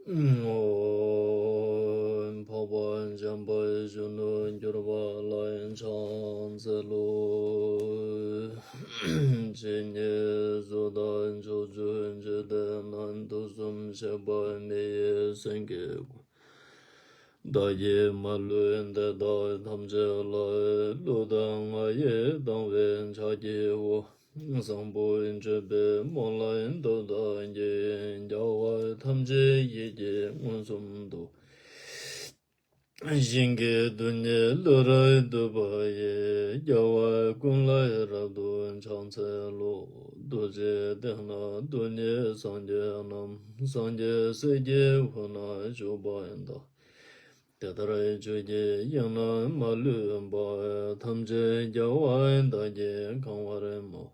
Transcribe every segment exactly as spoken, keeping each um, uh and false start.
འཕགས་པ་འཇམ་དཔལ་གཞོན་ནུར་གྱུར་པ་ལ་ཕྱག་འཚལ་ལོ། ཇི་སྙེད་གཟུགས་དང་ཕྱོགས་བཅུའི་འཇིག་རྟེན་ན། དུས་གསུམ་གཤེགས་པ་མི་ཡི་སེང་གེ་ཀུན། བདག་གིས་མ་ལུས་འདི་དག་ཐམས་ཅད་ལ། གླུ་དང་ངག་ཡིས་གདམས་པའི་ཕྱག་བགྱིའོ། བཟང་པོ་སྤྱོད་པའི་སྨོན་ལམ་འདི་དག་གིས། རྒྱལ་བ་ཐམས་ཅད་ཡིད་ཀྱིས་མངོན་སུམ་དུ། ཞིང་གི་རྡུལ་སྙེད་བླུ་རུ་བསྡུས་པ་ཡི། རྒྱལ་བ་ཀུན་ལ་རབ་ཏུ་ཕྱག་འཚལ་ལོ། རྡོ་རྗེ་གདན་ན་རྡུལ་སྙེད་སངས་རྒྱས་རྣམས། སངས་རྒྱས་སྲས་ཀྱི་དབུས་ན་བཞུགས་པ་དང་། དེ་ལྟར་ཆོས་ཀྱི་དབྱིངས་རྣམས་མ་ལུས་པ། ཐམས་ཅད་རྒྱལ་བ་དག་གིས་གང་བར་མོས།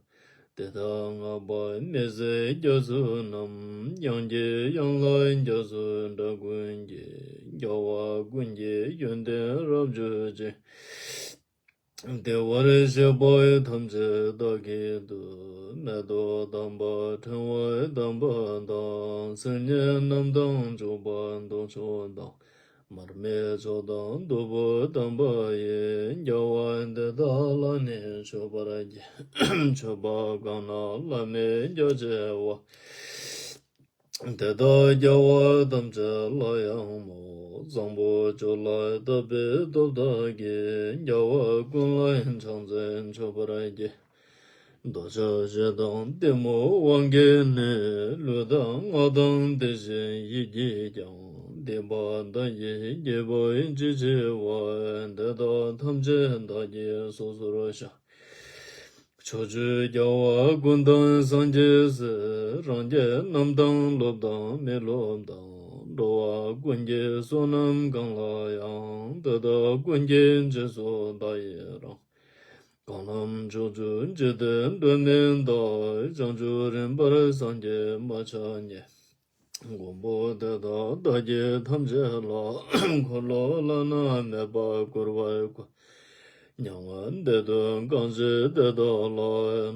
དེ་དག་བསྔགས་པ་མི་ཟད་རྒྱ་མཚོ་རྣམས། དབྱངས་ཀྱི་དབྱངས་ལ་རྒྱ་མཚོའི་སྒྲ་ཀུན་གྱིས། རྒྱལ་བ་ཀུན་གྱི་ཡོན་ཏན་རབ་བརྗོད་ཅིང་། བདེ་བར་གཤེགས་པ་ཐམས་ཅད་བདག་གིས་བཏུད། མེ་ཏོག་དམ་པ་ཕྲེང་བ་དམ་པ་དང་། སིལ་སྙན་རྣམས་དང་བྱུག་པ་མདོས་མཆོག་དང་། མར་མེ་མཆོག་དང་བདུག་སྤོས་དམ་པ་ཡིས། རྒྱལ་བ་འདི་དག་ལ་ནི་མཆོད་པར་བགྱི། མཆོད་པ་གང་རྣམས་བླ་མེད་རྒྱ་ཆེ་བ། དེ་དག་རྒྱལ་བ་ཐམས་ཅད་ལ་ཡང་མོས། བཟང་པོ་སྤྱོད་ལ་དད་པའི་སྟོབས་དག་གིས། རྒྱལ་བ་ཀུན་ལ་ཕྱག་འཚལ་མཆོད་པར་བགྱི། འདོད་ཆགས་ཞེ་སྡང་གཏི་མུག་དབང་གིས་ནི། ལུས་དང་ངག་དང་དེ་བཞིན་ཡིད་ཀྱིས་ཀྱང་། སྡིག་པ་དག་གིས་བགྱིས་པ་ཅི་ཆེ་བ། དེ་དག་ཐམས་ཅད་བདག་གིས་སོ་སོར་བཤགས། ཕྱོགས་བཅུའི་རྒྱལ་བ་ཀུན་དང་སངས་རྒྱས་སྲས། རང་རྒྱལ་རྣམས་དང་སློབ་དང་མི་སློབ་དང་། འགྲོ་བ་ཀུན་གྱི་བསོད་ནམས་གང་ལ་ཡང་། དེ་དག་ཀུན་གྱི་རྗེས་སུ་བདག་ཡི་རང་། གང་རྣམས་ཕྱོགས་བཅུའི་འཇིག་རྟེན་སྒྲོན་མེ་ལྟར། བྱང་ཆུབ་རིམ་པར་སངས་རྒྱས་མ་ཆགས་ཉིད། མགོན་པོ་དེ་དག་བདག་གིས་ཐམས་ཅད་ལ། འཁོར་ལོ་བླ་ན་མེད་པ་བསྐོར་བར་བསྐུལ། མྱ་ངན་འདས་དོན་གང་བཞེད་དེ་དག་ལ།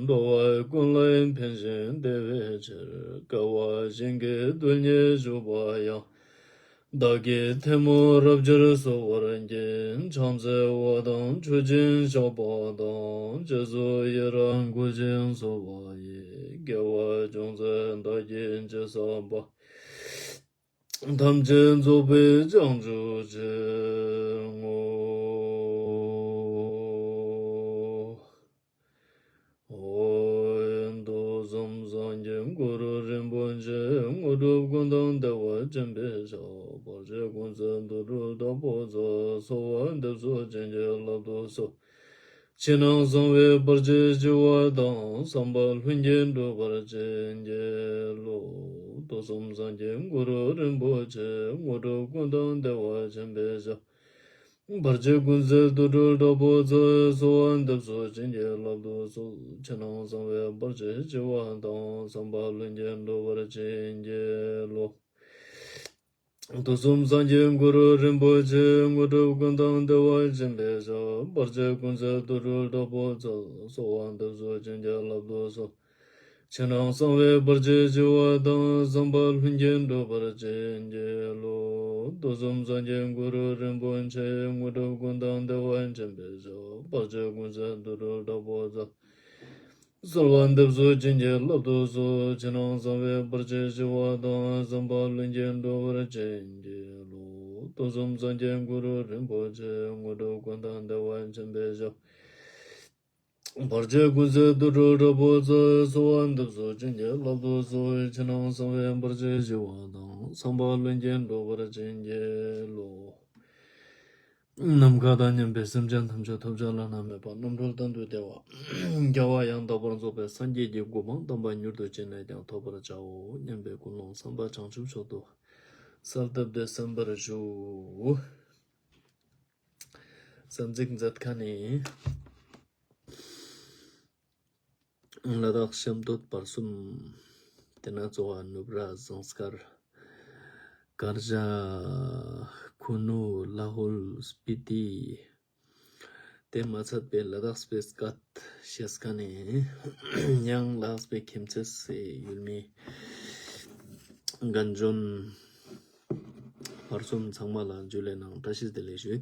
འགྲོ་བ་ཀུན་ལ་ཕན་ཞིང་བདེ་བའི་ཕྱིར། བསྐལ་པ་ཞིང་གི་རྡུལ་སྙེད་བཞུགས་པ་ཡང་། བདག་གིས་ཐལ་མོ་རབ་སྦྱར་གསོལ་བར་བགྱི། ཕྱག་འཚལ་བ་དང་མཆོད་ཅིང་བཤགས་པ་དང་། རྗེས་སུ་ཡི་རང་བསྐུལ་ཞིང་གསོལ་བ་ཡི། དགེ་བ་ཅུང་ཟད་བདག་གིས་ཅི་བསགས་པ། ཐམས་ཅད་རྫོགས་པའི་བྱང་ཆུབ་ཕྱིར་བསྔོ། ཨོ། དུས་གསུམ་སངས་རྒྱས་གུ་རུ་རིན་པོ་ཆེ། དངོས་གྲུབ་ཀུན་བདག་བདེ་བ་ཅན་པའི་ཞབས། བར་ཆད་ཀུན་སེལ་དུད་འགྲོ་དྲག་པོ་ཚོགས། གསོལ་བ་འདེབས་སོ་བྱིན་གྱིས་བརླབ་ཏུ་གསོལ། ཕྱི་ནང་གསང་བའི་བར་ཆད་ཞི་བ་དང་། བསམ་པ་ལྷུན་གྱིས་འགྲུབ་པར་བྱིན་གྱིས་རློབས། དུས་གསུམ་སངས་རྒྱས་གུ་རུ་རིན་པོ་ཆེ། དངོས་གྲུབ་ཀུན་བདག་བདེ་བ་ཅན་པའི་ཞབས། བར་ཆད་ཀུན་སེལ་དུད་འགྲོ་དྲག་པོ་ཚོགས། གསོལ་བ་འདེབས་སོ་བྱིན་གྱིས་བརླབ་ཏུ་གསོལ། ཕྱི་ནང་གསང་བའི་བར་ཆད་ཞི་བ་དང་། བསམ་པ་ལྷུན་གྱིས་འགྲུབ་པར་བྱིན་གྱིས་རློབས། དུས་གསུམ་སངས་རྒྱས་གུ་རུ་རིན་པོ་ཆེ། དངོས་གྲུབ་ཀུན་བདག་བདེ་བ་ཅན་པའི་ཞབས། བར་ཆད་ཀུན་སེལ་དུད་འགྲོ་དྲག་པོ་ཚོགས། གསོལ་བ་འདེབས་སོ་བྱིན་གྱིས་བརླབ་ཏུ་གསོལ། ཕྱི་ནང་གསང་བའི་བར་ཆད་ཞི་བ་དང་། བསམ་པ་ལྷུན་གྱིས་འགྲུབ་པར་བྱིན་གྱིས་རློབས། དུས་གསུམ་སངས་རྒྱས་གུ་རུ་རིན་པོ་ཆེ། དངོས་གྲུབ་ཀུན་བདག་བདེ་བ་ཅན་པའི་ཞབས། བར་ཆད་ཀུན་སེལ་དུད་འགྲོ་དྲག་པོ་ཚོགས། གསོལ་བ་འདེབས་སོ་བྱིན་གྱིས་བརླབ་ཏུ་གསོལ། ཕྱི་ནང་གསང་བའི་བར་ཆད་ཞི་བ་དང་། བསམ་པ་ལྷུན་གྱིས་འགྲུབ་པར་བྱིན་གྱིས་རློབས། དུས་གསུམ་སངས་རྒྱས་གུ་རུ་རིན་པོ་ཆེ། དངོས་གྲུབ་ཀུན་བདག་བདེ་བ་ཅན་པའི་ཞབས། བར་ཆད་ཀུན་སེལ་དུད་འགྲོ་དྲག་པོ་ཚོགས། གསོལ་བ་འདེབས་སོ་བྱིན་གྱིས་བརླབ་ཏུ་གསོལ། ཕྱི་ནང་གསང་བའི་བར་ཆད་ཞི་བ་དང་། བསམ་པ་ལྷུན་གྱིས་འགྲུབ་པར་བྱིན་གྱིས་རློབས། ནམ་མཁའ་དང་མཉམ་པའི་སེམས་ཅན་ཐམས་ཅད་ཐོབ་བྱ་བླ་ན་མེད་པ་རྣམ་གྲོལ་གཏན་དུ་བདེ་བ། རྒྱལ་བ་ཡང་དག་པར་རྫོགས་པའི་སངས་རྒྱས་ཀྱི་གོ་འཕང་དམ་པ་མྱུར་དུ་ཅི་ནས་ཀྱང་ཐོབ་པར་བྱའོ་སྙམ་པའི་ཀུན་སློང་བསམ་པ་བྱང་ཆུབ་མཆོག་ཏུ་གསལ་བཏབ་སྟེ་གསན་པར་ཞུ། གསན་གཟིགས་མཛད་མཁན་ནི། ལ་དྭགས་ཤམ་སྟོད་བར་གསུམ། དེ་ན་ཙོ་བ་ནུབ་ར་ཟངས་དཀར། དཀར་ཇ། ཁུ་ནུ། ལ་ཧུལ། སྤི་ཏི། དེ་མ་ཚད་པའི་ལ་དྭགས་པའི་སྐད་ཤེས་མཁན་ནི། ཡང་ལ་དྭགས་པའི་ཁྱིམ་མཚེས་སི་ཡུལ་མི། རྒན་གཞོན། བར་གསུམ་ཚང་མ་ལ་འཇུ་ལེ་ནང་བཀྲ་ཤིས་བདེ་ལེགས་ཞུ།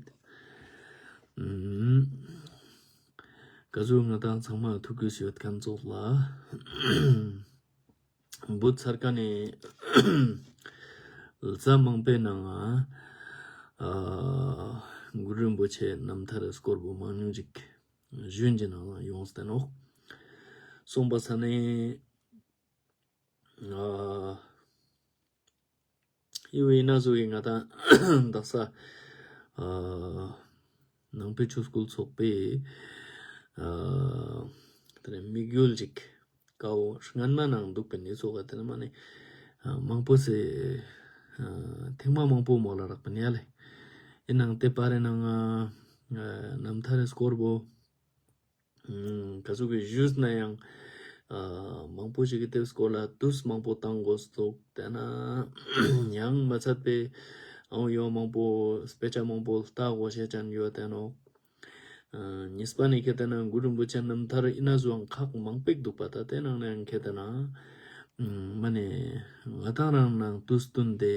ཨུམ། ག་ཟུག་ང་དང་ཚང་མ་ཐུགས་རྒྱུས་ཡོད་མཁན་ཚོགས་ལ། བུ་ཚར་ཀ་ནས་ལ་ས་མང་པོའི་ནང་ང་ཨ་གུ་རུ་རིན་པོ་ཆེ་རྣམ་ཐར་སྐོར་བུ་མང་ཉུང་ཅིག་ཞུན་གྱི་ནང་ལ་ཡོངས་ཏེ་ནོག། སོང་པ་ས་ནས་ཨ་ཡི་བའི་ན་ཟུག་གི་ང་དང་དག་ས་ཨ་ནང་པའི་ཆོས་སྐུལ་ཚོགས་པའི་ཨ་དེ་ནས་དམིགས་ཡུལ་ཅིག་ཀའོ་སྔན་མ་ནང་འདུག་པའི་ནི་ཚོགས་ཀ་དེ་ནས་མ་ནི་ཨ་མང་པོ་སེ་ཨ་ཐེངས་མ་མང་པོ་མོ་ལ་རག་པ་ནི་ཡ་ལེ། ཡིན་ནང་དེ་པ་རེ་ནང་ཨ་རྣམ་ཐར་སྐོར་བུ་ག་ཟུག་གི་ཞུས་ན་ཡང་ཨ་མང་པོ་ཞིག་གི་དེབ་སྐོར་ལ་དུས་མང་པོ་བཏང་དགོས་འདུག། དེ་ན་ཡང་མ་ཚད་པའི་ཨང་ཡོ་མང་པོ་དཔེ་ཆ་མང་པོ་ལྟ་དགོས་ཤེས་ཅན་ཡོད་དེ་ནོ། ཨ་གཉིས་པ་ནི་ཁེ་ཏེ་ན་གུ་རུ་རིན་པོ་ཆེ་རྣམ་ཐར་ཨི་ན་ཟུའང་ཁག་མང་པོ་འདུག་པ། ད་དེ་ནང་ནས་ཁེ་ཏེ་ན་མ་ནི་ང་དང་རང་ནང་དུས་བསྟུན་ཏེ་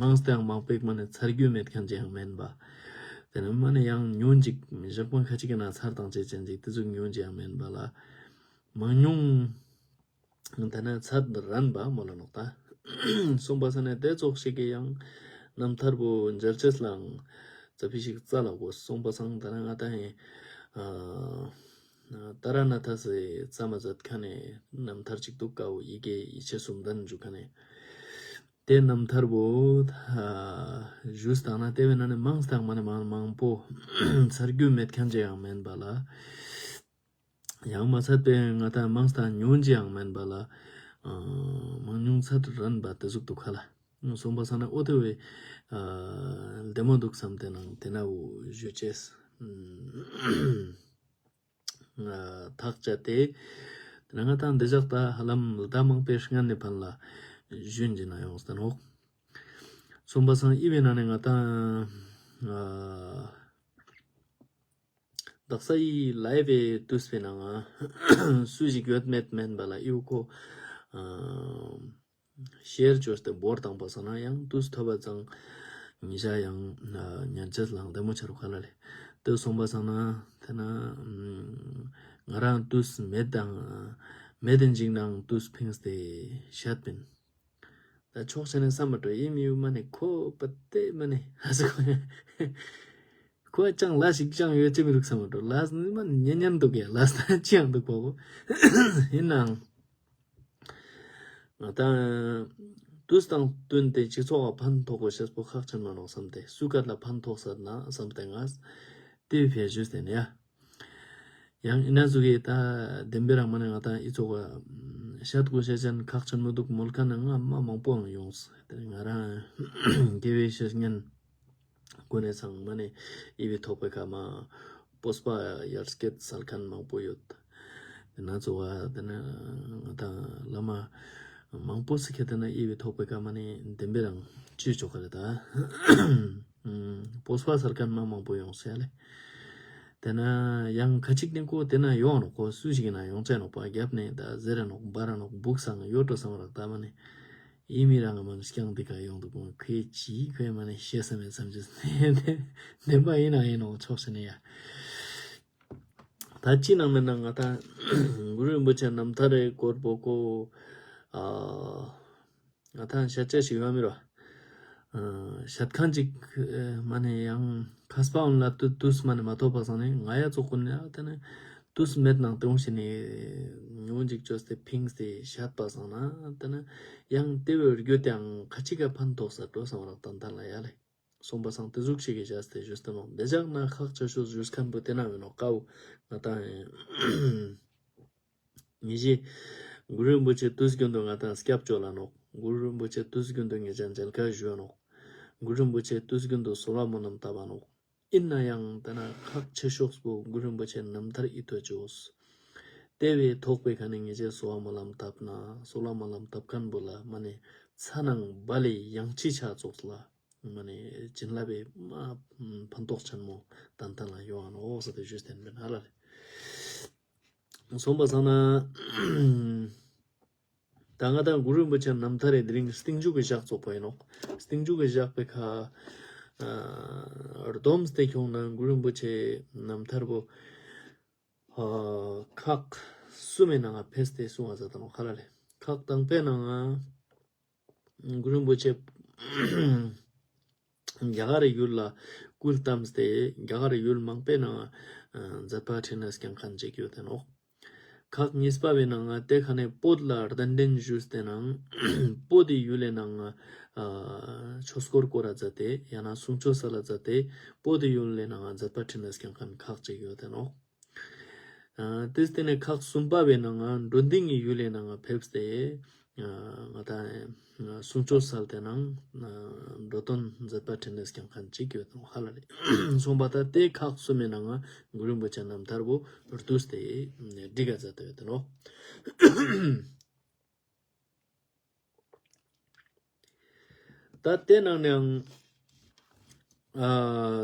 མང་སྟེ་ཡང་མང་པོ་མ་ནི་ཚར་རྒྱུ་མེད་མཁན་ཅི་ཡང་མེན་པ། དེ་ནས་མ་ནི་ཡང་ཉུང་ཅིག་ཞག་པོ་ཁ་ཅིག་གི་ན་ཚར་དང་བཅད་ཅན་ཅིག་དེ་ཚོ་ཉུང་ཅི་ཡང་མེན་པ་ལ་མང་ཉུང་དེ་ནས་ཚད་རན་པ་མོ་ལ་ནོག་ད། སོང་པ་ས་ནས་དེ་ཚོགས་ཤིག་གི་ཡང་རྣམ་ཐར་བུ་མཇལ་ཅེས་ལའང་ཙ་ཕི་ཞིག་རྩ་ལ་གོ། སོང་པ་སང་ད་ན་ང་ད་ཧེ་ཨ་ཏཱ་ར་ན་ཐ་སི་རྩ་མ་ཟད་ཁ་ནས་རྣམ་ཐར་ཅིག་འདུག་ཀའོ་ཡི་གེ་ཡི་ཆེ་གསུམ་ལྡན་འཇུ་ཁ་ནས། དེ་རྣམ་ཐར་བུ་ཨ་ཞུས་བཏང་ན་དེ་བས་ན་ནི་མང་སྟངས་མ་ནི་མང་མང་པོ་ཚར་རྒྱུ་མེད་མཁན་ཅི་ཡང་མེན་པ་ལ། ཡང་མ་ཚད་པའི་ང་དང་མང་སྟངས་ཉུང་ཅི་ཡང་མེན་པ་ལ། ཨ་མང་ཉུང་ཚད་རན་པ་དེ་ཟུག་ཏུ་ཁ་ལ། སོང་པ་ས་ན་ཨོ་ཏེ་བའི་ཨ་བདེ་མོ་འདུག་བསམ་དེ་ནང་དེ་ན་བུ་ཞུ་ཅེས། ཨ་ཐག་བཅད་དེ། དེ་ན་ང་དང་འདི་ཞག་ད་ཧ་ལམ་ལ་ད་མང་པའི་སྔན་ནས་ཕན་ལ་ཞུན་གྱི་ན་ཡོང་སྟེ་ནོག། སོང་པ་སང་ཨི་བའི་ན་ནས་ང་དང་ཨ། དག་ས་ཡི་ལའི་བའི་དུས་པའི་ནང་ང་སུ་ཞིག་ཡོད་མེད་མེན་པ་ལ་ཨིའུ་ཁོ་ཨ་ཤེར་བཅོས་ཏེ་འབོར་བཏང་པ་སང་ན་ཡང་དུས་ཐོབ་པ་ཙང་ཉི་ཤ་ཡང་ཨ་ཉན་ཆེས་ལང་བདེ་མོ་ཆ་རུ་ཁ་ལ་ལེ། དེ་སོང་པ་སང་ན་དེ་ན་ང་རང་དུས་མེད་དང་མེད་དེ་འཇིག་ནའང་དུས་ཕིངས་ཏེ་བཤད་པིན། ད་ཕྱོགས་ཆ་ནས་བསམ་པ་འགྲོ་ཡིན་མི་ཡུལ་མ་ནས་ཁོ་པ་ཏེ་མ་ནས་ཧ་ཟེར་ཁོ་ཡ། ཁོ་ཡ་ཅང་ལ་ཞིག་ཅང་ཡོད་ཅེ་མི་རུག་བསམ་པ་འགྲོ། ལ་ནི་མ་ཉན་ཉན་འདུག་ཡ། ལ་ས་ཅི་ཡང་འདུག་པ་བོ། ཡིན་ནའང་ང་དང་དུས་དང་བསྟུན་ཏེ་སྤྱི་ཚོགས་ལ་ཕན་ཐོགས་པ་ཤེས་པོ་ཁག་ཆེན་མ་ནོག་བསམ་སྟེ་སུ་ཀ་ལ་ཕན་ཐོགས་ས་ན་བསམ་སྟེ་ང་དེ་བས་ཞུས་ཏེ་ནས་ཡ། ཡང་ཨི་ན་ཟུག་གི་ད་བདེན་པའི་རང་མ་ནས་ང་དང་ཨི་ཚོགས་བཤད་དགོས་བཤད་ཅན་ཁག་ཆེན་མོ་འདུག་མོལ་ཁ་ན་ང་མ་མང་པོའང་ཡོངས། དེ་ང་རང་དགེ་བའི་བཤེས་གཉེན་ཀུན་ནས་ཚང་མ་ནས་ཨི་བའི་ཐོག་པའི་ཁ་མ་སྤོས་པ་ཡར་སྐྱེད་སལ་མཁན་མང་པོ་ཡོད། དེ་ན་ཚོ་བ་དེ་ན་ང་དང་བླ་མ་མང་པོ་སི་ཁེ་དེ་ན་ཨི་བའི་ཐོག་པའི་ཁ་མ་ནས་བདེན་པའི་རང་ཅི་ཆོག་ག་རེ་ད། སྤོས་པ་སལ་མཁན་མ་མང་པོ་ཡོངས་ཡ་ལེ། དེ་ན་ཡང་ཁ་ཅིག་ནི་ཁོ་དེ་ན་ཡོང་ནོག། ཁོ་སུ་ཞིག་ན་ཡོང་ཙེ་ནོག་པ་རྒྱབ་ནས་ད་ཟེར་ར་ནོག་འབར་ར་ནོག་སྦུག་སང་ཡོད་འགྲོ་བསམ་རག་ད་མ་ནི་ཨི་མི་རང་ང་མ་ནི་སྐྱང་འདི་ག་ཡོང་འདུག་ཁོ་ཁོས་ཅི་ཁོས་མ་ནི་ཤེས་ས་མེད་བསམ་ཅི་བདེན་པ་ཡིན་ན་ཡིན་ནོག་ཆོག་ཤེ་ནི་ཡ། ད་ཅི་ནང་མེད་ན་ང་ད་གུ་རུ་རིན་པོ་ཆེ་རྣམ་ཐར་རེ་སྐོར་པོ་ཁོ་ཨ། ང་ད་ཤ་ཆ་ཞིག་ཡོད་མི་རོ། ཤད་ཁང་ཅིག་མ་ནས་ཡང་མཁས་པ་འོན་ལ་དུས་དུས་མ་ནས་མ་ཐོབ་པ་སང་ནས་ང་ཡ་ཚོགས་ཀུན་ནས་ཨ་དེ་ནས་དུས་མེད་ནང་དེ་འོང་ཞིག་ནས་ཉུང་ཅིག་བཅོས་ཏེ་ཕིངས་ཏེ་ཤད་པ་སང་ན་དེ་ནས་ཡང་དེ་བས་རྒྱུ་དེའང་ཁ་ཅིག་ག་ཕན་ཐོགས་ས་འགྲོ་སང་རག་ཏན་ཏན་ལ་ཡ་ལེ། སོང་པ་སང་དེ་ཟུག་ཞིག་གི་བྱས་ཏེ་ཞུས་ཏེ་ནོ་འདི་ཅག་ན་ཁག་ཆེ་ཤོས་ཞུས་མཁན་པོ་དེ་ན་མི་ནོ་ཀའོ་ང་ད། ཉི་ཤེ། གུ་རུ་རིན་པོ་ཆེ་དུས་རྒྱུན་དུ་ང་དང་སྐྱབས་བཅོལ་ལ་ནོག། གུ་རུ་རིན་པོ་ཆེ་དུས་རྒྱུན་དུ་ངེད་ཅག་མཇལ་ཁ་ཞུ་ནོག། གུ་རུ་རིན་པོ་ཆེ་དུས་རྒྱུན་དུ་གསོལ་བ་སྨོན་ལམ་བཏབ་པ་ནོག། ཡིན་ན་ཡང་ད་ན་ཁག་ཆེ་ཤོས་པོ་གུ་རུ་རིན་པོ་ཆེ་རྣམ་ཐར་ཨི་ཐོས་ཅོས། དེ་བས་ཐོག་པའི་ཁ་ནས་ངེད་ཅག་གསོལ་བ་སྨོན་ལམ་བཏབ་ན་གསོལ་བ་སྨོན་ལམ་བཏབ་མཁན་པོ་ལ་མ་ནས་ཚ་ནང་བ་ལས་ཡང་ཅི་ཆ་ཙོགས་ལ་མ་ནས་བྱིན་རླབས་པའི་མ་ཕན་ཐོགས་ཆེན་མོ་ཏན་ཏན་ལ་ཡོང་ཨ་ནོག་ཟེར་ཏེ་ཞུས་ཏེ་ཡིན་ཧ་ལ་ལེ། སོང་པ་སང་ན། ད་ང་དང་གུ་རུ་རིན་པོ་ཆེ་རྣམ་ཐར་རེ་དེ་རིང་སྟེང་མཇུག་གི་བཞག་ཚོགས་པ་ཡིན་ནོག། སྟེང་མཇུག་གི་བཞག་པའི་ཁ་ཨ་སྡོམ་སྟེ་ཁྱོང་ན་གུ་རུ་རིན་པོ་ཆེ་རྣམ་ཐར་པོ་ཨ་ཁག་གསུམ་མའི་ནང་ང་ཕེབས་ཏེ་གསུང་བ་ཟེར་ད་ནོག་ཁ་ལ་ལེ། ཁག་དང་པའི་ནང་ང་གུ་རུ་རིན་པོ་ཆེ་རྒྱ་གར་ཡུལ་ལ་སྐུ་བལྟམས་ཏེ་རྒྱ་གར་ཡུལ་མང་པོའི་ནང་ང་མཛད་པ་འཕྲིན་ལས་སྐྱོང་མཁན་ཅིག་ཡོད་དེ་ནོག། ཁག་གཉིས་པ་བའི་ནང་ང་དེ་ཁ་ནས་བོད་ལ་གདན་འདྲེན་ཞུས་ཏེ་ནང་བོད་དེ་ཡུལ་ལས་ནང་ང་ཆོས་འཁོར་བསྐོར་ར་མཛད་དེ་ཡང་ན་གསུང་ཆོས་སལ་ལ་མཛད་དེ་བོད་དེ་ཡུལ་ལས་ནང་ང་མཛད་པ་འཕྲིན་ལས་སྐྱོང་མཁན་ཁག་ཅིག་ཡོད་དེ་ནོག། ཨ་དེ་སྟེང་ནས་ཁག་གསུམ་པ་བའི་ནང་ང་འགྲོ་འདི་ངའི་ཡུལ་ལས་ནང་ང་ཕེབས་ཏེ་ཨ་ང་དང་གསུང་ཆོས་སལ་ཏེ་ནང་འགྲོ་དོན་མཛད་པ་འཕྲིན་ལས་སྐྱོང་མཁན་ཅིག་ཡོད་དེ་ནོག་ཧ་ལ་ལེ། གསུངས་པ་ལྟར་དེ་ཁག་གསུམ་མའི་ནང་ང་གུ་རུ་རིན་པོ་ཆེ་རྣམ་ཐར་པོ་བསྡུས་ཏེ་བསྒྲིགས་ཀ་མཛད་དེ་ཡོད་དེ་ནོག། ད་དེ་ནང་ནའང་ཨ་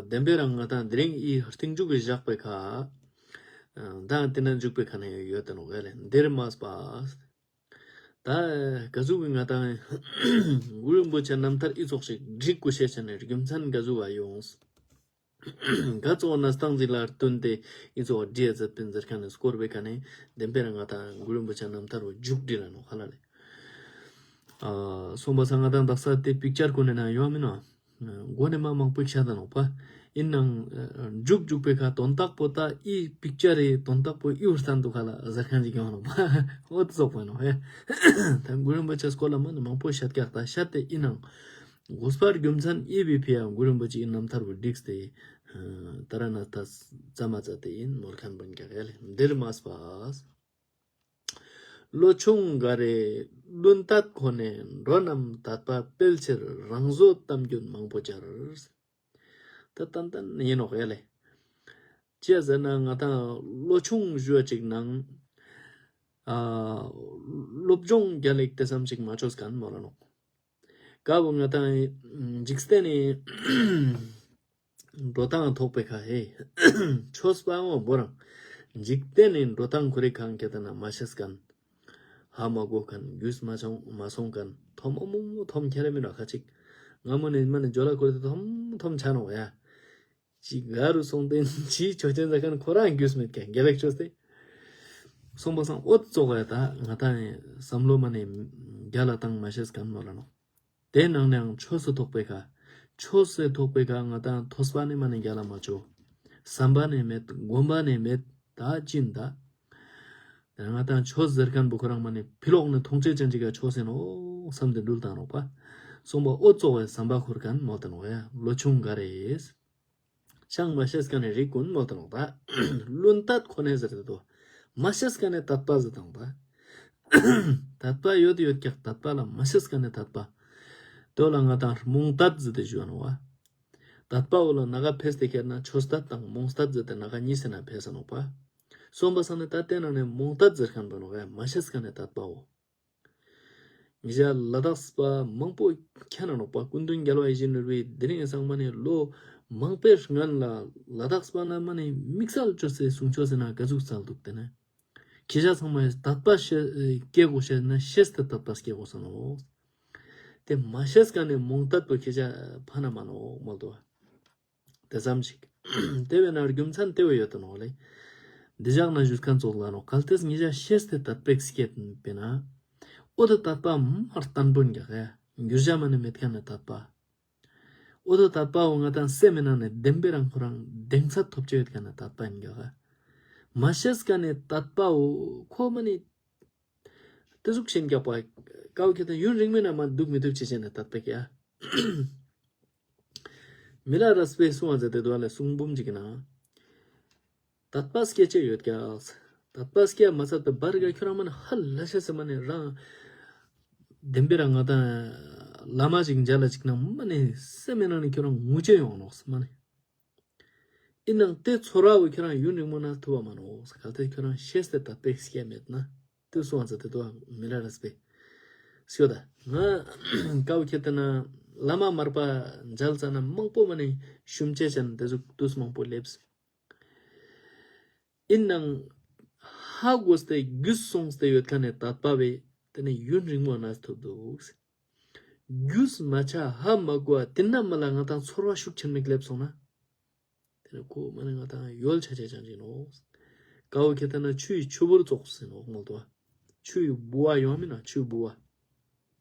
བདེན་པའི་རང་ང་དང་དེ་རིང་ཨི་སྟེང་མཇུག་གི་བཞག་པའི་ཁ་ཨ་ད་དེ་ན་མཇུག་པའི་ཁ་ནས་ཡོད་དེ་ནོག་ཡ་ལེ། འདིར་མ་སྤ། ད་ག་ཟུག་གི་ང་དང་གུ་རུ་རིན་པོ་ཆེ་རྣམ་ཐར་ཨི་ཚོགས་ཤིག་བསྒྲིག་དགོས་ཤེས་ཆེ་ནས་རྒྱུ་མཚན་ག་ཟུག་བ་ཡོངས། ག་གཙོ་བོ་ན་སྟངས་འཛིན་ལ་བསྟུན་ཏེ་ཨི་ཚོགས་བསྒྲིགས་མཛད་པའི་མཛད་མཁན་ནས་སྐོར་བའི་ཁ་ནས་བདེན་པའི་རང་ང་དང་གུ་རུ་རིན་པོ་ཆེ་རྣམ་ཐར་བ་མཇུག་བསྒྲིལ་ལ་ནོག་ཧ་ལ་ལེ། ཨ་སོང་པ་སང་ང་དང་དག་ས་དེ་པིག་ཅར་ཀུན་ནས་ན་ཡོང་མིན་ནོ། མགོ་ནས་མ་མང་པོ་ཤ་ད་ནོག་པ། ཡིན་ནང་མཇུག་མཇུག་པའི་ཁ་དོན་དག་པོ་ད་ཨི་པིག་ཅར་རེ་དོན་དག་པོ་ཨི་བར་སྟན་དུ་ཁ་ལ་ཟེར་མཁན་ཅིག་ཡོང་ནོག་པ། འོ་དེ་ཙོག་པ་ནོག་ཧེ། ད་གུ་རུ་རིན་པོ་ཆེ་སྐོར་ལ་མ་ནི་མང་པོ་ཤད་ཀྱག་ད་ཤད་དེ་ཡིན་ནང་དགོས་པར་རྒྱུ་མཚན་ཨི་བི་ཕི་ཡ་གུ་རུ་རིན་པོ་ཆེ་ཡིན་རྣམ་ཐར་བུ་བསྒྲིགས་ཏེ་ད་ར་ན་ད་ཙམ་མ་ཙ་དེ་ཡིན་ནོར་མཁན་པོ་ཡིན་ཀྱག་ཡ་ལེ། འདིར་མ་སྤ། ལོ་ཆུང་འགའ་རེ་བླུན་དད་ཁོ་ནས་འགྲོ་རྣམས་དད་པ་སྤེལ་ཕྱིར་རང་བཟོ་གཏམ་རྒྱུད་མང་པོ་སྦྱར། ད་ཏན་ཏན་ཡིན་ནོག་ཡ་ལེ། ཅི་ཟེར་ན་ང་དང་ལོ་ཆུང་ཞུ་བ་ཅིག་ནང་ཨ་སློབ་སྦྱོང་རྒྱ་ལེགས་དེ་ཙམ་ཅིག་མ་བཅོས་མཁན་མོ་ལ་ནོག། ཀ་བོ་ང་དང་འཇིག་རྟེན་ནི་འགྲོ་སྟངས་ཐོག་པའི་ཁ་ཧེ། ཆོས་པའང་བོ་རང་། འཇིག་རྟེན་ནི་འགྲོ་སྟངས་ཁོ་རེ་གང་གེ་ད་ན་མ་ཤེས་མཁན། ཧ་མ་གོ་མཁན་རྒྱུས་མ་སོང་མ་སོང་མཁན་ཐོམ་ཨོ་མོ་མོ་ཐོམ་ཁྱེར་མི་ནོ་ཁ་ཅིག། ང་མོ་ནི་མ་ནི་ཇོ་ལ་ཁོ་རེ་ཐོམ་ཐོམ་ཆ་ནོ་ཡ། ཅི་ག་རུ་སོང་སྟེ་ཅི་ཆོ་ཅན་ཟ་མཁན་ཁོ་རང་རྒྱུས་མེད་མཁན་དགེ་ལེགས་ཆོས་ཏེ། སོང་པ་སང་ཨོ་ཙོག་ཡ་ད་ང་ད་ནི་བསམ་བློ་མ་ནི་རྒྱ་ལ་བཏང་མ་ཤེས་མཁན་མོ་ལ་ནོ། དེ་ནང་ནའང་ཆོས་སུ་ཐོགས་པའི་ཁ། ཆོས་སུ་ཐོགས་པའི་ཁ་ང་དང་ཐོས་པ་ནི་མ་ནི་རྒྱ་ལ་མ་བཅོ། བསམ་པ་ནི་མེད། སྒོམ་པ་ནི་མེད། ད་ཅི་ཡིན་ད། དེ་ང་དང་ཆོས་ཟེར་མཁན་པོ་ཁོ་རང་མ་ནི་ཕི་ལོག་ནི་མཐོང་ཆོས་ཅན་ཅིག་ག་ཆོས་ཟེར་ནོ་བསམ་སྟེ་འགྲུལ་བཏང་ནོག་པ། སོང་པ་ཨོ་ཙོག་པའི་བསམ་པ་ཁོར་མཁན་མོ་དེ་ནོ་ཡ་ལོ་ཆུང་འགའ་རེ། ཅང་མ་ཤེས་མཁན་ནི་རིགས་ཀུན་མོ་དེ་ནོ་ད། བླུན་དད་ཁོ་ནས་ཟེར་ཏེ་དོ། མ་ཤེས་མཁན་ནི་དད་པ་ཟེར་དང་ད། དད་པ་ཡོད་ཡོད་ཀྱག་དད་པ་ལ་མ་ཤེས་མཁན་ནི་དད་པ། དོ་ལ་ང་དང་རྨོངས་དད་ཟེར་ཏེ་ཞུ་བ་ནོ་བ། དད་པ་འོ་ལ་ན་ག་ཕེས་ཏེ་ཁྱེར་ན་ཆོས་དད་དང་རྨོངས་དད་ཟེར་ཏེ་ན་ག་གཉིས་ཟེར་ན་ཕེས་ས་ནོག་པ། སོང་པ་སང་ནི་ད་དེ་ནང་ནས་རྨོངས་དད་ཟེར་མཁན་པོ་ནོ་བས་མ་ཤེས་མཁན་ནི་དད་པའོ། ངེད་ཅག་ལ་དྭགས་པ་མང་པོ་ཁྱེད་ན་ནོག་པ་སྐུ་མདུན་རྒྱལ་བ་ཡིད་བཞིན་ནོར་བུའི་དེ་རིང་སང་མ་ནས་ལོ་མང་པོའི་སྔན་ལ་ལ་དྭགས་པ་ན་མ་ནས་དམིགས་བསལ་བཅོས་སའི་གསུང་ཆོས་ཟེར་ན་ག་ཟུག་ཙལ་འདུག་དེ་ནས། ཁྱེད་ཅག་ཚང་མས་དད་པ་ཤེས་སྐྱེ་དགོས་ཤེས་ན་ཤེས་ཏེ་དད་པ་སྐྱེ་དགོས་ས་ནོ། དེ་མ་ཤེས་མཁན་ནི་རྨོངས་དད་པོ་ཁྱེད་ཅག་ཕ་ན་མ་ནོ་མོལ་དོ། དེ་ཙམ་ཞིག། དེ་བས་ན་རྒྱུ་མཚན་དེ་བས་ཡོད་དོ་ནོ་ལེ། འདི་ཞག་ན་ཞུས་མཁན་ཙོགས་ལ་ནོ་གལ་ཏེ་ངེད་ཅག་ཤེས་ཏེ་དད་པ་སྐྱེ་པས་ན། ཨོ་ད་དད་པ་མར་བརྟན་པོ་འགྱག་ཡ། འགྱུར་བྱ་མ་ནི་མེད་མཁན་ནི་དད་པ། ཨོ་ད་དད་པའོ་ང་དང་སེམས་མི་ནང་ནས་བདེན་པའི་རང་ཁོ་རང་གདེང་ཚད་ཐོབ་ཆེ་ཡོད་མཁན་ནི་དད་པ་ཡིན་འགྱག་ཡ། མ་ཤེས་མཁན་ནི་དད་པའོ་ཁོ་མ་ནི། དེ་ཟུག་ཤེས་རྒྱག་པ། ཀའོ་ཁྱེད་དང་ཡུན་རིང་མིན་ན་མ་འདུག་མི་འདུག་ཅེས་བྱས་ནས་དད་པ་སྐྱེ་ཡ། མི་ལ་རས་པས་གསུང་བ་མཛད་དེ་འདུག་ལ་གསུང་འབུམ་ཅིག་ན། དད་པ་སྐྱེ་ཆེ་ཡོད་ཀྱག། དད་པ་སྐྱེ་མ་ཚད་དུ་བར་ག་ཁྱོད་རང་མ་ནི་ཧ་ལ་ཤ་ཟེར་མ་ནི་རང་། བདེན་པའི་རང་ང་དང་བླ་མ་ཅིག་མཇལ་ལ་ཅིག་ན་མ་ནི་སེམས་མི་ནང་ནས་ཁྱོད་རང་ངུ་ཆེ་ཡོང་ནོག་ཟེར་མ་ནི། ཡིན་ནང་དེ་ཚོར་བ་བོ་ཁྱེད་རང་ཡུན་རིང་མོ་ན་ཐུབ་བ་མ་ནོ། གལ་ཏེ་ཁྱོད་རང་ཤེས་ཏེ་དད་པས་སྐྱེ་མེད་ན། དེ་སོང་ཙ་དེ་དོ་མི་ལ་རས་པས། སྐྱོ་ད། ང་ཀའོ་ཁྱེད་དེ་ན་བླ་མ་མར་པ་མཇལ་ཙ་ན་མང་པོ་མ་ནི་ཤུམ་ཆེ་ཅན་དེ་ཟུག་དུས་མང་པོ་སླེབས། ཡིན་ནང་ཧ་གོ་སྟེ་རྒྱུས་སོང་སྟེ་ཡོད་མཁན་ནི་དད་པ་བས་ དེ་ནས་ཡུན་རིང་མོ་གནས་ཐུབ་འདུག་རྒྱུས་མ་ཆགས་ཧ་མ་གོ་བ་དེ་ན་མ་ལ་ང་དང་ཚོར་བ་ཤུགས་ཆེན་མིག་སླེབས་སོང་ན། དེ་ནས་ཁོ་མ་ནི་ང་དང་ཡོལ་ཆ་ཆ་ཅང་ཅིག་ནོག་ཀའོ་ཁེ་ཏ་ན་ཆུའི་ཆུ་བུར་ཙོགས་ཟེར་ནོག་མོལ་དོ། ཆུའི་ལྦུ་བ་ཡོང་མིན་ན་ཆུའི་ལྦུ་བ།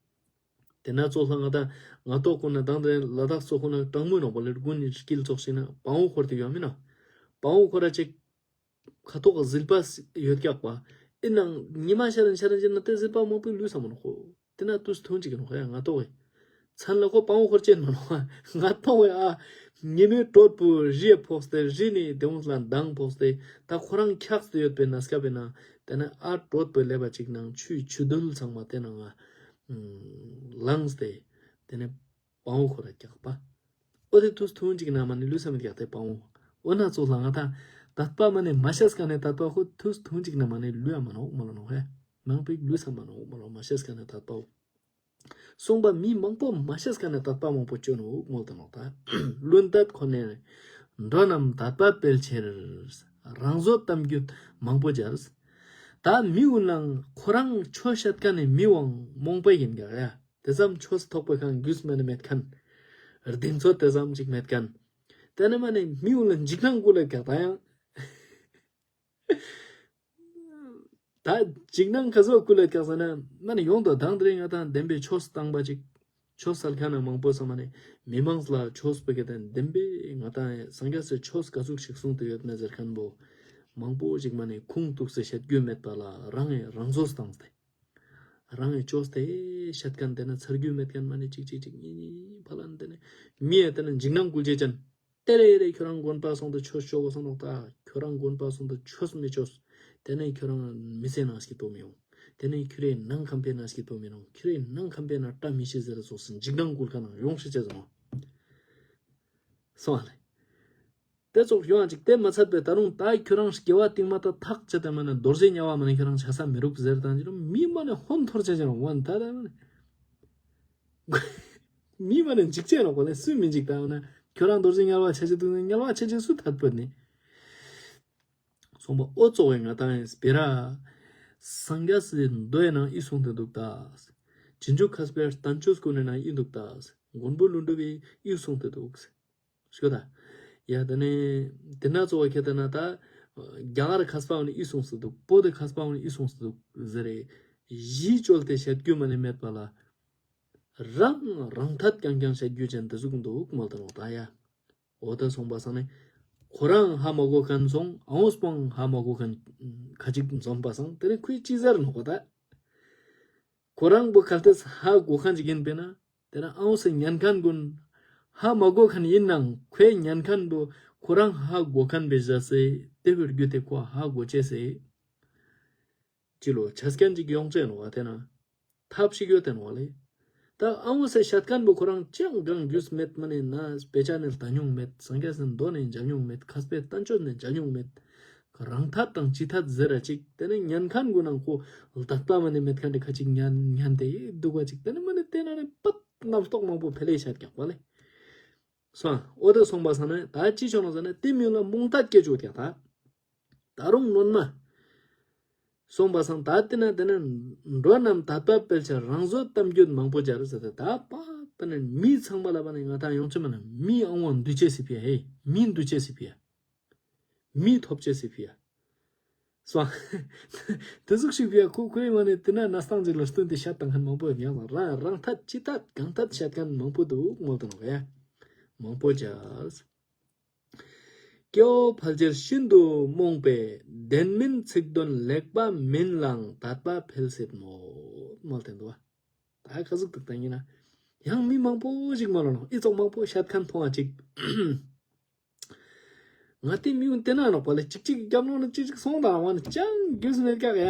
དེ་ན་ཙོགས་ལ་ང་དང་ང་ཏོག་ཀུན་ན་དང་དེ་ལ་དྭགས་ཙོགས་ཀུན་ན་གྲང་མོའི་ནང་པ་ལེར་དགུན་ནི་དཀྱིལ་ཙོགས་ཤིག་ན་བང་བུ་འཁོར་དེ་ཡོང་མིན་ན། བང་བུ་འཁོར་ར་ཅིག་ཁ་ཐོག་ག་ཟིལ་པ་ཡོད་ཀྱག་པ། ཨེ་ནང་ཉི་མ་ཤར་རན་ཤར་རན་ཅིག་ན་དེ་ཟིལ་པ་མང་པོའི་ལུས་ས་མ་ནོག་ཁོ། དེ་ན་དུས་ཐུང་ཅིག་ནོག་ཡ་ང་ཏོག་གི་མཚན་ལ་ཁོ་སྤང་བོ་འཁོར་ཅན་མ་ནོག་ང་ཏོག་གི་ཨ། ཉི་མའི་དྲོད་པོ་རི་ཕོགས་ཏེ་རི་ནི་དེ་འོང་ལ་མདངས་ཕོགས་ཏེ་ད་ཁོ་རང་འཁྱགས་ཏེ་ཡོད་པའི་ན་སྐབས་པའི་ན། དེ་ན་ཨ་དྲོད་པོ་ལེབ་པ་ཅིག་ནང་ཆུའི་ཆུ་རྡུལ་ཚང་མ་དེ་ནང་ང་ལངས་ཏེ་དེ་ནས་སྤང་བོ་འཁོར་ར་རྒྱག་པ། ཨོ་དེ་དུས་ཐུང་ཅིག་ན་མ་ནི་ལུས་ས་མི་རྒྱག་སྟེ་སྤང་བོ། ཨོ་ན་ཙོགས་ལ་ང་དང་དད་པ་མ་ནི་མ་ཤེས་ཀ་ནས་དད་པ་ཁོ་དུས་ཐུང་ཅིག་ན་མ་ནི་ལུས་ཨ་མ་ནོག་མ་ལོ་ནོག་ཧེ། མང་པོ་ལུས་ས་མ་ནོག་མ་ལོ་མ་ཤེས་ཀ་ནས་དད་པའོ། གསུངས་པ་མི་མང་པོ་མ་ཤེས་ཀ་ནས་དད་པ་མང་པོ་བཅོས་ནོག་མོལ་དུ་ནོག་ད། བླུན་དད་ཁོ་ནས་འགྲོ་རྣམས་དད་པ་སྤེལ་ཕྱིར། རང་བཟོ་གཏམ་རྒྱུད་མང་པོ་སྦྱར། ད་མི་འུ་ནང་ཁོ་རང་ཆོས་བཤད་ཀ་ནས་མི་དབང་མོང་པ་ཡིན་ག་ཡ། དེ་ཙམ་ཆོས་ཐོག་པའི་ཁང་རྒྱུས་མེད་ན་མེད་མཁན། གདེང་ཚོད་དེ་ཙམ་ཅིག་མེད་མཁན། དེ་ནས་མ་ནས་མི་འུ་ལ་འཇིགས་སྣང་སྐུལ་ལ་ཀྱག་ད་ཡང་། ད་འཇིགས་སྣང་ག་ཚོད་སྐུལ་ལ་ཀྱག་ཟེར་ན་མ་ནས་ཡོང་དོ་དང་དེ་རིང་ང་དང་བདེན་པའི་ཆོས་བཏང་པ་ཅིག་ཆོས་སལ་མཁན་ན་མང་པོ་ས་མ་ནས་མི་མང་ལ་ཆོས་པོ་གི་དེ་བདེན་པའི་ང་དང་སངས་རྒྱས་སི་ཆོས་ག་ཚུགས་ཤིག་གསུངས་ཏེ་ཡོད་མེད་ཟེར་མཁན་པོ་མང་པོ་ཅིག་མ་ནས་ཁུངས་གཏུགས་སེ་བཤད་རྒྱུ་མེད་པ་ལ་རང་ངས་རང་བཟོ་བཏང་སྟེ། རང་གི་ཅོས་ཏེ་བཤད་མཁན་དེ་ན་ཚར་རྒྱུ་མེད་མཁན་མ་ནི་ཅིག་ཅིག་ཅིག་གཉིས་གཉིས་ཕ་ལ་འདི་ནི་མི་ཡ་དེ་ན་འཇིགས་སྣང་སྐུལ་བྱེད་ཅན། ཏེ་རེ་རེ་ཁྱོད་རང་དགོན་པ་སོང་དུ་ཆོས་ཆོག་གོ་སོང་ནོག་ད། ཁྱོད་རང་དགོན་པ་སོང་དུ་ཆོས་མི་ཆོས། དེ་ནས་ཁྱོད་རང་མི་ཚེ་ནང་སྐྱིད་པོ་མི་ཡོང་། དེ་ནས་ཁྱོད་རའི་ནང་ཁམས་པའི་ནང་སྐྱིད་པོ་མི་ཡོང་། ཁྱོད་རའི་ནང་ཁམས་པའི་ནང་བཀྲ་མི་ཤིས་ཟེར་སོགས་སུ་འཇིགས་སྣང་སྐུལ་མཁན་ནང་ཡོང་ཤེས་ཆེ་སོང་། སོང་ཨ་ལེ། དེ་ཙོགས་ཡོང་ཅིག་དེ་མ་ཚད་པའི་ད་རུང་ད་ཁྱོད་རང་སྐྱེ་བ་རྟིང་མ་ད་ཐག་བཅད་དེ་མ་ནས་རྡོ་རྗེ་དམྱལ་བ་མ་ནས་ཁྱོད་རང་ཆ་ས་མི་རུག་ཟེར་དང་ཅི་རུང་མི་མ་ནས་ཧོན་འཐོར་ཆ་ཅི་རུང་ཝན་ད་ད་མ་ནས་མི་མ་ནས་འཇིགས་ཆེ་ནོག་པ་ལས་སུས་མི་འཇིགས་ད་ཝ་ན་ཁྱོད་རང་རྡོ་རྗེ་དམྱལ་བ་ཆ་ཅི་འདུག་ན་དམྱལ་བ་ཆ་ཅི་སུ་ཐད་པོ་ནི་སོང་པ་ཨོ་ཙོགས་བས་ང་ད་ཡིན་སྤེ་ར་སངས་རྒྱས་སི་མདོའི་ནང་ཨི་གསུང་དེ་འདུག་ད། རྗེས་འཇུག་མཁས་པའི་བསྟན་བཅོས་ཀུན་ནས་ན་ཨི་འདུག་ད། མགོན་པོ་ཀླུ་སྒྲུབ་བས་ཨི་གསུང་དེ་འདུག་ཤོད་ད། ཡ་ད་ནི། དེ་ན་གཙོ་བོ་ཁྱེད་ལྟ་ན་ད། རྒྱ་གར་མཁས་པ་འོ་ནི་ཨི་གསུངས་སུ་འདུག་བོད་དུ་མཁས་པ་འོ་ནི་ཨི་གསུངས་སུ་འདུག་ཟེར་རེ། གཞི་བཅོལ་ཏེ་བཤད་རྒྱུ་མ་ནི་མེད་པ་ལ། རང་རང་ཐད་རྐྱང་རྐྱང་བཤད་རྒྱུ་ཅན་དེ་ཟུག་འདུག་མོལ་དང་ད་ཡ། འོ་ད་སོང་པ་སང་ནི། ཁོ་རང་ཧ་མ་གོ་མཁན་སོང་ཨའོ་སྤང་ཧ་མ་གོ་མཁན་ཁ་ཅིག་འཛོམས་པ་སང་དེ་རིང་ཁོས་ཅི་ཟེར་ནོ་གོ་ད། ཁོ་རང་བོ་གལ་ཏེ་ཧ་གོ་མཁན་ཅིག་ཡིན་པས་ན། དེ་ན་ཨའོ་སེ་ཉན་མཁན་ཀུན། ཧ་མ་གོ་མཁན་ཡིན་ནང་ཁོས་ཉན་མཁན་བོ་ཁོ་རང་ཧ་གོ་མཁན་བེ་བཞག་སེ་དེ་བོའི་རྒྱུ་དེ་ཁོ་ཧ་གོ་ཅེས་སེ། ཅི་ལོ་ཆ་སྐྱན་ཅིག་ཡོང་ཅེས་ནོ་བ་དེ་ན། ཐབས་ཤིག་ཡོད་དེ་ནོ་བ་ལེ། ད་ཨའོ་སེ་བཤད་མཁན་བོ་ཁོ་རང་ཅང་གང་རྒྱུས་མེད་མ་ནས་ན་དཔེ་ཆ་ནས་ལྟ་མྱོང་མེད་སངས་རྒྱས་སེ་མདོ་ནས་མཇལ་མྱོང་མེད་མཁས་པའི་བསྟན་བཅོས་ནས་མཇལ་མྱོང་མེད། རང་ཐད་དང་ཅི་ཐད་ཟེར་ར་ཅིག་དེ་ནས་ཉན་མཁན་གུན་ནང་ཁོ་ལ་དད་པ་མ་ནས་མེད་མཁན་དེ་ཁ་ཅིག་ཉན་ཉན་དེ་འདུག་པ་ཅིག་དེ་ནས་མ་ནས་དེ་ན་ནས་པད་རྣམ་རྟོག་མང་པོ་འཕེལ་ལེ་ཤ་རྒྱག་པ་ལེ། སོང་ཨོ་དེ་སོང་པ་སང་ནས་ད་ཅི་བྱུང་ནོ་ཟེར་ན་དེ་མིན་ལ་རྨོངས་དད་སྐྱེ་བཅུག་ཀྱང་ད། ད་རུང་ནོན་མ། སོང་པ་སང་ད་དེ་ན་དེ་ན་འགྲོ་རྣམས་དད་པ་སྤེལ་ཕྱིར་རང་བཟོ་གཏམ་རྒྱུད་མང་པོ་སྦྱར་ཟེར་ཏེ་ད་པ་དེ་ནས་མི་ཚང་མ་ལ་བ་ནས་ང་ད་ཡོང་ཆེ་མ་ན་མི་ཨང་བ་འདུ་ཅེས་སི་ཕི་ཡ་ཧེ་མི་འདུ་ཅེས་སི་ཕི་ཡ། མི་ཐོབ་ཅེས་སི་ཕི་ཡ། སོང་། དེ་ཟུག་ཤིག་ཕི་ཡ་ཁོ་ཁོའི་མ་ནས་དེ་ན་ན་སྟངས་ཅིག་ལ་སྟོན་ཏེ་བཤད་བཏང་མཁན་མང་པོ་ཡོད་ཀྱང་རང་རང་ཐད་ཅི་ཐད་གང་ཐད་བཤད་མཁན་མང་པོ་འདུག་མོལ་དུ་ནོ་ག་ཡ། མང་པོ་སྦྱར། སྐྱེ་བོ་ཕལ་ཆེར་ཤིན་ཏུ་རྨོངས་པས་བདེན་མིན་ཚིག་དོན་ལེགས་པ་མིན་ལའང་དད་པ་འཕེལ་སྲིད་མོད། མོལ་དེ་འདུག་བ། ད་ག་ཟུག་ཏུ་བཏང་ཡིན་ན། ཡང་མི་མང་པོ་ཞིག་མ་ལོ་ནོ་ཨི་ཙོག་མང་པོ་བཤད་མཁན་མཐོང་བ་ཅིག་ང་དེ་མིའུ་དེ་ན་ནོག་པ་ལ་ཅིག་ཅིག་རྒྱབ་ལོག་ན་ཅིག་ཅིག་སོང་དང་བ་ནི་ཅང་རྒྱུས་མེད་ཀྱག་ཡ།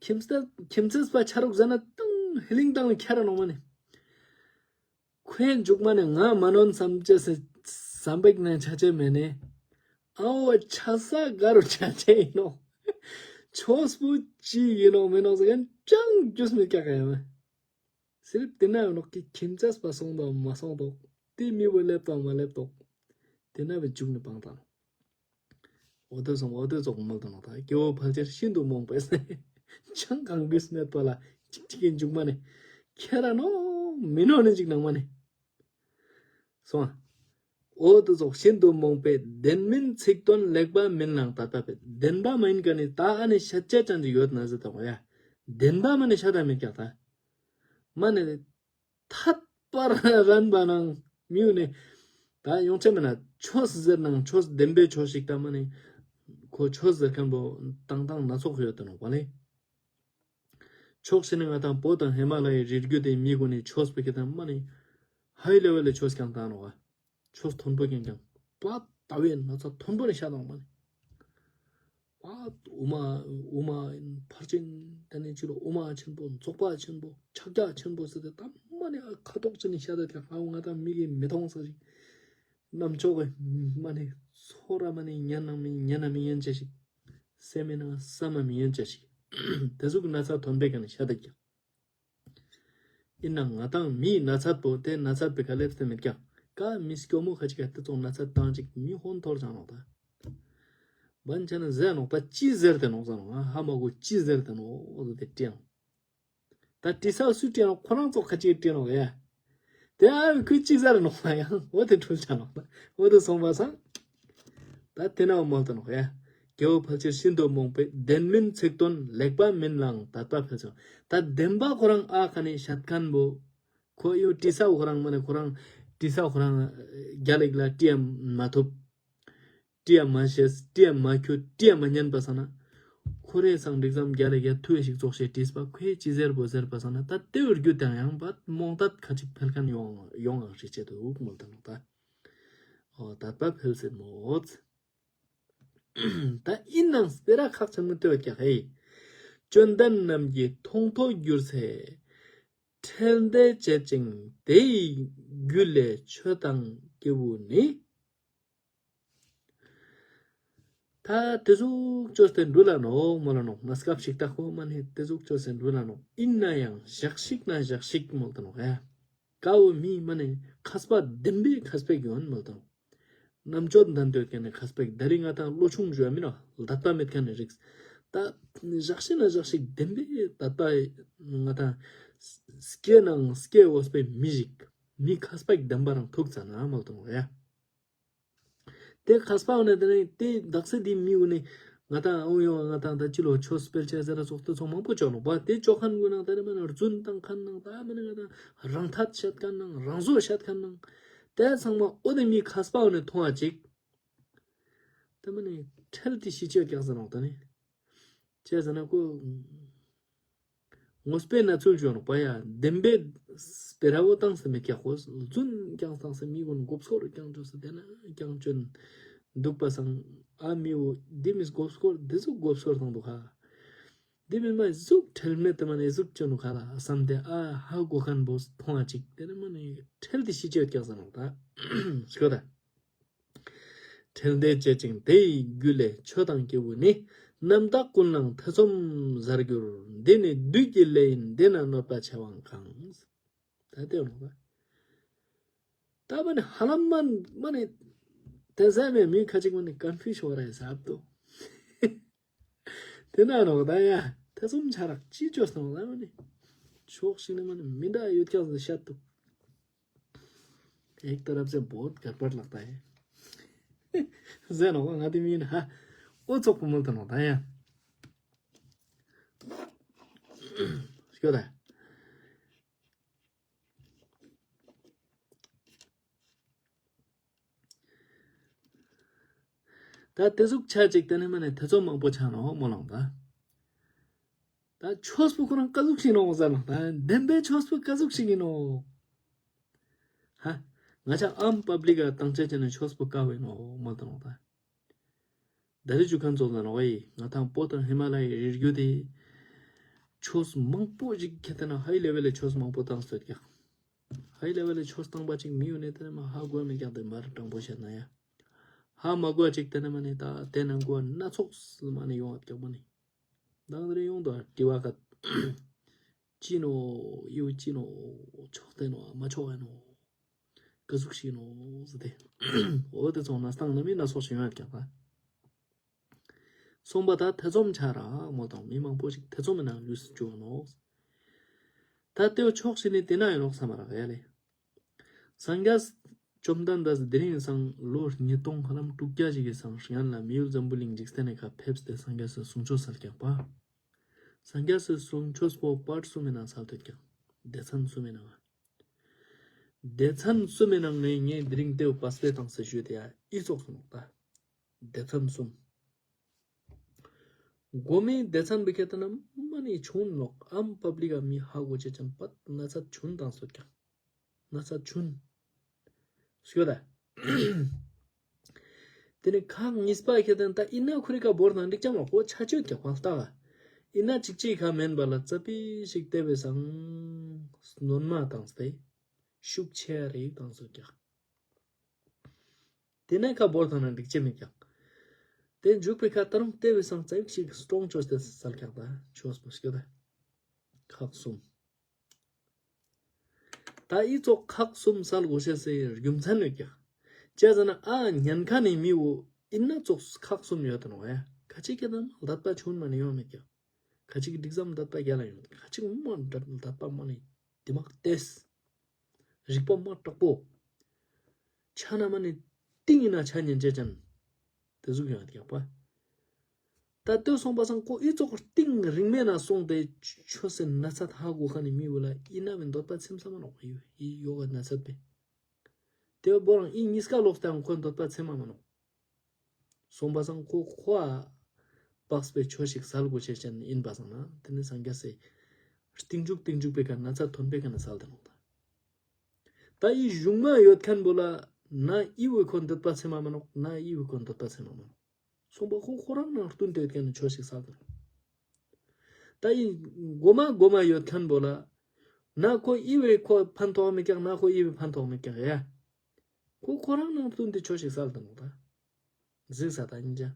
ཁྱིམ་མཚེས་ཁྱིམ་མཚེས་པ་ཆ་རུག་ཟ་ན་ཏང་ཧི་ལིང་ཏང་ལ་ཁྱེར་ར་ནོག་མ་ནི། ཁོའི་མཇུག་མ་ནས་ང་མ་ནོན་བསམ་བྱས་སེ་བསམ་པའི་ནང་ཆ་ཆེ་མེད་ནས། ཨའོ་ཆ་ས་དགའ་རུ་ཆ་ཆེ་ཡིན་ནོ། ཆོས་པོ་ཅི་ཡིན་ནོ་མིན་ནོ་ཟེར་མཁན་ཅང་རྒྱུས་མེད་ཀྱག་ཡ་མ། སིར་དེ་ན་ཡོད་ནོག་གི་ཁྱིམ་མཚེས་པ་སོང་དང་མ་སོང་དོག་དེ་མི་བོ་སླེབས་དང་མ་སླེབས་དོག་དེ་ན་བའི་མཇུག་ནས་སྤང་དང་། འོ་དོ་སོང་འོ་དོ་ཙོག་མོལ་དང་ནོ་ད་སྐྱེ་བོ་ཕལ་ཆེར་ཤིན་ཏུ་རྨོངས་པས། ཆང་གང་གིས་སྨད་པ་ལ་གཅིག་གཅིག་གི་མཇུག་མ་ནས་ཁྱེད་ར་ནོ་མི་ནོ་ནི་གཅིག་ནང་མ་ནས་སོང་། འོ་དོ་ཙོག་ཤིན་ཏུ་རྨོངས་པས་བདེན་མིན་ཚིག་དོན་ལེགས་པ་མིན་ལང་ད་ལྟ་བས་བདེན་པ་མ་ཡིན་ག་ནི་ད་ཨ་ནི་ཤད་ཅེས་ཅན་གྱི་ཡོད་ན་ཟེར་དང་བ་ཡ། བདེན་པ་མ་ནི་ཤད་ད་མི་ཀྱག་ད། མ་ནི་ཐད་པར་རན་པ་ནང་མིའུ་ནི། ད་ཡོང་ཆེ་མེད་ན་ཆོས་ཟེར་ནང་ཆོས་བདེན་པའི་ཆོས་ཤིག་ད་མ་ནི། ཁོ་ཆོས་ཟེར་མཁན་པོ་ཏང་ཏང་སྣ་ཚོགས་ཡོད་དེ་ནོ་བ་ལེ། ཕྱོགས་ཕྱི་ནས་ང་དང་བོད་དང་ཧི་མ་ལ་ཡའི་རི་རྒྱུད་དེ་མི་གུན་ནི་ཆོས་པའི་ཁེ་དང་མ་ནི། ཧའི་ལེ་ཝལ་ལ་ཆོས་ཀྱང་བཏང་ནོ་བ། ཆོས་མཐོན་པོ་ཀྱང་ཀྱང་པ་ལྟ་བའི་ན་ཚ་མཐོན་པོ་ནས་ཤ་དང་མ་ནི། པ་དབུ་མ་དབུ་མ་ཕར་ཕྱིན་དེ་ནས་ཕྱི་ལོ་དབུ་མ་ཆེན་པོ་རྫོགས་པ་ཆེན་པོ་ཕྱག་རྒྱ་ཆེན་པོ་ཟེར་ཏེ་ད་མ་ནི་ཨ་ཁ་དོག་ཅི་ནས་ཤ་དང་ཀྱང་ཧ་ང་དང་མི་གི་མི་མཐོང་ས་ཞིག་རྣམ་ཅོག་གི་མ་ནི་ཚོར་ར་མ་ནི་ཉན་ན་མི་ཉན་ན་མི་ཉན་ཅེས་ཤིག་སེམས་མི་ན་བསམ་མ་མི་ཉན་ཅེས་ཤིག་དེ་ཟུག་གི་ན་ཚ་ཐོན་པའི་ཀ་ནས་ཤ་དག་ཀྱང་ཡིན་ན་ང་དང་མིའི་ན་ཚ་པོ་དེ་ན་ཚ་པའི་ཀ་ལེབས་ཏེ་མེད་ཀྱང་ཀ་མི་སྐྱོ་མོ་ཁ་ཅིག་ག་དེ་ཚོ་ན་ཚ་བཏང་ཅིག་མི་ཧོན་ཐོར་ཅང་ནོག་ད། བན་ཆ་ན་ཟེར་ནོག་ད་ཅི་ཟེར་ཏེ་ནོག་ཟེར་ནོག་ཧ་མ་གོ་ཅི་ཟེར་ཏེ་ནོག་འོ་དེ་དྲིའང་། ད་དྲི་ས་སུས་དྲི་ཡང་ཁོ་རང་ཚོ་ཁ་ཅིག་དྲི་ནོག་ཡ། དེ་ཨ་ཁུ་གཅིག་ཟེར་ནོག་ལ་ཡང་འོ་དེ་འཁྲུལ་ཆ་ནོག་ད་འོ་དེ་སོང་བ་སང་། ད་དེ་ན་མོལ་ཏེ་ནོག་ཡ། སྐྱེ་བོ་ཕལ་ཆེར་ཤིན་ཏུ་རྨོངས་པས་བདེན་མིན་ཚིག་དོན་ལེགས་པ་མིན་ལའང་དད་པ་འཕེལ་ཆོག་ད་བདེན་པ་ཁོ་རང་ཨ་ཁ་ནས་ཤད་མཁན་པོ། ཁོ་ཡོ་དྲི་ས་ཁོ་རང་མ་ནས་ཁོ་རང་དྲི་ས་ཁོ་རང་རྒྱ་ལེགས་ལ་དྲི་ཡ་མ་ཐུབ། དྲི་ཡ་མ་ཤེས་དྲི་ཡ་མ་ཁྱོད་དྲི་ཡ་མ་ཉན་པ་ས་ན། ཁོ་རེ་སང་འགྲིག་ཙམ་རྒྱ་ལ་རྒྱ་ཐུ་ཡ་ཞིག་ཙོག་ཤེས་དྲིས་པ་ཁོས་ཅི་ཟེར་བོ་ཟེར་པ་ས་ན་ད་དེ་བར་རྒྱུ་དང་ཡང་བ་རྨོངས་དད་ཁ་ཅིག་འཕེལ་མཁན་ཡོང་ཡོང་ཨང་ཧྲི་ཆེ་དུ་འུག་མོལ་དང་ད། ཨོ་དད་པ་འཕེལ་སེ་མོད། ད་ཡིན་ནང་སྤེ་ར་ཁག་ཆེན་མོ་ལྟོས་ཀྱང་ཧེ། བཅོམ་ལྡན་རྣམས་ཀྱི་མཐོང་ཐོས་གྱུར་ཚེ། ཁྲེལ་འདོད་བྱེད་ཅིང་དེ་ཡི་རྒྱུ་ལས་ཆོས་དང་སྐྱེ་བོ་ནི། ད་དེ་ཟུག་བཅོས་ཏེ་འགྲུལ་ལ་ནོག་མོལ་ལ་ནོག་ན་སྐབས་ཤིག་ད་ཁོ་མ་ནི་དེ་ཟུག་བཅོས་ཏེ་འགྲུལ་ལ་ནོག་ཡིན་ན་ཡང་ཞག་ཤིག་ན་ཞག་ཤིག་མོལ་ཏེ་ནོག་ཡ། ཀ་བོ་མི་མ་ནི་མཁས་པ་བདེན་པའི་མཁས་པའི་གྱོན་མོལ་ཏེ་ནོག་རྣམ་དཔྱོད་ལྡན་འདོད་མཁན་ནི་མཁས་པའི་ད་རིང་ང་དང་བློ་ཆུང་བརྗོད་མི་ནོག་ལ་དད་པ་མེད་མཁན་ནི་རིགས། ད་ཞག་ཤིག་ན་ཞག་ཤིག་བདེན་པའི་དད་པ་ང་དང་སྐྱེ་ནང་སྐྱེ་འོས་པའི་མི་ཞིག་མི་མཁས་པའི་བདེན་པ་རང་ཐུག་ཙ་ན་མོལ་ཏེ་ནོག་ཡ། དེ་མཁས་པ་འོ་ནས་དེ་ནས་དེ་དག་ས་དེ་མི་འོ་ནས་ང་དང་ཨོ་ཡོང་ང་དང་ད་ཅི་ལོ་ཆོས་སྤེལ་ཆེ་ཟེར་ར་སོགས་དེ་ཚོ་མང་པོ་བཅོ་ནོག་པ་དེ་བཅོ་མཁན་ཀུན་ནང་ད་རེ་མ་ནང་རྫུན་བཏང་མཁན་ནང་ད་མ་ནི་ང་དང་རང་ཐད་བཤད་མཁན་ནང་རང་བཟོ་བཤད་མཁན་ནང་དེ་ཚང་མ་ཨོ་དེ་མི་མཁས་པ་འོ་ནས་མཐོང་བ་ཅིག་དེ་མ་ནི་ཁྲེལ་དེ་ཤི་ཆོས་ཀྱག་ཟེར་ནོག་ད་ནི། ཅེས་ཟེར་ན་ཁོ། ངོ་སྤེལ་ན་ཚུལ་བྱུང་རོགས་པ་ཡ་བདེན་པའི་སྤེ་ར་བོ་བཏང་ས་མི་ཀྱག་ཧོ་རྫུན་ཀྱང་བཏང་ས་མི་ཀུན་མགོ་སྐོར་ཀྱང་བཅོས་ས་དེ་ན་ཀྱང་བཅོན་འདུག་པ་སང་ཨ་མི་བོ་འདི་མི་མགོ་སྐོར་འདི་ཚོ་མགོ་སྐོར་བཏང་འདུག་ཧ། འདི་མི་མ་ཟུག་ཁྲེལ་མེད་དུ་མ་ནས་ཟུག་བཅོན་འདུག་ཧ་ལ་བསམ་སྟེ་ཨ་ཧ་གོ་མཁན་བོ་མཐོང་བ་ཅིག་དེ་ན་མ་ནས་ཁྲེལ་དེ་ཤི་ཅེས་ཀྱག་ས་ནོག་ད་ཤོད་ད། ཁྲེལ་འདོད་བྱེད་ཅིང་དེ་ཡི་རྒྱུ་ལས་ཆོས་དང་སྐྱེ་བོ་ནི། རྣམ་དག་ཀུན་ལའང་ཐེ་ཚོམ་ཟ་གྱུར། འདི་ནི་བདུད་ཀྱི་ལས་ཡིན་འདི་ན་གནོད་པ་ཆེ་བའང་གང་། ད་ལྟའི་འོང་ད། ད་མ་ནི་ཧ་ལམ་མ་མ་ནི་དེ་ཟ་མེད་མི་ཁ་ཅིག་མ་ནི་ཀོན་ཕིའུ་ཤོར་ར་ཡི་ཟབ་ཏུ། དེ་ན་རོགས་ད་ཡ་ཐེ་ཚོམ་ཆ་རག་ཅི་བཅོས་སོང་ད་མ་ནི། ཕྱོགས་ཤིག་ནི་མ་ནི་མི་འདྲ་ཡོད་ཀྱང་ཟེར་བཤད་ཐུབ། एक तरफ से बहुत गड़बड़ लगता है। ཟེར་ནོག་ང་དེ་མིན་ཧ། ཨོ་ཙོག་པོ་མོལ་ཏེ་ནོག་ད་ཡ། ཤོད་ད། ད་དེ་ཟུག་ཆ་ཅིག་དེ་ནི་མ་ནི་ཐེ་ཚོམ་མང་པོ་ཆགས་ནོག་མོ་ལང་ད། ད་ཆོས་པོ་ཁོ་རང་ཀ་ཟུག་ཞིག་ནོག་ཟེར་ན་ད་བདེན་པའི་ཆོས་པོ་ཀ་ཟུག་ཞིག་ཡིན་ནོག་ཧ། ང་ཅག་ཨམ་པབ་ལིག་ག་བཏང་ཆ་ཅན་ནི་ཆོས་པོ་ཀ་བས་ནོག་མ་བཏང་ནོག་ད། ད་རེས་ཇུ་ཁན་ཚོ་ལ་ནོག་ཨེ་ང་ཐང་པོ་དང་ཧི་མ་ལ་ཡའི་རི་རྒྱུད་དེ་ཆོས་མང་པོ་ཞིག་ཁྱེད་ལྟ་ན་ཧའི་ལེ་ཝེལ་ལ་ཆོས་མང་པོ་བཏང་སྟོད་ཀྱག་ཧའི་ལེ་ཝེལ་ལ་ཆོས་བཏང་པ་ཅིག་མི་ཡོད་ནས་དེ་ནས་མ་ཧ་གོ་མེད་ཀྱག་དེ་མར་དྲང་པོ་བཤད་ན་ཡ། ཧ་མ་གོ་ཅིག་དེ་ནས་མ་ནི་ད་དེ་ནང་གོ་སྣ་ཚོགས་སུ་མ་ནི་ཡོང་བ་ཀྱག་མ་ནི། དང་དེ་རིང་ཡོང་དོ་དྲི་བ་ག་ཅི་ནོ་ཡུ་ཅི་ནོ་ཆོག་དེ་ནོ་མ་ཆོག་ཨེ་ནོ། ཀ་ཟུག་ཤིག་ནོ་ཟེར་ཏེ། འོ་དེ་ཚོ་ན་སྟངས་ན་མི་སྣ་ཚོགས་ཤིག་ཡོད་ཀྱང་ད། སོང་པ་ད་ཐེ་ཚོམ་ཆ་ར་མོ་དང་མི་མང་པོ་ཞིག་ཐེ་ཚོམ་མི་ནང་ལུས་སུ་བཅུག་ནོ། ད་ལྟོས་ཕྱོགས་ཤིག་ནི་དེ་ན་ཡོད་ནོ་བསམ་མ་རག་ཡ་ལེ། སངས་རྒྱས་བཅོམ་ལྡན་འདས་དེ་རིང་སང་ལོ་ཉིས་སྟོང་ཧ་ལམ་དྲུག་བརྒྱ་ཞིག་གི་སང་སྔན་ལ་མི་ཡུལ་འཛམ་བུ་གླིང་འཇིག་རྟེན་ནས་ཁ་ཕེབས་ཏེ་སངས་རྒྱས་སུ་གསུང་ཆོས་སལ་ཀྱག་པ། སངས་རྒྱས་སུ་གསུང་ཆོས་པོ་པར་གསུམ་མི་ནང་སལ་ཐོད་ཀྱག་སྡེ་ཚན་གསུམ་མི་ནང་། སྡེ་ཚན་གསུམ་མི་ནང་ནས་ངས་དེ་རིང་ལྟོས་པ་སྤེ་བཏང་ཟེར་ཞུས་ཏེ་ཡ་ཨི་ཙོགས་སུ་ནོག་ད། སྡེ་ཚན་གསུམ། མགོ་མའི་སྡེ་ཚན་པའི་ཁེ་ཏེ་ན་མ་ནི་ཆུང་ནོག་ཨམ་པབ་ལི་ཀ་མི་ཧ་གོ་ཆེ་ཅན་པད་ན་ཚ་ཆུན་དང་སོད་ཀྱང་། ན་ཚ་ཆུན། སྐྱོ་ད། དེ་ནི་ཁག་གཉིས་པ་ཁེ་ཏེ་ན་ད་ཨི་ན་ཁུ་རི་ཀ་བོར་དང་འགྲིག་ཅང་ལོག་གོ་ཆ་ཆོད་ཀྱང་བལ་ལྟ་ག་ཨི་ན་ཅིག་ཅིག་ཁ་མེན་པ་ལ་ཙ་པི་ཞིག་བལྟས་པའི་སང་སྣོན་མ་དང་སྟེ་ཤུགས་ཆེ་རེ་དང་སོད་ཀྱང་། དེ་ནས་ཁ་བོར་ཐང་ན་འགྲིག་ཅེས་མེད་ཀྱང་། དེ་འཇུག་པའི་ཁ་ད་རུང་ལྟེ་བའི་སང་ཙེག་ཞིག་སྟོང་ཆོས་ཏེ་སལ་ཀྱང་ད་ཆོས་པོ་སྐྱོ་ད། ཁག་གསུམ། ད་ཨི་ཙོགས་ཁག་གསུམ་སལ་དགོས་ཤེས་སའི་རྒྱུ་མཚན་ཡོད་ཀྱང་། ཅེས་ཟེར་ན་ཨ་ཉན་ཁ་ནས་མི་བོ་ཨིན་ན་ཙོགས་ཁག་གསུམ་ཡོད་དེ་ནོ་ཡ། ཁ་ཅིག་གི་ནང་ལ་དད་པ་ཆུང་མ་ནས་ཡོང་མེད་ཀྱང་། ཁ་ཅིག་གི་འགྲིག་ཙམ་དད་པ་རྒྱ་ལ་ཡོང་། ཁ་ཅིག་མ་དད་པ་མ་ནས་དེ་མ་ཏེས། རིག་པ་མ་དྲག་པོ། ཆ་ན་མ་ནི་ཏིང་ཡིན་ན་ཆ་ཉན་ཅེ་ཅན། དེ་ཟུག་ཡོང་ཡག་པ། ད་ལྟོས་སོང་པ་སང་ཁོ་ཨི་ཙོག་ཏིང་རིང་མེད་ན་སོང་སྟེ་ཆོས་སེ་ན་ཚ་ཧ་གོ་ཁ་ནི་མི་བུ་ལ་ཨི་ན་མི་འདོད་པ་ཚིམ་ས་མ་ནོག་ཡོ་ཨི་ཡོ་ག་ན་ཚ་པེ། དེ་བ་བོ་རང་ཨི་གཉིས་ཀ་ལོག་སྟེ་ཁོ་འདོད་པ་ཚིམ་མ་མ་ནོག་སོང་པ་སང་ཁོ་ཁོ་ཨ་པགས་པའི་ཆོས་ཤིག་སལ་དགོས་ཆེ་ཅན་ཡིན་པ་སང་ན་དེ་ནི་སངས་རྒྱས་སེ་རྟིང་འཇུག་རྟིང་འཇུག་པའི་ཀ་ན་ཚ་ཐོན་པའི་ཀ་ན་སལ་དེ་ནོག་ད། ད་ཡི་གཞུང་མ་ཡོད་མཁན་པོ་ལ་ན་ཨི་བུ་ཁོ་འདོད་པ་ཚེ་མ་མ་ནོག་ན་ཨི་བུ་ཁོ་འདོད་པ་ཚེ་མ་མ་ནོག་སོང་པ་ཁོ་ཁོ་རང་ནང་བསྟུན་ཏེ་ཡོད་མཁན་ནི་ཆོས་ཤིག་སལ་དེ་ནོག་ད་ཡི་མགོ་མ་མགོ་མ་ཡོད་མཁན་པོ་ལ་ན་ཁོ་ཨི་བུ་ཁོ་ཕན་ཐོགས་མི་ཀྱག་ན་ཁོ་ཨི་བུ་ཕན་ཐོགས་མི་ཀྱག་ཡ། ཁོ་ཁོ་རང་ནང་བསྟུན་ཏེ་ཆོས་ཤིག་སལ་དེ་ནོག་ད། གཟིགས་ས་ད་ཉིན་ཅ།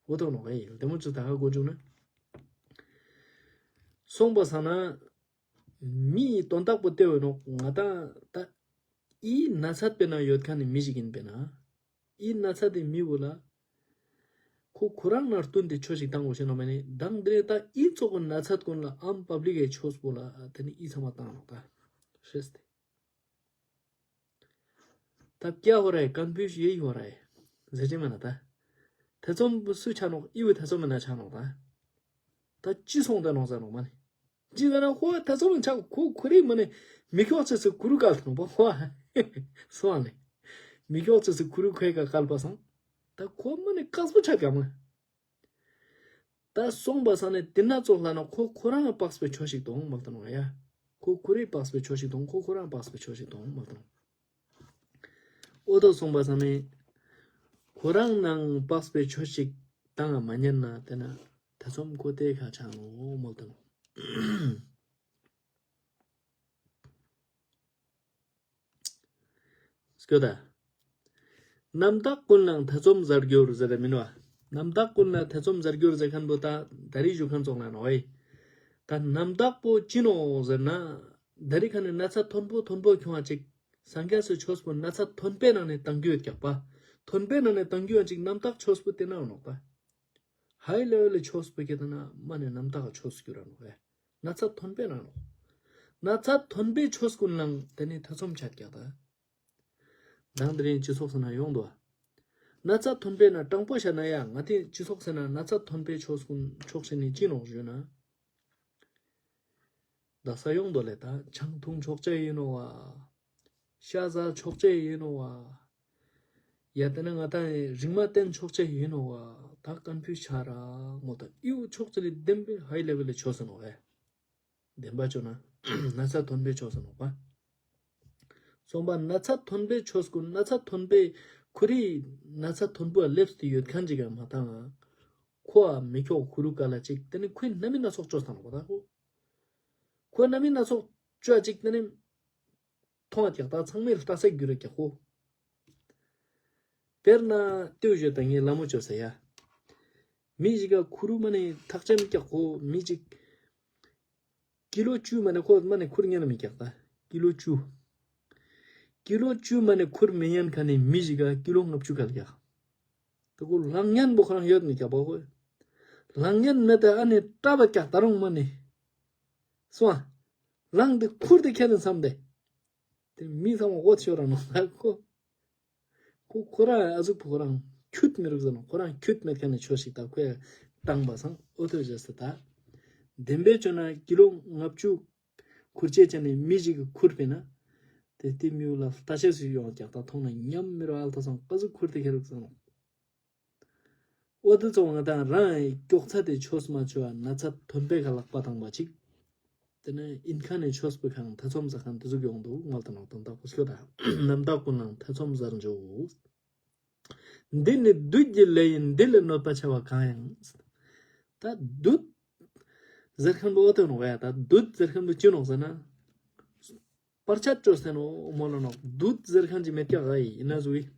འོ་ཐོག་ནོག་ཡིན་དེ་མོ་ཚོ་ད་ཧ་གོ་བྱུང་ན། སོང་པ་སང་ན། མིའི་དོན་དག་པོ་ལྟེ་བའི་ནོག་ང་དང་ད། ཨི་ན་ཚད་པའི་ན་ཡོད་མཁན་ནི་མི་ཞིག་ཡིན་པས་ན། ཨི་ན་ཚད་དེ་མི་བུ་ལ། ཁོ་ཁོ་རང་ན་བསྟུན་ཏེ་ཆོས་ཤིག་བཏང་དགོས་ཤེས་ནོ་མེ་ནི་དང་དེ་ད་ཨི་ཙོག་གི་ན་ཚད་ཀུན་ལ་ཨམ་པབ་ལིག་གི་ཆོས་པོ་ལ་དེ་ནི་ཨི་ཚང་མ་བཏང་ནོག་ད། ཤེས་ཏེ། तब क्या हो रहा है? कंफ्यूज यही हो रहा है। ཟེར་གྱི་མེད་ན་ད། ཐེ་ཚོམ་སུ་ཆ་ནོག་ཨི་བུ་ཐེ་ཚོམ་མེད་ན་ཆ་ནོག་ད། ད་ཅི་སོང་ད་ནོག་ཟེར་ནོག་མ་ནི། ཅི་ཟེར་ན་ཁོ་ཐེ་ཚོམ་མེད་ཆ་ཁོ་ཁོ་རི་མ་ནི་མི་ཁྱོག་ཆེ་སུ་ཁུ་རུ་ཀལ་ཐོང་པ་ཁོ། སོང་ལེ། མི་ཁྱོག་ཆེ་སུ་ཁུ་རུ་ཁོའི་ཀ་ཀལ་པ་སང་། ད་ཁོ་མ་ནི་ཀག་སྤུ་ཆ་ག་མ། ད་སོང་པ་སང་ནས་དེ་ན་ཙོག་ལ་ན་ཁོ་ཁོ་རང་པགས་པའི་ཆོས་ཤིག་དོང་མ་ལྟ་ནོ་ཡ། ཁོ་ཁོ་རའི་པགས་པའི་ཆོས་ཤིག་དོང་ཁོ་ཁོ་རང་པགས་པའི་ཆོས་ཤིག་དོང་མ་ལྟ་ནོ། ཨོ་ཏོ་སོང་པ་སང་ནས་ཁོ་རང་ནང་པགས་པའི་ཆོས་ཤིག་བཏང་ང་མ་ཉན་ན་དེ་ན་ཐེ་ཚོམ་ཁོ་དེ་ཁ་ཆག་ནོ་མ་ལྟ་ནོ། སྐྱོ་ད། རྣམ་དག་ཀུན་ལའང་ཐེ་ཚོམ་ཟ་རྒྱུར་ཟེར་ར་མིན་བ། རྣམ་དག་ཀུན་ལ་ཐེ་ཚོམ་ཟ་རྒྱུར་ཟེར་མཁན་པོ་ད་ད་རེས་ཞུ་མཁན་ཙོགས་ན་ནོ་ཨེ། ད་རྣམ་དག་པོ་ཅི་ནོ་ཟེར་ན། ད་རེས་ཁ་ནས་ན་ཚ་མཐོན་པོ་མཐོན་པོ་ཁྱོང་བ་ཅིག་སངས་རྒྱས་སུ་ཆོས་པོ་ན་ཚ་མཐོན་པོའི་ནང་ནས་བཏང་རྒྱུ་ཡོད་ཀྱག་པ། མཐོན་པོའི་ནང་ནས་བཏང་རྒྱུ་ཡོད་ཅིག་རྣམ་དག་ཆོས་པོ་དེ་ན་ཡོད་ནོག་པ། ཧའི་ལེ་ཝལ་ལ་ཆོས་པོ་ཁྱེད་ན་མ་ནས་རྣམ་དག་ཆོས་སུ་གྱུར་ར་ནོག་པ། ན་ཚ་མཐོན་པོའི་ནང་ནོ། ན་ཚ་མཐོན་པོའི་ཆོས་ཀུན་ལའང་དེ་ནི་ཐེ་ཚོམ་ཆད་ཀྱག་ད། དང་དེ་རིང་སྤྱི་ཚོགས་ཟེར་ན་ཡོང་འདུག་ན་ཚ་མཐོན་པོའི་ན་དྲང་པོ་བཤད་ན་ཡ་ང་དེ་སྤྱི་ཚོགས་ཟེར་ན་ན་ཚ་མཐོན་པོའི་ཆོས་ཀུན་ཆོག་ཤེས་ནི་ཅི་ནོག་ཞུས་ན། ད་ས་ཡོང་དོ་ལེ་ད་ཆང་འཐུང་ཆོག་ཅེས་ཡིན་ནོ་བ། ཤ་ཟ་ཆོག་ཅེས་ཡིན་ནོ་བ། ཡ་དེ་ན་ང་ད་རིག་མ་བསྟེན་ཆོག་ཅེས་ཡིན་ནོ་བ། ད་ཀོན་ཕིའུ་ཆ་ར་མོ་ད་ཨིའུ་ཆོག་ཅེས་ལས་བདེན་པའི་ཧའི་ལེ་ཝལ་ལ་ཆོས་ཟེར་ནོ་བ། བདེན་པ་ཆོས་ན་ན་ཚ་མཐོན་པོའི་ཆོས་ཟེར་ནོ་བ། སོང་པ་ན་ཚ་མཐོན་པོའི་ཆོས་ཀུན་ན་ཚ་མཐོན་པོའི་ཁོ་རི་ན་ཚ་མཐོན་པོ་ལ་སླེབས་ཏེ་ཡོད་མཁན་ཅིག་ཡང་མ་བཏང་ང་། ཁོ་ཨ་མི་ཁྱོག་ཁུ་རུ་ཀ་ལ་ཅིག་དེ་ནི་ཁོའི་རྣམ་སྨིན་སྣ་ཚོགས་བཅོས་བཏང་ནོ་བ་ད་ཁོ། ཁོའི་རྣམ་སྨིན་སྣ་ཚོགས་བཅོས་ཅིག་དེ་ནི་མཐོང་བ་ཀྱག་ད་ཚང་མས་ལྟ་ས་རྒྱུ་རེད་ཀྱག་ཁོ། དཔེར་ན་ལྟོས་བཞོད་དང་ངའི་ལ་མོ་བཅོས་ས་ཡ། མི་ཞིག་ག་ཁུ་རུ་མ་ནི་ཐག་ཆེན་ཀྱག་ཁོ་མི་ཅིག་ཀི་ལོ་བཅུ་མ་ནི་ཁོ་མ་ནི་ཁུར་ཉན་མི་ཀྱག་ད། ཀི་ལོ་བཅུ། ཀི་ལོ་བཅུ་མ་ནས་ཁུར་མི་ཉན་ཁ་ནས་མི་ཞིག་ག་ཀི་ལོ་ལྔ་བཅུ་ག་ལ་རྒྱག་ད་ཁོ་ལངས་ཉན་པོ་ཁོ་རང་ཡོད་མི་རྒྱག་པ་ཁོ། ལངས་ཉན་མེད་དེ་ཨ་ནི་སྐྲ་བ་རྒྱག་ད་རུང་མ་ནི། སོང་ཨ། ལངས་དེ་ཁུར་དེ་ཁྱེར་ནས་བསམ་སྟེ། དེ་མི་ཚང་མ་འོ་ཤོར་ར་ནོ་ད་ཁོ། ཁོ་ཁོ་རང་ཨ་ཟུག་ཕོ་ཁོ་རང་ཁྱུད་མི་རུག་ཟེར་ནོ། ཁོ་རང་ཁྱུད་མེད་ཁ་ནས་ཆོས་ཤིག་ད་ཁོས་བཏང་པ་སང་ཨོ་ཐོ་བྱས་སེ་ད། བདེན་པའི་ཆོས་ན་ཀི་ལོ་ལྔ་བཅུ་ཁུར་ཆེ་ཆ་ནས་མི་ཞིག་གི་ཁུར་པས་ན། དེ་དེ་མིའུ་ལ་ལྟ་ཤེས་སུ་ཡོང་རྒྱག་ད་མཐོང་ན་ཉམས་མི་རུ་ཨལ་ཐ་སང་ཨ་ཟུག་ཁུར་དེ་ཁེ་རུག་ཟེར་ནོ། ཨོ་དེ་ཚོ་ང་དང་རང་ཡི་སྐྱོག་ཚ་དེ་ཆོས་མ་ཆོས་ན་ཚ་ཐོན་པའི་ཁ་ལག་པ་དང་པ་ཅིག་དེ་ནས་ཨིན་ཁ་ནས་ཆོས་པའི་ཁང་ཐ་ཚོམ་ཟ་ཁང་དེ་ཚོ་ཡོང་འདུག་ངལ་དང་ནོག་དོན་དག་པོ་སྐྱོ་དང་རྣམ་དག་ཀུན་ལའང་ཐ་ཚོམ་ཟར་འཇོག་དེ་ནི་བདུད་ཀྱི་ལས་ཡིན་འདི་ལས་གནོད་པ་ཆེ་བ་གང་ཡང་། ད་བདུད་ཟེར་མཁན་པོ་ཨོ་དོན་ནོག་ཡ། ད་བདུད་ཟེར་མཁན་པོ་ཅི་ནོག་ཟེར་ན། པར་ཆ་སྤྲོད་སེ་ནོ་མོ་ལ་ནོ་བདུད་ཟེར་མཁན་ཅི་མེད་ཀྱག་ཨ་ཡི་ཡིན་ན་ཟུ་ཡི།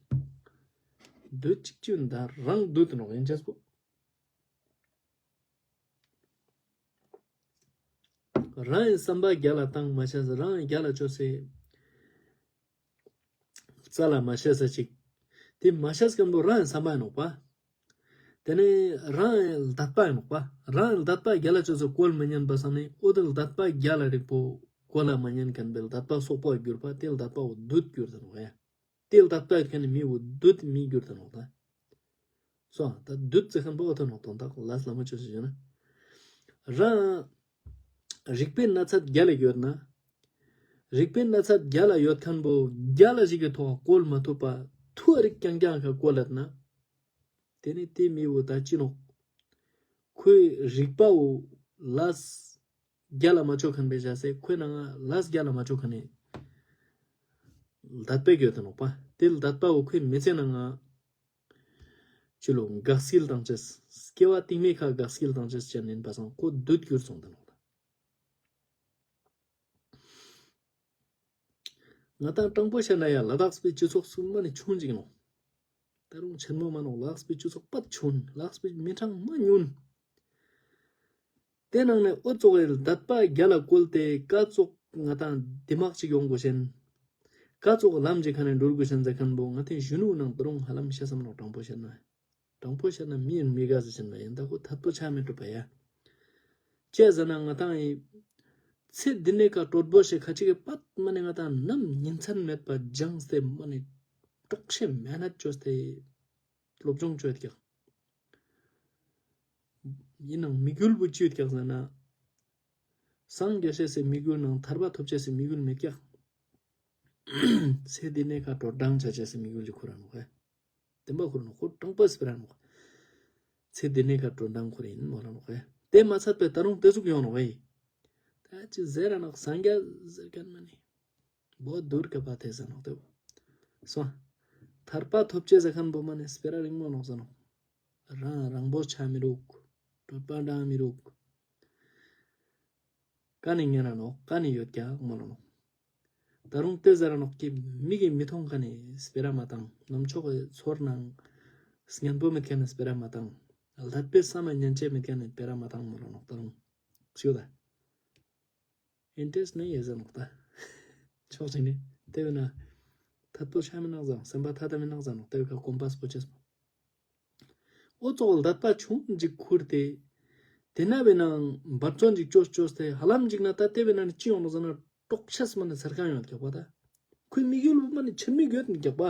བདུད་ཅིག་ཅུ་ད་རང་བདུད་ནོ་ཡིན་ཅེས་པོ། རང་ཡི་བསམ་པ་རྒྱ་ལ་བཏང་མ་ཤེས་ས་རང་ཡི་རྒྱ་ལ་བཅོས་སེ། རྩ་ལ་མ་ཤེས་ས་ཅིག་དེ་མ་ཤེས་མཁན་པོ་རང་ཡི་བསམ་པ་ཡིན་ནོག་པ། དེ་ནས་རང་ལ་དད་པ་ཡིན་ནོག་པ། རང་ལ་དད་པ་རྒྱ་ལ་ཅོ་ཚོ་བཀོལ་མི་ཉན་པ་སང་ནས་ཨོ་དེ་ལ་དད་པ་རྒྱ་ལ་རིག་པོ་བཀོལ་ལ་མ་ཉན་མཁན་པའི་ལ་དད་པ་སོག་པོ་གྱུར་པ་དེ་ལ་དད་པ་འོ་བདུད་གྱུར་ཟེར་ནོག་ཡ། དེ་ལ་དད་པ་ཡོད་མཁན་ནི་མི་འོ་བདུད་མི་གྱུར་ཟེར་ནོག་ད། སོ་ད་བདུད་ཟེར་མཁན་པོ་ཨོ་ཐོན་ནོག་དོན་དག་ལ་ལ་མ་ཅོ་ཞིག་ཡོད་ན། རང་རིག་པའི་ན་ཚ་རྒྱ་ལ་ཡོད་ན། རིག་པའི་ན་ཚ་རྒྱ་ལ་ཡོད་མཁན་པོ་རྒྱ་ལ་ཞིག་གི་ཐོག་བཀོལ་མ་ཐུབ་པ་ཐུ་རིག་རྐྱང་རྐྱང་ཁ་བཀོལ་ལད་ན། དེ་ནི་དེ་མི་བོ་ད་ཅི་ནོག་ཁོའི་རིག་པ་བོ་ལས་རྒྱ་ལ་མ་ཆོག་མཁན་པའི་བྱ་སེ་ཁོའི་ནང་ང་ལས་རྒྱ་ལ་མ་ཆོག་མཁན་ནི་ལ་དད་པའི་གྱོད་དུ་ནོག་པ། དེ་ལ་དད་པ་བོ་ཁོའི་མི་ཚེ་ནང་ང་ཅི་ལོ་འགག་སྐྱིལ་དང་བཅས་སྐྱེ་བ་རྟིང་མའི་ཁ་འགག་སྐྱིལ་དང་བཅས་ཅན་ཡིན་པ་སང་ཁོ་བདུད་གྱུར་སོང་དུ་ནོག་ད། ང་དང་དྲང་པོ་བཤད་ན་ཡང་ལ་དྭགས་པའི་སྤྱི་ཚོགས་སུ་མ་ནི་ཆུང་ཅིག་ནོག་ད་རུང་ཆེན་མོ་མ་ནོག་ལ་དྭགས་པའི་སྤྱི་ཚོགས་པ་ཆུང་ལ་དྭགས་པའི་མི་གྲངས་མ་ཉུང་། དེ་ནང་ནས་ཨོ་ཙོག་ཡི་དད་པ་རྒྱ་ལ་བཀོལ་ཏེ་ཀ་ཙོག་ང་དང་དེ་མག་ཅིག་ཡོང་དགོས་ཤེན། ཀ་ཙོག་ལམ་གྱི་ཁ་ནས་འགྲོ་དགོས་ཤེན་ཟེར་མཁན་པོ་ང་དེ་གཞོན་ནུ་ནང་ད་རུང་ཧ་ལམ་བཤད་བསམ་ནོག་དྲང་པོ་བཤད་ན། དྲང་པོ་བཤད་ན་མི་ཡིན་མི་དགའ་ཟེར་བཞིན་པ་ཡིན་ད་ཁོ་ཐད་པོ་ཆ་མི་གྲུབ་པ་ཡ། ཅི་ཟེར་ན་ང་དང་ཡི། ཚེ་འདི་ནས་ཀ་གྲོད་པོ་ཞེས་ཁ་ཅིག་གི་པད་མ་ནི་ང་དང་ནམ་ཉིན་མཚན་མེད་པ་སྦྱངས་ཏེ་མ་ནི་དཀྲོག་ཤེས་མེད་ན་བཅོས་ཏེ་སློབ་སྦྱོང་བཅོས་ཀྱག་ཡིན་ནང་དམིགས་ཡུལ་བུ་ཅི་ཡོད་ཀྱག་ཟེར་ན། སངས་རྒྱ་ཤེས་སའི་དམིགས་ཡུལ་ནང་ཐར་པ་ཐོབ་ཅེས་སའི་དམིགས་ཡུལ་མེད་ཀྱག་ཚེ་འདི་ནས་ཀ་དྲོ་སྦྲང་བྱ་ཅེས་སའི་དམིགས་ཡུལ་གྱི་ཁོ་རང་ནོག་ཧེ། བདེན་པ་ཁོ་རང་ནོག་ཁོ་དྲང་པོ་སྤེ་ར་ནོག་ཚེ་འདི་ནས་ཀ་དྲོ་སྦྲང་ཁོ་རང་ཡིན་མོ་རང་ནོག་ཧེ། དེ་མ་ཚད་པའི་ད་རུང་དེ་ཟུག་ཡོང་ནོག་ཧེ། ད་ཅི་ཟེར་ར་ནོག་སངས་རྒྱ་ཟེར་མཁན་མ་ནི། བོ་དུར་ཀ་པ་ཐེ་ཟ་ནོག་དེ་བོ། སོ། ཐར་པ་ཐོབ་ཅེས་ཟེར་མཁན་བོ་མ་ནི་སྤེ་ར་རིང་མོ་ནོག་ཟེར་ནོག་རང་རང་པོ་ཆ་མི་རུག་གྲོད་པ་འགྲང་མི་རུག་ཀ་ནི་ཉན་ར་ནོག་ཀ་ནི་ཡོད་ཀྱག་མོ་ལ་ནོག་ད་རུང་དེ་ཟེར་ར་ནོག་ཀི་མིག་གིས་མི་མཐོང་མཁན་ནི་སྤེ་ར་མ་བཏང་ནམ་ཆོག་གི་ཚོར་སྣང་སྙན་པོ་མེད་མཁན་ནི་སྤེ་ར་མ་བཏང་ལྷག་པའི་བསམ་པ་ཉན་ཅེས་མེད་མཁན་ནི་སྤེ་ར་མ་བཏང་མོ་ལ་ནོག་ད་རུང་ཞུ་ད། ཨིན་ཊེ་རེ་སི་ཊི་ནི་ཡེ་ཟ་ནོག་ད། ཕྱོགས་གཅིག་ནས་དེ་བས་ན། ཐད་པོ་ཆ་མི་ནག་ཟང་སེམས་པ་ཐ་ད་མི་ནག་ཟ་ནོག་དེ་བས་ཀ་གོམ་པ་སྤོ་ཆེས་པོ། ཨོ་ཙོག་ལ་དད་པ་ཆུང་ཅིག་ཁུར་ཏེ། དེ་ན་བས་ན་འབད་བརྩོན་ཅིག་བཅོས་བཅོས་ཏེ་ཧ་ལམ་ཅིག་ན་ད་དེ་བས་ན་ཅི་ཡོང་ནོག་ཟ་ན་དཀྲོག་ཆེས་མ་ནི་ཟེར་གང་ཡོང་ཀྱག་པ་ད། ཁོའི་དམིགས་ཡུལ་མ་ནི་ཆེན་མི་དགོས་ཀྱག་པ།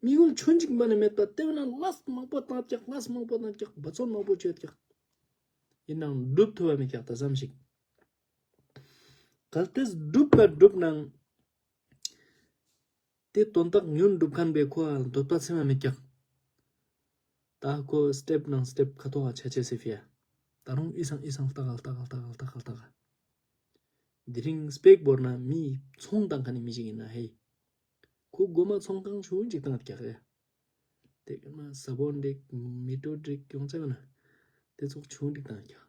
དམིགས་ཡུལ་ཆུང་ཅིག་མ་ནི་མེད་པ་དེ་བས་ན་ལས་མང་པོ་བཏང་ཀྱག་ལས་མང་པོ་བཏང་ཀྱག་འབད་བརྩོན་མང་པོ་བྱས་ཀྱག་ཡིན་ནའང་འགྲུབ་ཐུབ་པ་མེད་ཀྱག་ད་ཙམ་ཞིག་གལ་ཏེ་སྒྲུབ་པར་སྒྲུབ་ནའང་། དེ་དོན་དག་ཉུང་སྒྲུབ་མཁན་པའི་ཁོ་འདོད་པ་ཚིམ་པ་མེད་ཀྱག་ད་ཁོ་སི་ཊེབ་ནང་སི་ཊེབ་ཁ་ཐོག་ཆ་ཆེ་སི་ཕི་ཡ། ད་རུང་ཨི་སང་ཨི་སང་ལྟ་ག་ལྟ་ག་ལྟ་ག་ལྟ་ག་ལྟ་ག་དེ་རིང་སྤེག་བོར་ན་མི་ཚོང་བཏང་མཁན་ནི་མི་ཞིག་ཡིན་ན་ཧེ། ཁོ་སྒོ་མ་ཚོང་ཁང་ཆུང་ཅིག་བཏང་ཀྱག་ཧེ། དེ་ག་མ་ས་བོན་འགྲིག་མི་ཏོ་འགྲིག་ཡོང་ཚ་བ་ན། དེ་ཚོགས་ཆུང་འགྲིག་བཏང་ཀྱག་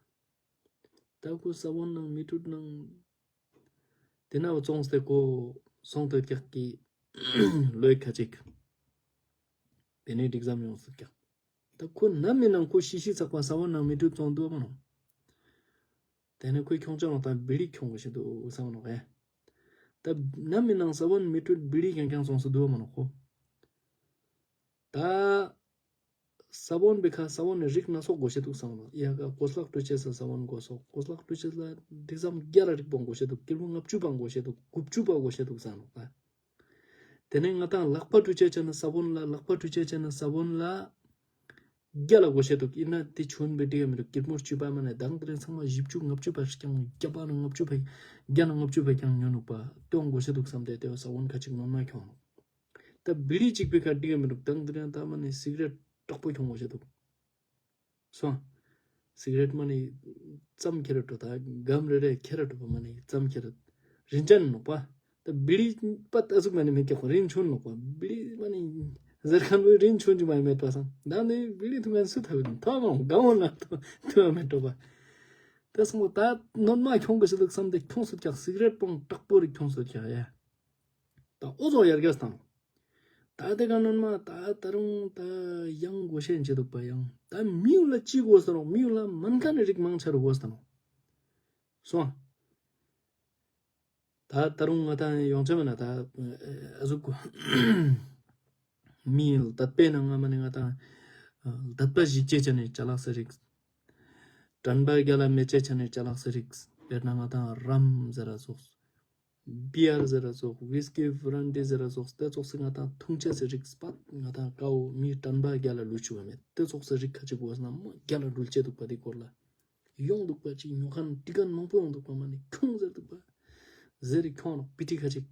ད་ཁོ་ས་བོན་ནང་མི་ཏོ་ནང་། དེ་ན་བཙོང་སྟེ་ཁོ་སོང་སྟེ་ཀྱག་གི་ལོས་ཁ་ཅིག་དེ་ནས་འགྲིག་ཙམ་ཡོང་སྲིད་ཀྱག་ད་ཁོ་ནམ་མི་ནང་ཁོ་ཤི་ཤི་ཚགས་པ་ས་བོན་ནང་མི་ཏོ་བཙོང་འདུག་མ་ནོ། དེ་ནས་ཁོས་ཁྱོང་ཅང་ལོག་དང་བི་ལི་ཁྱོང་གི་ཤི་འདུག་བསམ་ནོ་ཧེ། ད་ནམ་མི་ནང་ས་བོན་མི་བཀྲུས་བི་ཌི་རྐྱང་རྐྱང་སོང་སུ་འདུག་མ་ནོག་ཁོ། ད་ས་བོན་པའི་ཁ་ས་བོན་ནི་རིགས་སྣ་ཚོགས་དགོས་ཤེས་འདུག་བསམ་ལ། ཡ་ག་གོས་ལག་བཀྲུ་བྱེད་ས་ས་བོན་དགོས་སོག་གོས་ལག་བཀྲུ་བྱེད་ལ་འདི་ཙམ་བརྒྱ་ལ་རིགས་པོ་དགོས་ཤེས་འདུག་སྐྱིལ་མོ་ལྔ་བཅུ་པ་དགོས་ཤེས་འདུག་དགུ་བཅུ་པ་དགོས་ཤེས་འདུག་བསམ་ལ། དེ་ནས་ང་དང་ལག་པ་བཀྲུ་བྱེད་བྱས་ན་ས་བོན་ལ། ལག་པ་བཀྲུ་བྱེད་བྱས་ན་ས་བོན་ལ་བརྒྱ་ལ་དགོས་ཤེས་འདུག་ཡིན་ན་དེ་ཆུན་པའི་འགྲིག་ག་མི་འདུག་སྐྱིལ་མོ་བཅུ་པ་མ་ནས་མདང་དེ་རིང་ཚང་མ་བཞི་བཅུ་ལྔ་བཅུ་པ་ཞིག་ཀྱང་བརྒྱ་པ་ན་ལྔ་བཅུ་པ་བརྒྱ་ན་ལྔ་བཅུ་པ་ཀྱང་ཉོ་ནུག་པ་སྟོན་དགོས་ཤེས་འདུག་བསམ་སྟེ་དེ་བ་ས་བོན་ཁ་ཅིག་ནོར་མ་ཁྱོང་། ད་བི་ཌི་གཅིག་པའི་ཁ་འགྲིག་ག་མི་འདུག་མདང་དེ་རིང་ད་མ་ནས་སི་ག་རེཊ་དྲག་པོ་ཁྱོང་དགོས་ཤེས་འདུག་སོང་། སི་ག་རེཊ་མ་ནི་ཙམ་ཁྱེར་འགྲོ། ད་སྒམ་རེ་རེ་ཁྱེར་འགྲོ་པ་མ་ནི་ཙམ་ཁྱེར། རིན་ཅན་ནོག་པ། ད་བི་ཌི་པ་ད་ཟུག་མ་ནི་མི་སྐྱོག་རིན་ཆུན་ནོག་པ། བི་ཌི་མ་ནི་ཟེར་མཁན་བོ་རིན་ཆུན་གྱི་མ་མེད་པ་སང་། ད་ནི་བི་ཌི་ཐུག་མཁན་སུ་ཐུབ་ཡིན་ཐོག་མ་སྒམ་འོ་ན་ཐུག་མ་མེད་འགྲོ་པ། ད་སོང་བ་ད་ནོར་མ་ཁྱོང་གི་ཤི་ལུགས་བསམ་སྟེ་ཁྱོང་སུ་ཀྱག་སི་ག་རེཊ་པོང་དྲག་པོ་རིགས་ཁྱོང་སུ་ཀྱག་ཡ། ད་ཨོ་ཙོག་ཡར་རྒྱས་བཏང་། ད་དེ་ག་ནོར་མ་ད་ད་རུང་ད་ཡང་དགོས་ཤེས་འཇི་འདུག་པ་ཡང་ད་མི་ཡུལ་ལ་ཅི་དགོས་ས་རོག་མི་ཡུལ་ལ་མན་ཁ་ནི་རིགས་མང་ཆེ་རུ་དགོས་ས་ནོ། སོང་། ད་ད་རུང་ང་ད་ཡོང་ཆ་མེད་ན་ད་ཨ་ཟུག་གོ། མི་ཡུལ་དད་པའི་ནང་ང་མ་ནི་ང་ད་དད་པ་གཞིག་ཅེས་ཆ་ནི་ཅ་ལག་ས་རིགས། དྲན་པ་རྒྱ་ལ་མེད་ཅེས་ཆ་ནི་ཅ་ལག་ས་རིགས། དཔེར་ན་ང་ད་རམ་ཟེར་ར་སོགས། བི་ཡར་ཟེར་ར་སོགས། ཝིས་ཀི་བྷ་རན་ཌི་ཟེར་ར་སོགས། དེ་ཙོགས་སི་ང་དང་འཐུང་ཆས་སི་རིགས་སྤ་ང་དང་ཀའོ་མི་དྲན་པ་རྒྱ་ལ་ལུས་ཆུ་བ་མེད། དེ་ཙོགས་སི་རིགས་ཁ་ཅིག་བོ་ན་མ་རྒྱ་ལ་འགྲུལ་ཆེ་འདུག་པ་དེ་སྐོར་ལ། ཡོང་འདུག་པ་ཅིག་ཉོ་མཁན་ཏི་ཀན་མང་པོ་ཡོང་འདུག་པ་མ་ནི་ཁྱོང་ཟེར་འདུག་པ། ཟེར་རི་ཁྱོང་ནོག་པི་ཏི་ཁ་ཅིག་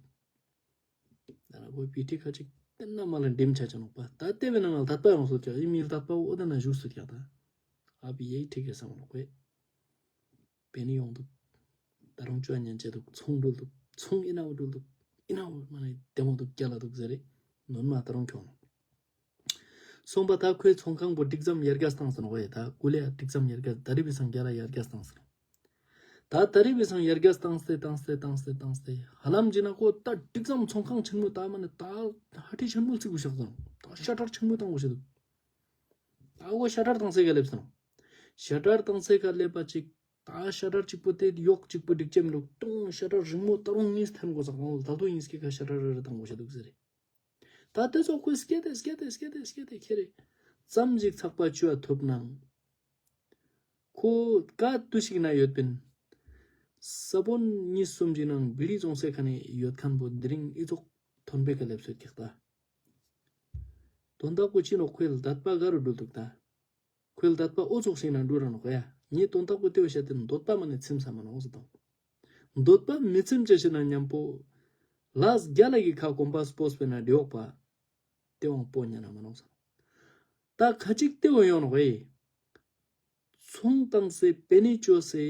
ད་ན་གོ་པི་ཏི་ཁ་ཅིག་དེ་ན་མ་ལ་འགྲིམ་ཆ་ཆ་ནོག་པ། ད་དེ་བས་ན་ང་ལ་དད་པ་ཡོང་སོ་ཀྱག་ཡིན་མི་ལ་དད་པ་འོ་དེ་ན་བཞུགས་སོ་ཀྱག་ད་ཨ་བི་ཡེ་ཁྲིག་གེ་སང་ནོག་པས། པེ་ནི་ཡོང་འདུག་ད་རུང་ཅོ་ཉན་ཆེ་འདུག་ཚོང་འགྲུལ་འདུག་ཚོང་ཨི་ན་འུ་འགྲུལ་འདུག་ཨི་ན་འུ་མ་ནི་དེ་མོ་འདུག་རྒྱ་ལ་འདུག་ཟེར་རེ། ནོར་མ་ད་རུང་ཁྱོང་ནོག་སོང་པ་ད་ཁོའི་ཚོང་ཁང་པོ་ཏིག་ཙམ་ཡར་རྒྱས་བཏང་སོང་ནོག་ཡེ། ད་ཀུ་ལེ་ཡ་ཏིག་ཙམ་ཡར་རྒྱས། ད་རི་བི་སང་རྒྱ་ལ་ཡར་རྒྱས་བཏང་སོང་། ད་ད་རི་བི་སང་ཡར་རྒྱས་བཏང་སྟེ་བཏང་སྟེ་བཏང་སྟེ་བཏང་སྟེ་ཧ་ལམ་ཅི་ན་ཁོ་ད་ཏིག་ཙམ་ཚོང་ཁང་ཆེན་མོ་ད་མ་ནི་ད་ཧ་ཏི་ཆེན་མོ་བརྩིགས་གུ་བཞག་སོང་། ད་ཤ་ཊར་ཆེན་མོ་བཏང་གུ་བཞག་འདུག་ད་ཁོ་ཤ་ཊར་བཏང་སའི་ཀ་སླེབས་སོང་། ཤ་ཊར་བཏང་སའི་ཀ་སླེབས་པ་ཅིག་ད་ཤ་ཊར་གཅིག་པོ་དེ་གཡོག་གཅིག་པོ་སྒྲིག་ཅེས་མི་འདུག་སྟོང་ཤ་ཊར་རིང་མོ་ད་རུང་གཉིས་འཐེན་དགོས་ས་གང་ལ་ད་དུང་གཉིས་ཀྱི་ཁ་ཤ་ཊར་རེ་རེ་བཏང་དགོས་ཤ་འདུག་ཟེར་རེད། ད་དེ་ཚོ་ཁོས་སྐད་དེ་སྐད་དེ་སྐད་དེ་སྐད་དེ་ཁྱེར་རེ། ཙམ་ཞིག་ཚགས་པ་བཅོས་ཐུབ་ནའང་། ཁོ་ག་དུས་ཤིག་ན་ཡོད་པིན། ས་བོན་གཉིས་གསུམ་གྱི་ནང་བི་ལི་ཙོང་སའི་ཁ་ནས་ཡོད་མཁན་པོ་དེ་རིང་ཨི་ཙོག་ཐོན་པའི་ཁ་སླེབས་སོད་ཀྱག་ད། དོན་དག་པོ་ཅི་ནོག་ཁོའི་ལ་དད་པ་ག་རུ་འགྲུལ་འདུག་ད། ཁོའི་ལ་དད་པ་ཨོ་ཙོག་ཞིག་ན་འགྲོ་ར་ནོག་ཡ། ངས་དོན་དག་པོ་དེ་བ་བཤད་དེ་འདོད་པ་མ་ནས་ཚིམ་ས་མ་ནོག་ཟེར་དང་། འདོད་པ་མི་ཚིམ་ཅེས་ཤི་ན་མཉམ་པོ། ལས་རྒྱ་ལ་གི་ཁ་གོམ་པ་སྤོས་པས་ན་འདྲེ་འོག་པ། དེ་བང་པོ་ཉན་ན་མ་ནོག་ཟེར། ད་ཁ་ཅིག་དེ་བ་ཡོང་ནོག་ཨེ། ཚོང་བཏང་སའི་པེ་ནི་བཅོས་སའི།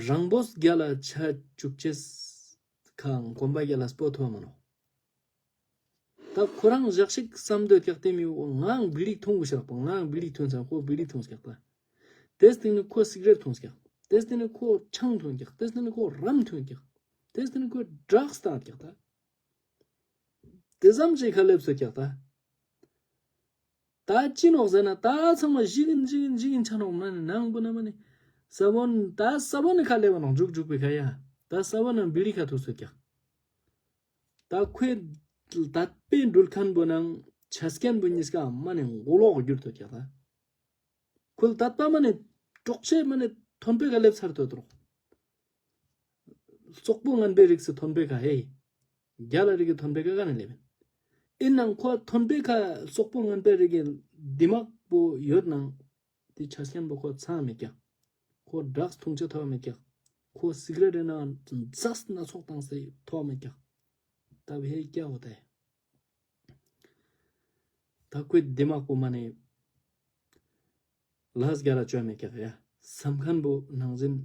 རང་བོས་རྒྱ་ལ་ཆ་བཅུག་ཅེས་ཁའང་གོམ་པ་རྒྱ་ལ་སྤོ་ཐུབ་མ་ནོག་ད་ཁོ་རང་ཞག་ཞིག་བསམ་འདོད་ཀྱག་དེ་མི་འོ་ངའང་བི་ལི་འཐུང་དགོས་ཤག་པ། ངའང་བི་ལི་འཐུང་ཚང་ཁོ་བི་ལི་འཐུང་ཀྱག་ད། དེ་སྟེང་ནས་ཁོ་སིག་རེཊ་འཐུང་ཀྱག་དེ་སྟེང་ནས་ཁོ་ཆང་འཐུང་ཀྱག་དེ་སྟེང་ནས་ཁོ་རམ་འཐུང་ཀྱག་དེ་སྟེང་ནས་ཁོ་ཌྲག་སི་བཏང་ཀྱག་ད། དེ་ཙམ་ཅིག་ཁ་སླེབས་སོ་ཀྱག་ད། ད་ཅི་ནོག་ཟེར་ན་ད་ཚང་མ་ཞིག་ཡིན་ཞིག་ཡིན་ཞིག་ཡིན་ཆ་ནོག་མ་ནི་ནང་པོ་ན་མ་ནི། ས་བོན་ད་ས་བོན་ནི་ཁ་སླེབས་པ་ནོག་འཇུག་འཇུག་པའི་ཁ་ཡ། ད་ས་བོན་ནང་བི་ལི་ཁ་ཐུག་སོ་ཀྱག་ད་ཁོའི་དད་པའི་འགྲུལ་མཁན་པོ་ནང་ཆ་རྐྱེན་པོ་གཉིས་ཀ་མ་ནི་མགོ་ལོག་གྱུར་ཐུབ་ཀྱག་ད། ཁོལ་དད་པ་མ་ནི་གྲོགས་ཆེ་མ་ནི་ཐོན་པའི་ཁ་སླེབས་ཚར་ཐོས་དོ། སོག་པོ་ངན་པའི་རིགས་སུ་ཐོན་པའི་ཁ་ཧེ། རྒྱ་ལ་རིགས་ཀྱི་ཐོན་པའི་ཁ་ག་ནས་སླེབས་ཡིན། ཡིན་ནང་ཁོ་ཐོན་པའི་ཁ་སོག་པོ་ངན་པའི་རིགས་ཀྱི་འདི་མག་པོ་ཡོད་ནང་དེ་ཆ་རྐྱེན་པོ་ཁོ་ཚང་མེད་ཀྱག་ཁོ་ཌྲག་སི་འཐུང་ཆ་ཐོབ་མེད་ཀྱག་ཁོ་སིག་རེཊ་རེ་ན་རྫས་སྣ་ཚོགས་བཏང་སའི་ཐོབ་མེད་ཀྱག་ད་བེ་ཧེ་ཀྱ་འོ་ཏེ། ད་ཁོའི་འདི་མག་པོ་མ་ནི་ལས་རྒྱ་ལ་བཅོས་མེད་ཀྱག་ཡ། སེམས་ཁམས་པོ་ནང་བཞིན་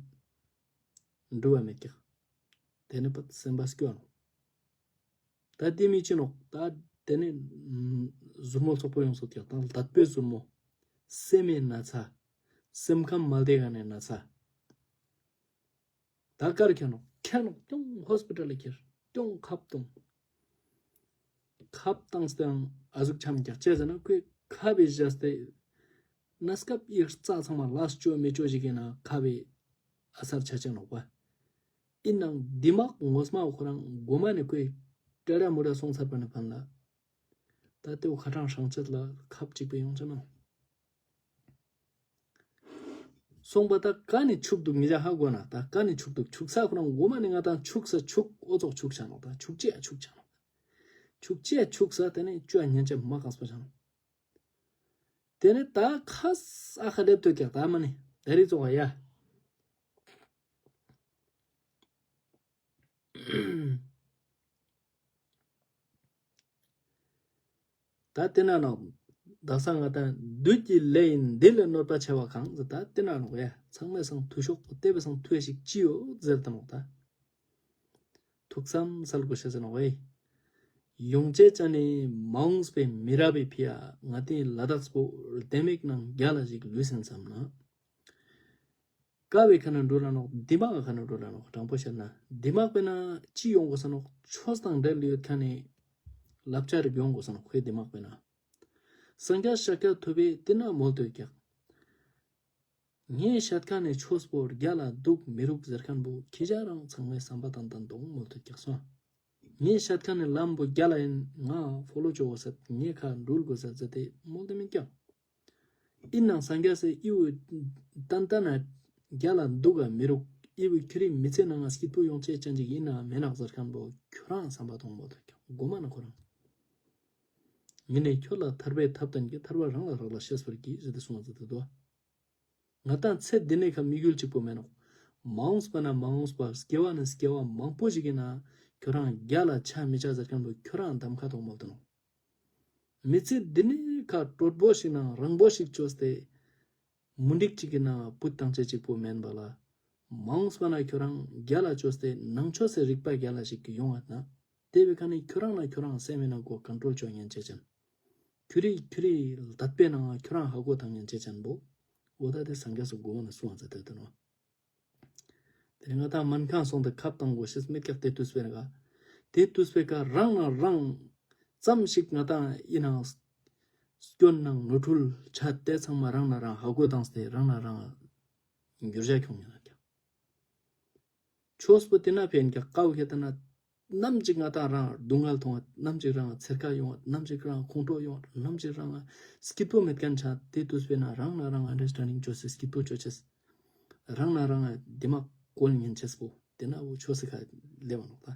འགྲུབ་པ་མེད་ཀྱག་དེ་ནི་པད་སེམས་པ་སྐྱོ་ནོག་ད་དེ་མི་ཅི་ནོག་ད་དེ་ནི་ཟུར་མོ་ཚོགས་པོ་ཡོང་སོ་ཀྱག་ད་དད་པའི་ཟུར་མོ། སེམས་མེད་ན་ཚ། སེམས་ཁམས་མ་བདེ་ག་ནས་ན་ཚ། ད་གར་ཁྱེར་ནོག་ཁྱེར་ནོག་ཀྱང་ཧོས་པི་ཊལ་ལ་ཁྱེར་ཀྱང་ཁབ་བཏུང་། ཁབ་བཏང་སྟེ་ཨ་ཟུག་ཆམ་རྒྱག་ཅེས་ཟེར་ན་ཁོས་ཁབ་བི་བཞག་སྟེ་གནས་སྐབས་ཡིག་རྩ་ཚང་མ་ལས་བཅོ་མི་བཅོ་ཞིག་ཡིན་ན་ཁབ་བི་ཨ་སར་ཆ་ཆེ་ནོག་པ། ཡིན་ནའང་འདི་མག་ངོ་མ་ཁོ་རང་མགོ་མ་ནས་ཁོས་ཏྲ་ཏྲ་མུ་ཏྲ་སོང་ཚར་བ་ནས་ཕན་ལ། ད་ལྟའི་ཁ་གྲངས་སྲང་བཅད་ལ་ཁབ་གཅིག་པའི་ཡོང་ཆ་ན། སོང་པ་ད་ཀ་ནས་ཆུག་འདུག་ངེད་ཅག་ཧ་གོ་ན། ད་ཀ་ནས་ཆུག་འདུག་ཆུག་ས་ཁོ་རང་མགོ་མ་ནས་ང་དང་ཆུག་ས་ཆུག་ཨོ་ཙོག་ཆུག་ཆ་ནོག་ད་ཆུག་ཅེ་ཡ་ཆུག་ཆ་ནོག་ཆུག་ཅེ་ཡ་ཆུག་ས་དེ་ནས་ཅུ་ཡ་ཉན་ཅེ་མ་གང་སྤོ་ཆ་ནོག་དེ་ནས་ད་ཁ་ས་ཨ་ཁ་ལེབ་ཏོ་ཀྱག་ད་མ་ནི་ད་རི་ཙོག་ཡ། ད་དེ་ན་ནོག་དག་ས་ང་དང་བདུད་ཀྱི་ལས་ཡིན་འདི་ལས་གནོད་པ་ཆེ་བ་གང་ཟེར། ད་དེ་ན་ནོག་ཡ་ཚང་མའི་སང་ཐུ་ཤོག་པོ་ལྟེ་བའི་སང་ཐུ་ཡ་ཞིག་ཅི་ཡོད་ཟེར་ད་ནོག་ད་ཐུགས་བསམ་སལ་དགོས་ཤེས་ཟེར་ནོག་ཨེ། ཡོང་ཅེས་ཅ་ནི་མ་འོངས་པའི་མི་རབས་པའི་ཕི་ཡ་ང་དེ་ལ་དྭགས་པོ་ལྡེ་མིག་ནང་རྒྱ་ལ་ཞིག་ལུས་སེམས་བསམ་ན། ཀ་བའི་ཁ་ན་འགྲོ་ལ་ནོག་འདི་མ་ཁ་ན་འགྲོ་ལ་ནོག་དྲང་པོ་བཤད་ན་འདི་མ་པེ་ན་ཅི་ཡོང་དགོས་ས་ནོག་ཆོས་དང་འབྲེལ་ཡོད་ཁ་ནས་ལབ་ཆ་རིག་ཡོང་དགོས་ས་ནོག་ཁོའི་འདི་མ་པེ་ན། སངས་རྒྱས་ཤཱཀྱ་ཐུབ་པས་དེ་ན་མོལ་དོད་ཀྱག་ངས་བཤད་ཁ་ནས་ཆོས་པོ་རྒྱ་ལ་འདུག་མི་རུག་ཟེར་མཁན་པོ་ཁྱེད་ཅག་རང་ཚང་མའི་བསམ་པ་དང་ལྡན་འདུག་མོལ་དོད་ཀྱག་སོང་། ངས་བཤད་མཁན་ནི་ལམ་པོ་རྒྱ་ལ་ཡིན། ང་ཕོ་ལོ་ཅོ་བོ་ཟེར་ངས་ཁ་འགྲུལ་དགོས་ཟེར་ཟེར་ཏེ་མོལ་དེ་མིན་ཀྱང་། ཡིན་ནང་སངས་རྒྱས་སེ་ཨི་བོ་ཏན་ཏན་ན་རྒྱ་ལ་འདུག་ག་མི་རུག་ཨི་བོ་ཁྱེད་རིག་མི་ཚེ་ནང་ང་སྐྱིད་པོ་ཡོང་ཆེད་ཅན་ཅིག་ཡིན་ན་མེད་ནག་ཟེར་མཁན་པོ་ཁྱོད་རང་བསམ་པ་གཏོང་མོལ་དོད་ཀྱང་མགོ་མ་ན་ཁོ་རང་། ངས་ནི་ཁྱོད་ལ་ཐར་པའི་ཐབས་བསྟན་གྱི་ཐར་པ་རང་ལ་རག་ལ་ཤེས་པར་གྱིས་ཟེར་ཏེ་གསུངས་ཟེར་ཏེ་དོ། ང་དང་ཚེ་འདི་ནས་ཁ་དམིགས་ཡུལ་གཅིག་པོ་མེད་ནོག་མ་འོངས་པ་ན་མ་འོངས་པ་སྐྱེ་བ་ན་སྐྱེ་བ་མང་པོ་ཞིག་གི་ནང་ཁྱོད་རང་རྒྱ་ལ་ཆ་མི་ཆ་ཟེར་མཁན་པོ་ཁྱོད་རང་གདམ་ཁ་གཏོང་མོལ་དོ་ནོག་མི་ཚེ་འདི་ནས་ཁ་གྲོད་པོ་ཞིག་ནང་རང་པོ་ཞིག་བཅོས་ཏེ་མུ་འགྲིག་ཅིག་གི་ནང་བུད་བཏང་ཆ་གཅིག་པོ་མེན་པ་ལ། མ་འོངས་པ་ན་ཁྱོད་རང་རྒྱ་ལ་བཅོས་ཏེ་ནང་ཆོས་སེ་རིག་པ་རྒྱ་ལ་ཞིག་གི་ཡོང་བ་ན། དེ་བས་ཁ་ནས་ཁྱོད་རང་ལ་ཁྱོད་རང་སེམས་མེད་ན་གོ་ཀོན་ཊོལ་བཅོ་ཉན་ཆེ་ཅན། ཁྱོད་རིག་ཁྱོད་རིག་ལ་དད་པའི་ནང་ཁྱོད་རང་ཧ་གོ་དང་ཉན་ཆེ་ཅན་པོ། འོ་ད་དེ་སངས་རྒྱས་སུ་དགོངས་ན་གསུང་བ་ཚ་དེ་དོན་ནོ། དེ་རིང་ང་དང་སྨན་ཁང་སོང་སྟེ་ཁབ་བཏང་དགོས་ཤེས་མེད་ཀྱག་དེ་དུས་པའི་ནང་དེ་དུས་པའི་ཀ་རང་ན་རང་ཙམ་ཞིག་ང་དང་ཡིན་ནང་སྐྱོན་ནང་ནོར་འཁྲུལ་ཆ་དེ་ཚང་མ་རང་ན་རང་ཧ་གོ་དང་སྟེ་རང་ན་རང་འགྱུར་བྱ་ཁྱོང་ཉན་ཀྱག་ཆོས་པོ་དེ་ན་ཕན་ཀྱག་ཀའོ་ཁེ་ཏེ་ན། ནམ་ཅིག་ང་དང་རང་སྡུག་བསྔལ་མཐོང་བ། ནམ་ཅིག་རང་ཚེར་ཁ་ཡོང་བ། ནམ་ཅིག་རང་ཁོང་ཁྲོ་ཡོང་བ། ནམ་ཅིག་རང་སྐྱིད་པོ་མེད་མཁན་ཆ་དེ་དུས་པས་ན་རང་ན་རང་ཨན་ཌར་སི་ཊེན་ཌིང་བཅོ་ཤེས་སྐྱིད་པོ་བཅོ་ཤེས། རང་ན་རང་དེ་མ་བཀོལ་ཉན་ཤེས་པོ་དེ་ན་འུ་ཆོས་སི་ཁ་ལེ་བ་ནོག་ད།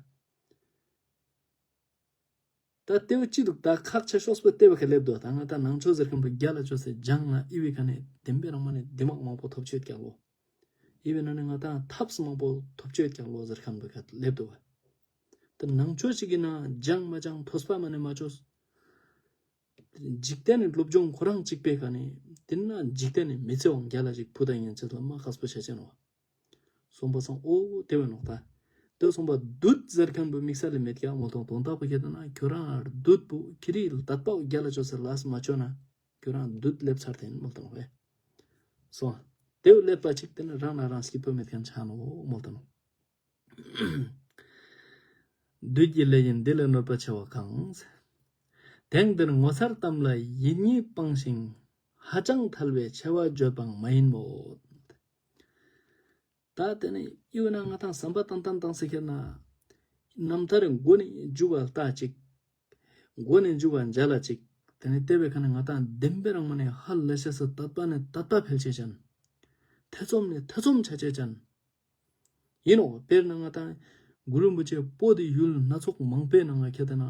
ད་ལྟེ་བ་ཅི་འདུག་ད་ཁག་ཆེ་ཤོས་པོ་ལྟེ་བ་ཁ་ལེབ་འདུག་ད་ང་ད་ནང་ཆོས་ཟེར་མཁན་པོ་རྒྱ་ལ་ཆོས་སེ་སྦྱང་ན་ཨི་བི་ཁ་ནས་བདེན་པའི་རང་མ་ནས་བདེ་མག་མང་པོ་ཐོབ་ཆོད་ཀྱག་ལོ། ཨི་བི་ན་ནས་ང་ད་ཐབས་མང་པོ་ཐོབ་ཆོད་ཀྱག་ལོ་ཟེར་མཁན་པོ་ཁ་ལེབ་འདུག་ད་ནང་ཆོས་ཞིག་གི་ན་སྦྱང་མ་སྦྱང་ཐོས་པ་མ་ནས་མ་ཆོས། འཇིག་རྟེན་ནི་སློབ་སྦྱོང་ཁོ་རང་གཅིག་པའི་ཁ་ནས་དེ་ན་འཇིག་རྟེན་ནི་མི་ཚེ་བང་རྒྱ་ལ་ཞིག་ཕུ་ད་ཉན་ཚེ་ལ་མ་ཁག་པོ་ཆ་ཆེན་ནོ། སོང་པ་སང་ཨོ་དེ་བས་ནོག་ད། དེ་སོང་པ་བདུད་ཟེར་མཁན་པོ་དམིགས་བསལ་ལས་མེད་ཀྱག་མོལ་དང་དོན་དག་པོ་ཁྱེད་ན་ཁྱོད་རང་བདུད་པོ་ཁྱེད་རིག་ལ་དད་པ་རྒྱ་ལ་ཆོས་སེ་ལས་མ་ཆོ་ན་ཁྱོད་རང་བདུད་སླེབས་ཚར་དེ་མོལ་དང་བས། སོང་། དེ་བས་སླེབས་པ་ཅིག་དེ་ན་རང་ན་རང་སྐྱིད་པོ་མེད་མཁན་ཆ་ནོ་མོལ་དང་ནོ། བདུད་ཀྱི་ལས་ཡིན་འདི་ལས་གནོད་པ་ཆེ་བ་གང་། དེང་འདིར་ངོ་མཚར་གཏམ་ལ་ཡིད་གཉིས་སྤངས་ཤིང་། ཧ་ཅང་ཐལ་བའི་ཆེ་བ་བརྗོད་པའང་མ་ཡིན་མོད། ད་དེ་ནས་ཡོད་ན་ང་དང་བསམ་པ་ཏན་ཏན་བཏང་ཟེར་ཁྱེར་ན། རྣམ་ཐར་མགོ་ནས་མཇུག་བར་ལྟ་ཅིག་མགོ་ནས་མཇུག་བར་མཇལ་ལ་ཅིག་དེ་ནས་བལྟས་པའི་ཁ་ནས་ང་དང་བདེན་པའི་རང་མ་ནས་ཧ་ལས་ཤེས་སུ་དད་པ་ནས་དད་པ་འཕེལ་ཆེ་ཅན། ཐེ་ཚོམ་ནས་ཐེ་ཚོམ་ཆ་ཆེ་ཅན། ཡིན་ནོ། དཔེར་ན་ང་དང་གུ་རུ་རིན་པོ་ཆེ་པོ་ཏི་ཡུལ་སྣ་ཚོགས་མང་པོའི་ནང་ང་ཁྱེད་ལྟ་ན།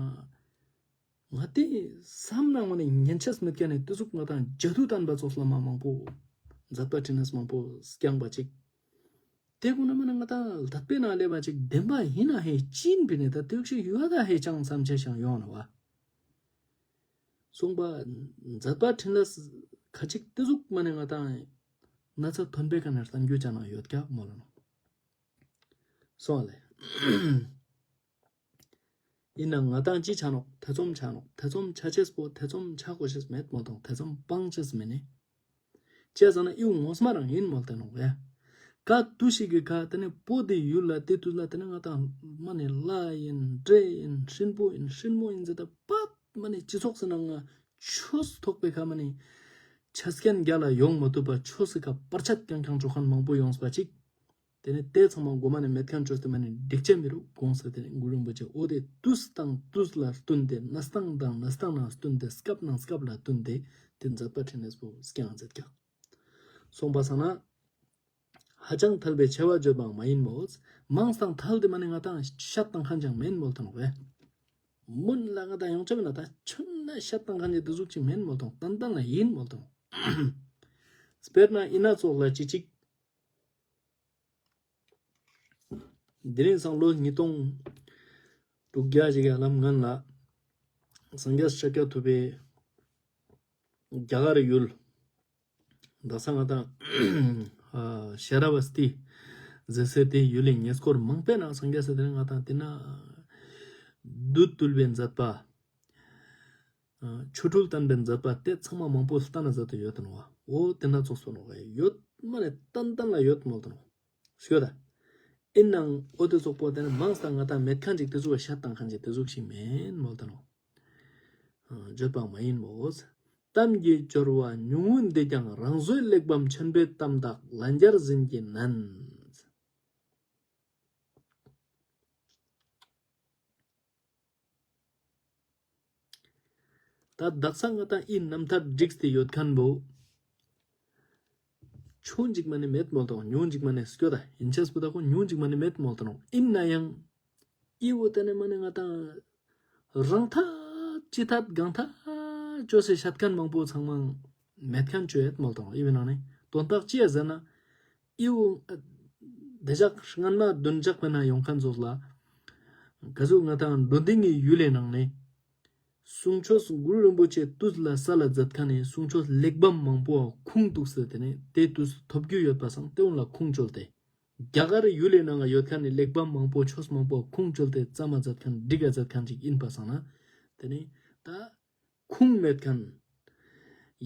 ང་དེ་བསམ་ན་ངོ་ནས་ཉན་ཆེས་མེད་མཁན་ནས་དེ་ཟུག་ང་དང་ཇ་དུ་བསྟན་པ་ཚོགས་བླ་མ་མང་པོ། མཛད་པ་འཕྲིན་ལས་མང་པོ་བསྐྱངས་པ་ཅིག་དེ་ཀུན་ན་མ་ན་ང་དང་ལ་དད་པའི་ནང་སླེབས་པ་ཅིག་བདེན་པ་ཡིན་ན་ཧེ་ཅིན་པི་ནས་ད་དུག་ཤི་ཡུ་ཧ་ད་ཧེ་ཅང་བསམ་ཆེ་ཞང་ཡོང་ན་བ། གསུངས་པ། མཛད་པ་འཕྲིན་ལས་ཁ་ཅིག་དེ་ཟུག་མ་ནས་ང་དང་ན་ཚ་ཐོན་པའི་ཁ་ནས་གཏམ་རྒྱུད་ཅག་ནང་ཡོད་ཀྱག་མོ་ལ་ནོ། སོང་ལེ། ཡིན་ནའང་ང་དང་ཅི་ཆ་ནོག་ཐེ་ཚོམ་ཆ་ནོག་ཐེ་ཚོམ་ཆ་ཆེས་པོ་ཐེ་ཚོམ་ཆ་དགོས་ཤེས་མེད་མོ་དང་ཐེ་ཚོམ་སྤང་ཆེས་མེད་ནི། ཅེས་ཟེར་ན་ཨིའུ་ངོ་མ་རང་ཡིན་མོལ་ཏེ་ནོག་ཡ། ཀ་ཏུ་ཞིག་གི་ཀ་དེ་ནས་པོ་དེ་ཡུལ་ལ་དེ་དུས་ལ་དེ་ནས་ང་དང་མ་ནས་ལ་ཡིན་འདྲེ་ཡིན་སྲིན་པོ་ཡིན་སྲིན་མོ་ཡིན་ཟེར་ད་པད་མ་ནས་སྤྱི་ཚོགས་སུ་ནང་ང་ཆོས་ཐོག་པའི་ཁ་མ་ནས་ཆ་རྐྱེན་རྒྱ་ལ་ཡོང་མ་ཐུབ་པ་ཆོས་སི་ཁ་པར་ཆད་རྐྱང་རྐྱང་འགྲོ་མཁན་མང་པོ་ཡོངས་པ་ཅིག་དེ་ནས་དེ་ཚང་མ་མགོ་མ་ནས་མེད་མཁན་བཅོས་ཏེ་མ་ནས་འགྲིག་ཅན་མི་རུ་དགོངས་ཟེར། དེ་ནས་གུ་རུ་རིན་པོ་ཆེ་འོ་དེ་དུས་དང་དུས་ལ་བསྟུན་ཏེ་གནས་སྟངས་དང་གནས་སྟངས་ལ་བསྟུན་ཏེ་སྐབས་དང་སྐབས་ལ་བསྟུན་ཏེ་དེ་མཛད་པ་འཕྲིན་ལས་པོ་སྐྱེ་ཡང་མཛད་ཀྱང་། སོང་པ་སང་ན། ཧ་ཅང་ཐལ་བའི་ཆེ་བ་བརྗོད་པའང་མ་ཡིན་མོད། མངས་དང་ཐལ་དེ་མ་ནི་ང་དང་བཤད་དང་ཁན་ཅང་མེན་མོལ་དང་བས། མུན་ལ་ང་དང་ཡོང་ཆ་མེད་ན་ད་ཆུན་ན་བཤད་དང་ཁན་ཅི་དེ་ཟུག་ཅིག་མེན་མོལ་དང་ཏན་ཏན་ལ་ཡིན་མོལ་དང་། དཔེར་ན་ཨི་ན་ཙོགས་ལ་ཅི་ཅིག་དེ་རིང་སང་ལོ་ཉིས་སྟོང་དྲུག་བརྒྱ་ཞིག་གི་ལམ་ངན་ལ་སངས་རྒྱས་ཤཱཀྱ་ཐུབ་པའི་རྒྱ་གར་ཡུལ། ད་ས་ང་དང་ཤ་ར་བ་སྟི་ཟེར་སའི་དེ་ཡུལ་ལས་ཉེ་སྐོར་མང་པོའི་ནང་སངས་རྒྱས་ཟེར་དེ་ང་དང་དེ་ན་བདུད་བཏུལ་བའི་མཛད་པ། ཆོ་འཕྲུལ་བསྟན་པའི་མཛད་པ་དེ་ཚང་མ་མང་པོ་ལྟ་ན་མཛད་དུ་ཡོད་དོ་ནོ། འོ་དེ་ན་ཙོགས་སོ་ནོ། ཡོད་མ་ནས་ཏན་ཏན་ལ་ཡོད་མོལ་དོ་ནོ། ཤོད་ད། ཨིན་ནང་འོ་དེ་ཙོགས་པོ་དེ་ནི་མངས་དང་ང་དང་མེད་ཁན་ཅིག་དེ་ཟུག་བཤད་དང་ཁན་ཅིག་དེ་ཟུག་ཞིག་མེན་མོལ་དོ་ནོ། བརྗོད་པ་མ་ཡིན་མོ། གཏམ་གྱི་སྦྱོར་བ་ཉུང་ངུ་འདི་ཀྱང་རང་བཟོའི་གླེགས་བམ་ཆེན་པོའི་གཏམ་དག་ལན་བརྒྱར་ཟིན་གྱི་ནན། ད་དག་ས་ང་དང་ཨི་རྣམ་ཐར་བསྒྲིགས་ཏེ་ཡོད་ཁན་བོ། ཆུང་ཅིག་མ་ནས་མེད་མོལ་དང་ཉུང་ཅིག་མ་ནས་སྐྱོ་ད་ཡིན་ཆེས་པོ་ད་ཁོ་ཉུང་ཅིག་མ་ནས་མེད་མོལ་དང་ཨིན་ན་ཡང་། ཨི་བོ་དེ་ནས་མ་ནས་ང་དང་རང་ཐད་ཅི་ཐད་གང་ཐད་ཅོ་སེ་ཤད་ཁན་མང་པོ་ཚང་མ་མེད་ཁན་ཅོ་ཡེད་མོལ་དང་ཨི་བོའི་ནང་ནས་དོན་དག་ཅི་ཡ་ཟེར་ན། ཨི་བོ། དེ་ཞག་སྔན་མ་བདུན་ཞག་པའི་ནང་ཡོང་ཁན་ཚོགས་ལ། ག་ཟུག་ང་དང་འགྲོ་འདིང་གི་ཡུལ་ལས་ནང་ནས། གསུང་ཆོས་གུ་རུ་རིན་པོ་ཆེ་དུས་ལ་ས་ལ་མཛད་ཁན་ནས་གསུང་ཆོས་གླེགས་བམ་མང་པོ་ཁུངས་གཏུགས་ཟེར་དེ་ནས་དེ་དུས་ཐོབ་རྒྱུ་ཡོད་པ་སང་དེ་འོང་ལ་ཁུངས་བཅོལ་ཏེ། རྒྱ་གར་ཡུལ་ལས་ནང་ཡོད་ཁན་ནས་གླེགས་བམ་མང་པོ་ཆོས་མང་པོ་ཁུངས་བཅོལ་ཏེ་རྩ་མ་མཛད་ཁན་བསྒྲིགས་ཡ་མཛད་ཁན་ཅིག་ཡིན་པ་སང་ན། དེ་ནས་ད། ཁུངས་མེད་ཁན།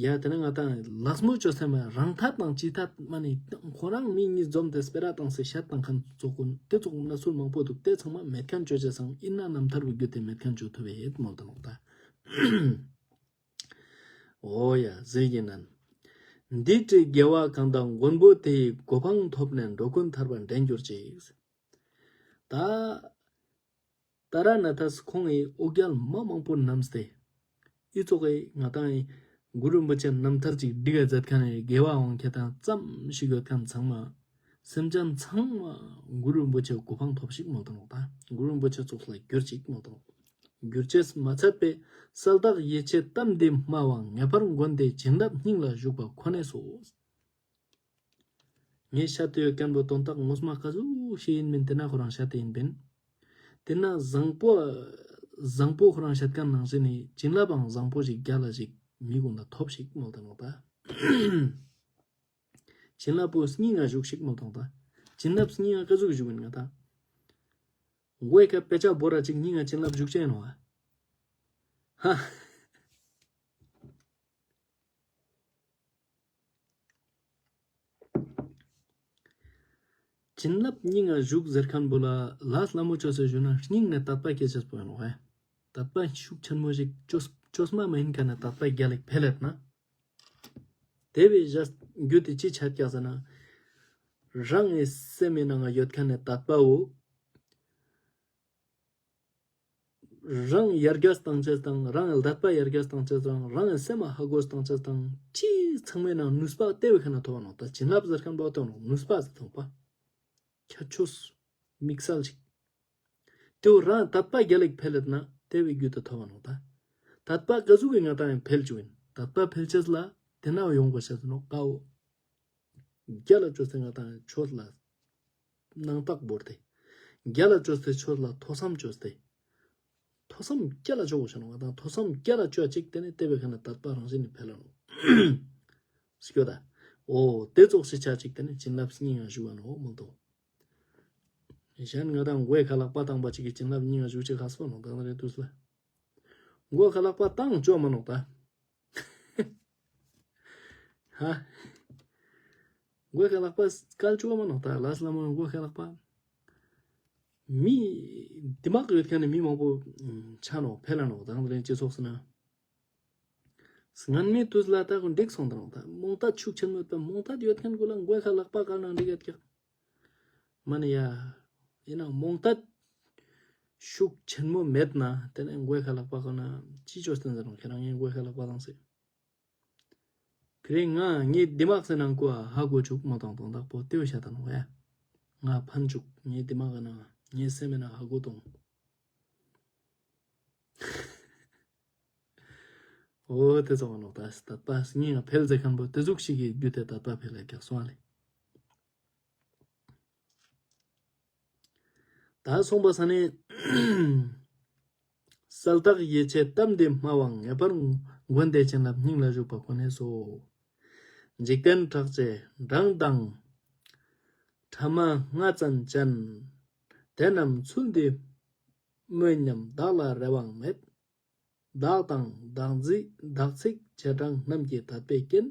ཡ་དེ་ནས་ང་དང་ལགས་མོ་ཅོ་སེ་མ་རང་ཐད་དང་ཅི་ཐད་མ་ནི་ཁོ་རང་མི་གཉིས་འཛོམས་ཏེ་སྤེ་ར་བཏང་སེ་ཤད་བཏང་ཁན་ཙོགས་ཀུན་དེ་ཙོགས་ཀུན་ན་སུར་མང་པོ་འདུག་དེ་ཚང་མ་མེད་ཁན་ཅོ་ཅེས་སང་ཨིན་ན་རྣམ་ཐར་བུ་རྒྱུད་དེ་མེད་ཁན་ཅོ་ཐུབ་པའི་ཡེད་མོལ་དང་ད། འོ་ཡ་ཟིལ་གྱིས་ནན། འདི་བྲིས་དགེ་བ་གང་དག་མགོན་པོ་དེ་ཡི་གོ་འཕང་ཐོབ་ནས་འགྲོ་ཀུན་ཐར་པར་འདྲེན་གྱུར་ཅིག་ད། ཏཱ་ར་ནཱ་ཐས་ཁོང་གིས་འོ་བརྒྱལ་མ་མང་པོ་བསྣམས་ཏེ། ཨི་ཙོགས་ཀྱི་ང་དང་ཡི་གུ་རུ་རིན་པོ་ཆེ་རྣམ་ཐར་ཅིག་བསྒྲིགས་ཡ་མཛད་ཁན་ནི་དགེ་བ་འོང་ཁྱེད་དང་ཙམ་ཞིག་ཡོད་ཁན་ཚང་མ། སེམས་ཅན་ཚང་མ་གུ་རུ་རིན་པོ་ཆེ་གོ་འཕང་ཐོབ་ཤིག་མོལ་དང་ད་གུ་རུ་རིན་པོ་ཆེ་ཙོགས་ལ་གྱུར་ཅིག་མོལ་དང་། གྱུར་ཅེས་མ་ཚད་པའི་གསལ་དག་ཡིད་ཆེས་གཏམ་འདི་སྨྲ་བ་ངེས་པར་མགོན་དེ་བྱིན་རླབས་སྙིང་ལ་ཞུགས་པ་ཁོ་ནས་སོ། ངས་བཤད་དུ་ཡོད་མཁན་པོ་དོན་དག་ངོ་མ་ག་ཟུག་ཞིག་ཡིན་མིན་དེ་ན་ཁོ་རང་བཤད་དེ་ཡིན་པིན། དེ་ན་བཟང་པོ། བཟང་པོ་ཁོ་རང་བཤད་མཁན་ནང་བཞིན་ནི་བྱིན་རླབས་པའང་བཟང་པོ་ཞིག་རྒྱ་ལ་ཞིག་མི་ཀུན་ལ་ཐོབ་ཞིག་མོལ་དང་ད། བྱིན་རླབས་པོ་སྙིང་ང་ཞུགས་ཞིག་མོལ་དང་ད། བྱིན་རླབས་སྙིང་ང་ག་ཟུག་ཞུགས་ཡིན་ང་ད། མགོའི་ཁ་དཔེ་ཆ་བོ་ར་ཅིག་སྙིང་ང་བྱིན་རླབས་ཞུགས་ཅན་ཡིན་ནོ། ཧ། བྱིན་རླབས་སྙིང་ང་བཞུགས་ཟེར་མཁན་པོ་ལ་ལ་སླ་མོ་ཅོས་ཟེར་ཞུ་ན་སྙིང་ནས་དད་པ་སྐྱེ་ཅེས་པོ་ཡིན་ནོ་ཧེ། དད་པ་ཤུགས་ཆེན་མོ་ཞིག་ཅོས་ཅོས་མ་མ་ཡིན་མཁན་ནས་དད་པ་རྒྱ་ལེགས་འཕེལ་ལེད་ན། དེ་བས་བཞག་རྒྱུ་དེ་ཅི་ཆ་རྒྱག་ཟེར་ན། རང་གི་སེམས་ནང་ང་ཡོད་མཁན་ནས་དད་པའོ། རང་ཡར་རྒྱས་བཏང་ཅེས་དང་རང་ལ་དད་པ་ཡར་རྒྱས་བཏང་ཅེས་དང་རང་ལ་སེམས་ཧ་གོ་བཏང་ཅེས་དང་ཅི་ཚང་མའི་ནང་ནུས་པ་དེ་བས་ཁ་ན་ཐོབ་ནོ་ད་བྱིན་རླབས་ཟེར་མཁན་པོ་ཐོབ་ནོ་ནུས་པ་ཟེར་ཐོབ་པ། ཁྱད་ཆོས་དམིགས་བསལ་ཅིག་དེ་བོ་རང་དད་པ་རྒྱ་ལེགས་འཕེལ་ལེད་ན་དེ་བས་རྒྱུད་དུ་ཐོབ་ནོ་ད། དད་པ་ག་ཟུག་གི་ང་དང་ཡང་འཕེལ་བཅུག་ཡིན་དད་པ་འཕེལ་ཅེས་ལ་དེ་ན་ཡོང་དགོས་ཤེས་ནོ་ཀའོ། རྒྱ་ལ་བཅོས་ཏེ་ང་དང་ཆོས་ལ་སྣང་དག་བོར་ཏེ། རྒྱ་ལ་བཅོས་ཏེ་ཆོས་ལ་ཐོས་བསམ་བཅོས་ཏེ། ཐོས་བསམ་རྒྱ་ལ་བཅོ་དགོས་ཤེས་ནོ་ང་དང་ཐོས་བསམ་རྒྱ་ལ་བཅོས་ཅིག་དེ་ནས་དེ་བས་ཁ་ན་དད་པ་རང་བཞིན་ནས་འཕེལ་ལ་ནོ། སྐྱོ་ད། འོ་དེ་ཙོགས་ཤིག་ཆ་ཅིག་དེ་ནས་བྱིན་རླབས་སྙིང་ང་ཞུ་བ་ནོ་མོལ་དོ། གཞན་ང་དང་མགོའི་ཁ་ལག་པ་བཏང་པ་ཅིག་གི་བྱིན་རླབས་སྙིང་ང་ཞུ་ཅིག་ཧ་སོ་ནོ་ད་ན་རེ་དུས་ལ། མགོ་ཁ་ལག་པ་བཏང་བཅོ་མ་ནོག་ད། ཧ། མགོ་ཁ་ལག་པ་སྐལ་བཅོ་མ་ནོག་ད་ལ་སླ་མོ་མགོ་ཁ་ལག་པ། མི། དེ་མག་ཡོད་མཁན་ནི་མི་མང་པོ་ཆ་ནོག་འཕེལ་ལ་ནོག་ད་རང་རེན་སྤྱི་ཚོགས་སུ་ན། སྔན་མའི་དུས་ལ་ད་ཁོ་འགྲིག་སོང་ད་ནོག་ད་རྨོངས་དད་ཤུགས་ཆེན་མོ་ཡོད་པ་རྨོངས་དད་ཡོད་མཁན་ཀུན་ལ་མགོ་ཁ་ལག་པ་བཀལ་ན་འགྲིག་ཡོད་ཀྱག་མ་ནི་ཡ། ཡིན་ན་རྨོངས་དད་ཤུགས་ཆེན་མོ་མེད་ན་དེ་ནས་མགོའི་ཁ་ལག་པ་གོ་ན་ཅི་ཅོ་སྟེ་འཛིན་རུང་ཁྱེད་རང་ངའི་མགོའི་ཁ་ལག་པ་དང་ཟེར། ཁྱེད་རང་ང་ངའི་དི་མག་སེ་ནང་ཀུ་ཧ་གོ་བཅུག་མ་གཏོང་དང་བདག་པོ་ལྟེ་བ་ཤ་དང་བས། ང་ཕན་བཅུག་ངའི་དི་མག་གི་ནང་ངའི་སེམས་ནང་ཧ་གོ་གཏོང་། འོ་དེ་ཚོ་ནོག་ད་དད་པ་སྙིང་ང་འཕེལ་ཟེར་མཁན་པོ་དེ་ཟུག་ཞིག་གི་རྒྱུ་དེ་དད་པ་འཕེལ་ལ་རྒྱག་སོང་ཨ་ལེ། ད་སོང་པ་ས་ནས། གསལ་དག་ཡིད་ཆེས་གཏམ་འདི་སྨྲ་བའང་ངེས་པར་མགོན་དེ་བྱིན་རླབས་སྙིང་ལ་ཞུགས་པ་ཁོ་ནས་སོ། འཇིག་རྟེན་གྲགས་ཆེ་འབྲང་དང་། ཕྲ་མ་ལྔ་ཙམ་ཅན། དེ་རྣམས་ཚུལ་འདི་སྨོས་སྙམ་བདག་ལ་རེ་བའང་མེད། བདག་དང་བདག་འཛི་བདག་ཚིག་བྱེ་བྲག་རྣམས་ཀྱི་དད་པའི་རྐྱེན།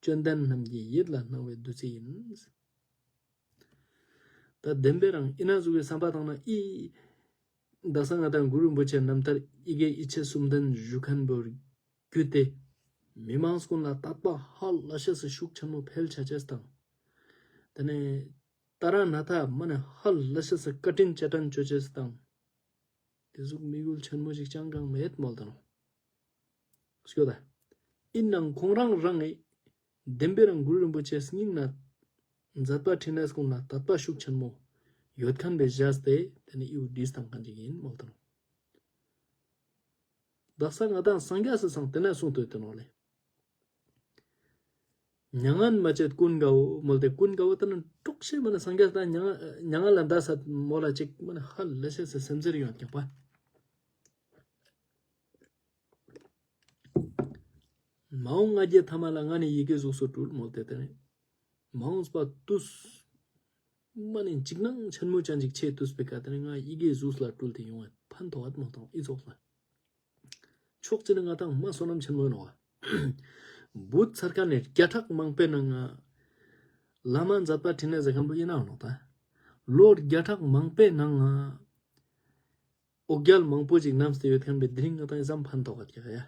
བཅོམ་ལྡན་རྣམས་ཀྱི་ཡིད་ལ་སྣང་བའི་བདུད་རྩི་ཡིན། ད་བདེན་པའི་རང་ཨི་ན་ཟུག་གི་བསམ་པ་བཏང་ན་ཨི། ད་ས་ང་དང་གུ་རུ་རིན་པོ་ཆེ་རྣམ་ཐར་ཡི་གེ་ཡིད་ཆེས་གསུམ་ལྡན་བཞུགས་མཁན་པོ་རྒྱུད་དེ། མི་མང་ཀུན་ལ་དད་པ་ཧ་ལས་ཤེས་སུ་ཤུགས་ཆེན་མོ་འཕེལ་ཆ་ཆེས་དང་། དེ་ནས་ཏཱ་ར་ནཱ་ཐ་མ་ནས་ཧ་ལས་ཤེས་སུ་བཀའ་དྲིན་རྗེས་དྲན་བཅོ་ཆེས་དང་། དེ་ཟུག་དམིགས་ཡུལ་ཆེན་མོ་ཞིག་ཅང་གང་མེད་མོལ་དང་། སྐྱོ་ད། ཨིན་ནང་ཁོང་རང་རང་ངི་བདེན་པའི་རང་གུ་རུ་རིན་པོ་ཆེ་སྙིང་ན་མཛད་པ་འཕྲིན་ལས་ཀུན་ལ་དད་པ་ཤུགས་ཆེན་མོ་ཡོད་མཁན་པའི་བཞག་སྟེ་དེ་ནི་ཨིའུ་བྲིས་བཏང་མཁན་ཅིག་ཡིན་མོལ་དང་། བདག་ས་ང་དང་སངས་རྒྱས་སུ་སང་དེ་ན་གསུང་དོད་དེ་ནོ་ལེ། མྱ་ངན་མ་བྱེད་ཀུན་དགའ་བོ་མོལ་ཏེ་ཀུན་དགའ་བོ་ལྟ་ན་འགྲོགས་ཤེས་མ་ན་སངས་རྒྱས་དང་མྱ་ངན་མྱ་ངན་ལ་འདའ་ས་མོ་ལ་ཅིག་མ་ན་ཧ་ལས་ཤེས་སེ་སེམས་ཟེར་ཡོང་ཀྱག་པ། མ་འོངས་ང་རྒྱལ་ཐ་མ་ལ་ང་ནི་ཡི་གེ་གཟུགས་སུ་སྤྲུལ་མོལ་ཏེ་དེ་ནི་མ་འོངས་པ་དུས་མ་ནི་འཇིགས་སྣང་ཆེན་མོ་ཅན་ཅིག་ཆེ་དུས་པའི་ཀ་དེ་ནི་ང་ཡི་གེ་གཟུགས་ལ་སྤྲུལ་ཏེ་ཡོང་བ་ཕན་ཐོགས་བ་མོལ་དང་ཨི་ཚོགས་ལ། ཕྱོགས་གཅིག་ནས་ང་དང་མ་བསོད་ནམས་ཆེན་མོ་ཡིན་ནོ། བུ་ཚར་ཁ་ནས་བརྒྱ་ཕྲག་མང་པོའི་ནང་ང་བླ་མ་མཛད་པ་འཕྲིན་ལས་ཟེར་མཁན་པོ་ཡིན་ནའང་ནོ་ད། ལོ་བརྒྱ་ཕྲག་མང་པོའི་ནང་ང་འོ་བརྒྱལ་མང་པོ་ཅིག་བསྣམས་ཏེ་ཡོད་མཁན་པའི་དེ་རིང་ང་དང་ཡི་ཙམ་ཕན་ཐོགས་ག་ཀྱག་ཡ།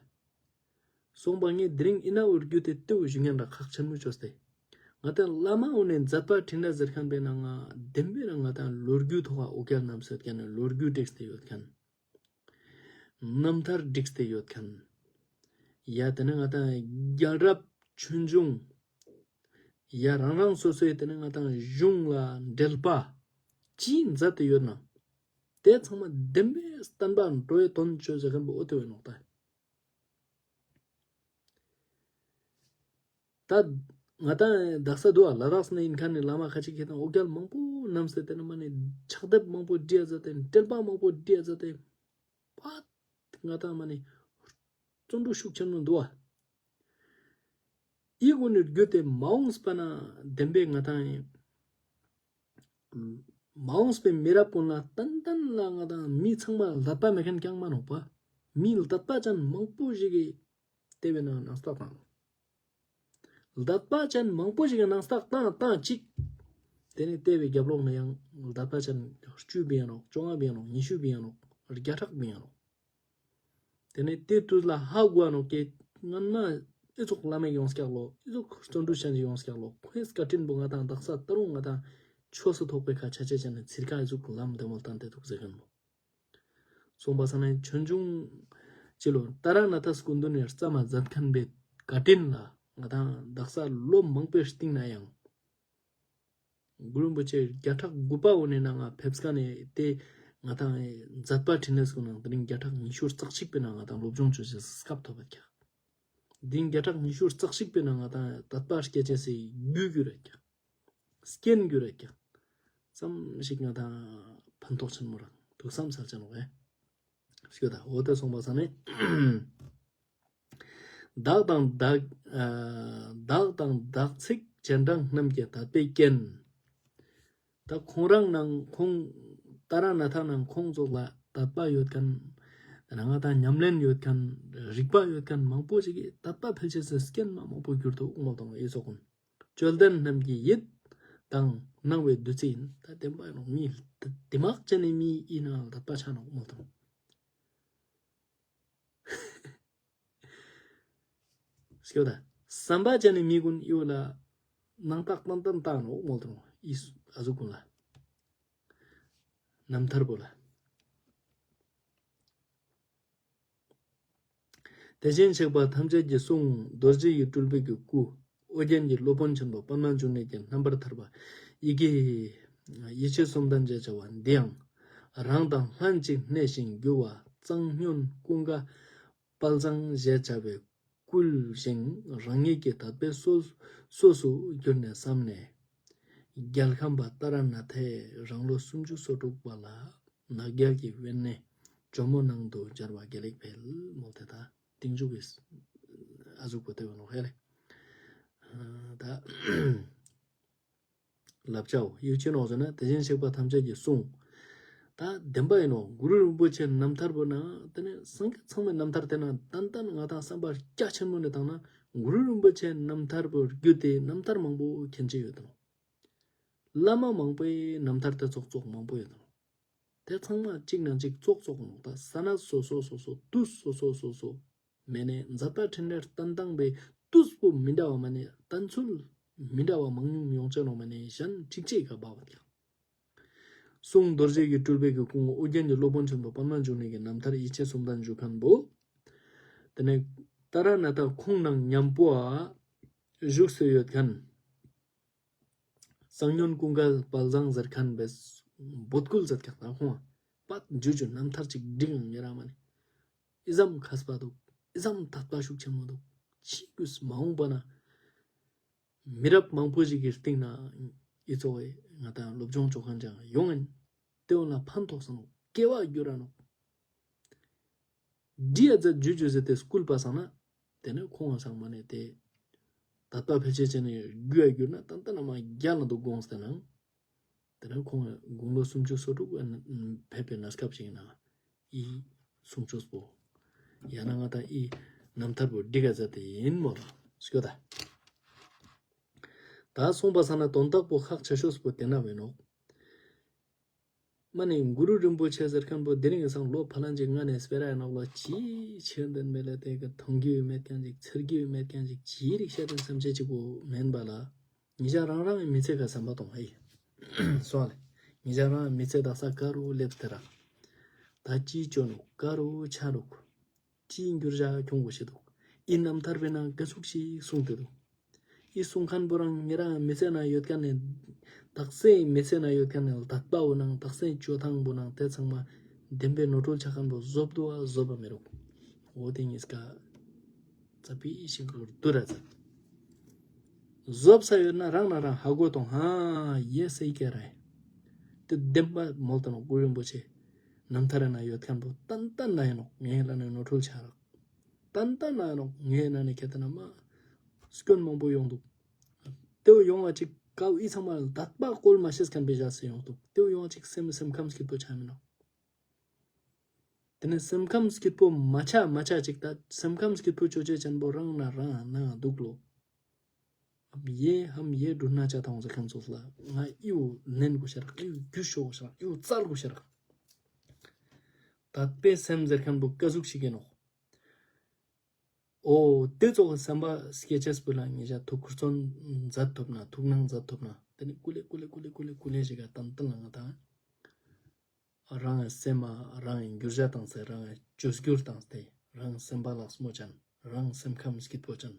སོང་པ་ངས་དེ་རིང་ཨི་ན་འུར་རྒྱུ་དེ་ལྟེའུ་ཞུ་ངན་ར་ཁག་ཆེན་མོ་བཅོས་ཏེ། ང་དང་བླ་མ་འོ་ནས་མཛད་པ་འཕྲིན་ལས་ཟེར་མཁན་པའི་ནང་ང་བདེན་པའི་ནང་ང་དང་ལོ་རྒྱུས་ཐོག་འོ་བརྒྱལ་བསྣམས་ཡོད་མཁན་ལོ་རྒྱུས་བསྒྲིགས་ཏེ་ཡོད་མཁན། རྣམ་ཐར་བསྒྲིགས་ཏེ་ཡོད་མཁན། ཡ་དེ་ནི་ང་དང་རྒྱལ་རབས་ཆོས་འབྱུང་། ཡ་རང་རང་སོ་སོའི་དེ་ནི་ང་དང་གཞུང་ལ་འགྲེལ་པ་ཅིས་མཛད་དེ་ཡོད་ན། དེ་ཚང་མ་བདེན་པའི་བསྟན་པ་འགྲོ་བའི་དོན་བཅོས་ཟེར་མཁན་པོ་ཨོ་དེ་བས་ནོག་ད། ད་ང་དང་དག་ས་འདུག་ཨ་ལ་དྭགས་ནས་ཡིན་མཁན་ནི་བླ་མ་ཁ་ཅིག་གིས་དང་འོ་བརྒྱལ་མང་པོ་བསྣམས་ཏེ་དེ་ནི་མ་ནི་ཕྱག་དེབ་མང་པོ་བྲིས་ཟེར་ཏེ་འགྲེལ་པ་མང་པོ་བྲིས་ཟེར་ཏེ་པ་ང་དང་མ་ནི་བརྩོན་འགྲུས་ཤུགས་ཆེན་མོ་འདུག་ཨ། ཨི་གོ་ནི་རྒྱུ་དེ་མ་འོངས་པ་ན་བདེན་པའི་ང་དང་ཡིན། མ་འོངས་པའི་མི་རབས་ཀུན་ལ་ཏན་ཏན་ལ་ང་དང་མི་ཚང་མ་ལ་དད་པ་མེད་མཁན་རྐྱང་མ་ནོག་པ། མི་ལ་དད་པ་ཅན་མང་པོ་ཞིག་གིས་དེ་བས་ན་ནང་རྟགས་དང་། ལ་དད་པ་ཅན་མང་པོ་ཞིག་གིས་ནང་རྟགས་བཏང་བཏང་གཅིག་དེ་ནས་དེ་བས་རྒྱབ་ལོགས་ནས་ཡང་ལ་དད་པ་ཅན་བཅུ་བིན་ཡང་ནོག་བཅོ་ལྔ་བིན་ཡང་ནོག་ཉི་ཤུ་བིན་ཡང་ནོག་བརྒྱ་ཕྲག་བིན་ཡང་ནོག་དེ་ནས་དེ་དུས་ལ་ཧ་གོ་ནོག་ཀྱེ་སྔན་མ་ཨི་ཚོགས་བླ་མེད་ཡོངས་ཀྱག་ལོ། ཨི་ཚོགས་བརྩོན་འགྲུས་ཅན་ཞིག་ཡོངས་ཀྱག་ལོ། ཁོའི་བཀའ་དྲིན་པོ་ང་དང་དག་ས་ད་རུང་ང་དང་ཆོས་སུ་ཐོགས་པའི་ཁ་ཆ་ཆེ་ཅན་ནས་ཚིར་ཁ་ཨི་ཚོགས་ལམ་བདེ་མོ་བཏང་དེ་ཐུག་ཟེར་མཁན་མོ། སོང་པ་ས་ནས་ཆོས་འབྱུང་ཅི་ལོ་ཏཱ་ར་ནཱ་ཐ་སྐུ་མདུན་ནས་རྩ་མ་མཛད་མཁན་པའི་བཀའ་དྲིན་ལ་ང་དང་དག་ས་ལོ་མང་པོའི་སྟེང་ན་ཡང་། གུ་རུ་རིན་པོ་ཆེ་བརྒྱ་ཕྲག་དགུ་པ་འོ་ནས་ནང་ང་ཕེབས་ཀ་ནས་དེ་ང་དང་མཛད་པ་འཕྲིན་ལས་སྐུ་ནང་དེ་རིང་བརྒྱ་ཕྲག་ཉི་ཤུ་རྩ་གཅིག་པའི་ནང་ང་དང་སློབ་སྦྱོང་བྱོས་ཞེས་སྐབས་ཐོབ་པ་ཀྱག་དེ་རིང་བརྒྱ་ཕྲག་ཉི་ཤུ་རྩ་གཅིག་པའི་ནང་ང་དང་དད་པ་སྐྱེ་ཅེས་སི་རྒྱུ་རྒྱུ་རེད་ཀྱག་སྐྱེན་རྒྱུ་རེད་ཀྱག་ཙམ་ཞིག་ང་དང་ཕན་ཐོགས་ཆེན་མོ་རང་ཐུགས་བསམ་ཚར་ཅན་བས་སྐྱོ་ད་འོ་དེ་སོང་པ་ས་ནས། བདག་དང་བདག་ཨ་བདག་དང་བདག་ཚིག་སྤྱན་དྲངས་རྣམས་ཀྱི་དད་པའི་རྐྱེན། ད་ཁོང་རང་ནང་ཁོང་ཏཱ་ར་ནཱ་ཐ་ནང་ཁོང་ཚོ་ལ་དད་པ་ཡོད་མཁན། ང་དང་ཉམས་ལེན་ཡོད་མཁན། རིག་པ་ཡོད་མཁན་མང་པོ་ཞིག་གིས་དད་པ་འཕེལ་ཆེས་སུ་རྐྱེན་མ་མང་པོ་གྱུར་འདུག་མོལ་དང་ཨེ་ཚོགས་ཀུན། བཅོལ་ལྡན་རྣམས་ཀྱི་ཡིད་དང་སྣང་བའི་བདུད་རྩི་ཡིན། ད་བདེན་པ་ཡིན་ནོ་མི་དེ་མག་ཅན་ནི་མི་ཡིན་ན་དད་པ་ཆ་ནོག་མོལ་དང་། སྐྱོ་ད། བསམ་པ་ཅན་ནི་མི་ཀུན་ཡོད་ལ་ནང་རྟགས་ཏན་ཏན་བཏང་ནོག་མོལ་དང་ཨི་ཨ་ཟུག་ཀུན་ལ། རྣམ་ཐར་པོ་ལ། དེ་བཞིན་གཤེགས་པ་ཐམས་ཅད་ཀྱི་གསུང་རྡོ་རྗེ་ཡི་སྤྲུལ་པའི་གི་སྐུ། ཨོ་རྒྱན་གྱི་སློབ་དཔོན་ཆེན་པོ་པདྨ་འབྱུང་གནས་ཀྱི་རྣམ་པར་ཐར་པ་ཡི་གེ། ཡེ་ཤེས་གསུམ་ལྡན་ཞེས་བྱ་བ་འདི་ཡང་། རང་དང་ལྷན་ཅིག་གནས་ཤིང་རྒྱུ་བ་གཙང་སྨྱོན་ཀུན་དགའ་དཔལ་བཟང་ཞེས་བྱ་བའི་བསྐུལ་ཞིང་རང་ཉིད་ཀྱི་དད་པའི་སོ་སོ་སུ་གྱུར་ནས་བསམས་ནས། རྒྱལ་ཁམས་པ་ཏཱ་ར་ནཱ་ཐས་རང་ལོ་སུམ་ཅུ་སོ་དྲུག་པ་ལ་ནགས་རྒྱལ་གྱི་དབེན་གནས་ཇོ་མོ་ནང་དུ་སྦྱར་བ་དགེ་ལེགས་འཕེལ་མོལ་ཏེ་ད་སྟེང་འཇུག་གི་ཨ་ཟུག་པོ་ལྟ་བུ་ནོ་ཧེ་ལེ། ད་ལབ་བྱའོ་ཡུལ་ཅི་ནོག་ཟེར་ན་དེ་བཞིན་གཤེགས་པ་ཐམས་ཅད་ཀྱི་གསུང་། ད་བདེན་པ་ཡིན་ནོ། གུ་རུ་རིན་པོ་ཆེ་རྣམ་ཐར་པོ་ན་དེ་ནས་སངས་རྒྱས་ཚང་མའི་རྣམ་ཐར་དེ་ན་ཏན་ཏན་ང་དང་བསམ་པ་རྒྱ་ཆེན་མོ་ནས་བཏང་ན་གུ་རུ་རིན་པོ་ཆེ་རྣམ་ཐར་པོ་བརྒྱུད་དེ་རྣམ་ཐར་མང་པོ་མཁྱེན་ཅི་ཡོད་དོ། བླ་མ་མང་པོའི་རྣམ་ཐར་དེ་ཙོག་ཙོག་མང་པོ་ཡོད་དོ། དེ་ཚང་མ་གཅིག་ནང་གཅིག་ཙོག་ཙོག་ནོག་ད་ས་ན་སོ་སོ་སོ་སོ་དུས་སོ་སོ་སོ་སོ་མེ་ནས་མཛད་པ་འཕྲིན་ལས་བསྟན་སྟངས་པའི་དུས་པོ་མི་འདྲ་བ་མ་ནས་བསྟན་ཚུལ་མི་འདྲ་བ་མང་ཉུང་ཡོང་ཅེ་ནོག་མ་ནས་གཞན་གཅིག་གཅིག་ག་བ་བ་ཀྱང་གསུང་རྡོ་རྗེ་གི་སྤྲུལ་པའི་གི་སྐུ་ངོ་ཨོ་རྒྱན་གྱི་སློབ་དཔོན་ཆེན་པོ་པདྨ་འབྱུང་གནས་ཀྱི་རྣམ་ཐར་ཡེ་ཤེས་གསུམ་ལྡན་བཞུགས་མཁན་པོ། དེ་ནས་ཏཱ་ར་ནཱ་ཐ་ཁོང་ནང་མཉམ་པོ་ཨ་བཞུགས་སུ་ཡོད་མཁན། གཙང་སྨྱོན་ཀུན་དགའ་དཔལ་བཟང་ཟེར་མཁན་པས་འབོད་སྐུལ་མཛད་ཀྱང་ད་ཁོང་པད་འཇུ་འཇུ་རྣམ་ཐར་ཅིག་འགྲིག་ཡང་ཉེ་རང་མ་ནི། ཨི་ཙམ་མཁས་པ་འདུག་ཨི་ཙམ་དད་པ་ཤུགས་ཆེན་མོ་འདུག་ཅི་དགོས་མ་འོངས་པ་ན། མི་རབས་མང་པོ་ཞིག་གི་སྟེང་ན་ཨི་ཙོག་ང་དང་སློབ་སྦྱོང་ཆོག་མཁན་ཅང་ཡོང་ངན། དེ་འོ་ན་ཕན་ཐོགས་སོང་ནོག་སྐལ་བ་འགྱུར་ར་ནོག་འདི་ཡ་ཛ་ཇུ་ཇུ་ཟེར་ཏེ་སྐུལ་པ་སང་ན། དེ་ནས་ཁོང་ང་སང་མ་ནས་དེ། དད་པ་ཕལ་ཆེར་བྱས་ནས་རྒྱུ་ཡ་གྱུར་ན་ཏན་ཏན་ན་མ་རྒྱ་ལ་འདུག་དགོངས་ཏེ་ན། དེ་ནས་ཁོང་དགུང་ལོ་སུམ་ཅུ་སོ་དྲུག་ཕེབས་པའི་གནས་སྐབས་ཤིག་ན། ཨི་གསུང་ཆོས་པོ། ཡང་ན་ང་དང་ཨི་རྣམ་ཐར་པོ་འགྲིག་ག་ཟེར་ཏེ་ཡིན་མོ་ལ་སྐྱོ་ད། ད་གསུངས་པ་སང་ན་དོན་དག་པོ་ཁག་ཆེ་ཤོས་པོ་དེ་ན་བས་ནོག་མ་ནི་གུ་རུ་རིན་པོ་ཆེ་ཟེར་མཁན་པོ་དེ་རིང་སང་ལོ་ཕ་ལན་གྱི་ང་ནས་སྤེ་ར་ཡ་ནག་ལོ་ཅི་ཆེ་འདོན་མེད་ལ་དེ་གི་མཐོང་རྒྱུ་ཡོད་མེད་མཁན་ཅིག་འཚེར་རྒྱུ་ཡོད་མེད་མཁན་ཅིག་ཅི་རིགས་བཤད་དོན་སེམས་ཅན་གཅིག་པོ་མིན་པ་ལ། ཉི་ཞག་རང་རང་གི་མི་ཚེ་ག་བསམ་པ་གཏོང་ཧེ། སོང་ལེ། ཉི་ཞག་རང་མི་ཚེ་དག་ས་ག་རུ་སླེབས་ཏེ་ར། ད་ཅི་ཅོ་ནུག་ག་རུ་ཆ་རུག་ཅིའི་འགྱུར་བྱ་ཁྱོང་དགོས་ཤེས་འདུག་ཨི་རྣམ་ཐར་པའི་ནང་ག་ཟུག་ཞིག་གསུངས་ཏེ་འདུག་ཨི་གསུང་མཁན་པོ་རང་ཉེ་རང་མི་ཚེ་ན་ཡོད་མཁན་ནས། དག་སའི་མི་ཚེ་ན་ཡོད་མཁན་ནས་དད་པ་བོ་ནང་དག་སའི་སྤྱོད་སྟངས་པོ་ནང་དེ་ཚང་མ་བདེན་པའི་ནོར་འཁྲུལ་ཆགས་མཁན་པོ་བཟོབ་འདུག་ཨ་བཟོབ་པ་མི་རུག་འོ་དེ་ཉིས་ཀ་ཙ་པི་ཞིག་གུར་དུ་ར་ཙ། བཟོབ་ས་ཡོད་ན་རང་ན་རང་ཧ་གོ་དང་ཧ་ཡེ་སེ་ཀེ་ར། དེ་བདེན་པ་མོལ་ཏེ་ནོག་གུ་རུ་རིན་པོ་ཆེ། རྣམ་ཐར་ན་ཡོད་མཁན་པོ་ཏན་ཏན་ན་ཡིན་ནོག་ངའི་ལ་ནས་ནོར་འཁྲུལ་ཆགས་རོག་ཏན་ཏན་ན་ཡིན་ནོག་ངའི་ན་ནས་ཁྱེད་ལྟ་ན་མ། སྐྱོན་མང་པོ་ཡོང་འདུག་དེའུ་ཡོང་བ་ཅིག་ཀའུ་ཨི་ཚང་མ་ལ་དད་པ་བཀོལ་མ་ཤེས་མཁན་པའི་བཞག་སེ་ཡོང་འདུག་དེའུ་ཡོང་བ་ཅིག་སེམས་སེམས་ཁམས་སྐྱིད་པོ་ཆགས་མིན་ནོག་དེ་ནས་སེམས་ཁམས་སྐྱིད་པོ་མ་ཆགས་མ་ཆགས་ཅིག་ད་སེམས་ཁམས་སྐྱིད་པོ་ཅོ་ཅེ་ཅན་པོ་རང་ན་རང་ན་འདུག་ལོ། ཡེ་ཧམ་ཡེ་འགྲུ་ན་ཆ་དང་ཟེར་མཁན་ཚོ་ལ་ང་ཨིའུ་ལེན་དགོས་ཤ་རག་ཨིའུ་རྒྱུ་ཤོག་ཤ་རག་ཨིའུ་བཙལ་དགོས་ཤ་རག་དད་པའི་སེམས་ཟེར་མཁན་པོ་ཀ་ཟུག་ཞིག་ཡིན་ནོག་འོ་དེ་ཚོ་གི་སེམས་པ་སྐྱེ་ཅེས་པོ་ལ་ཉེ་ཞག་ཐུགས་ཁུར་ཚོན་མཛད་ཐུབ་ན་ཐུགས་སྣང་མཛད་ཐུབ་ན་དེ་ནི་ཀུ་ལེ་ཀུ་ལེ་ཀུ་ལེ་ཀུ་ལེ་ཀུ་ལེ་ཞིག་ག་ཏན་ཏན་ལ་ང་དང་། རང་གི་སེམས་མ་རང་གི་འགྱུར་བྱ་བཏང་སྟེ་རང་གི་བཅོས་བསྒྱུར་བཏང་སྟེ་རང་གི་སེམས་པ་ལགས་མོ་ཅན་རང་གི་སེམས་ཁམས་སྐྱིད་པོ་ཅན་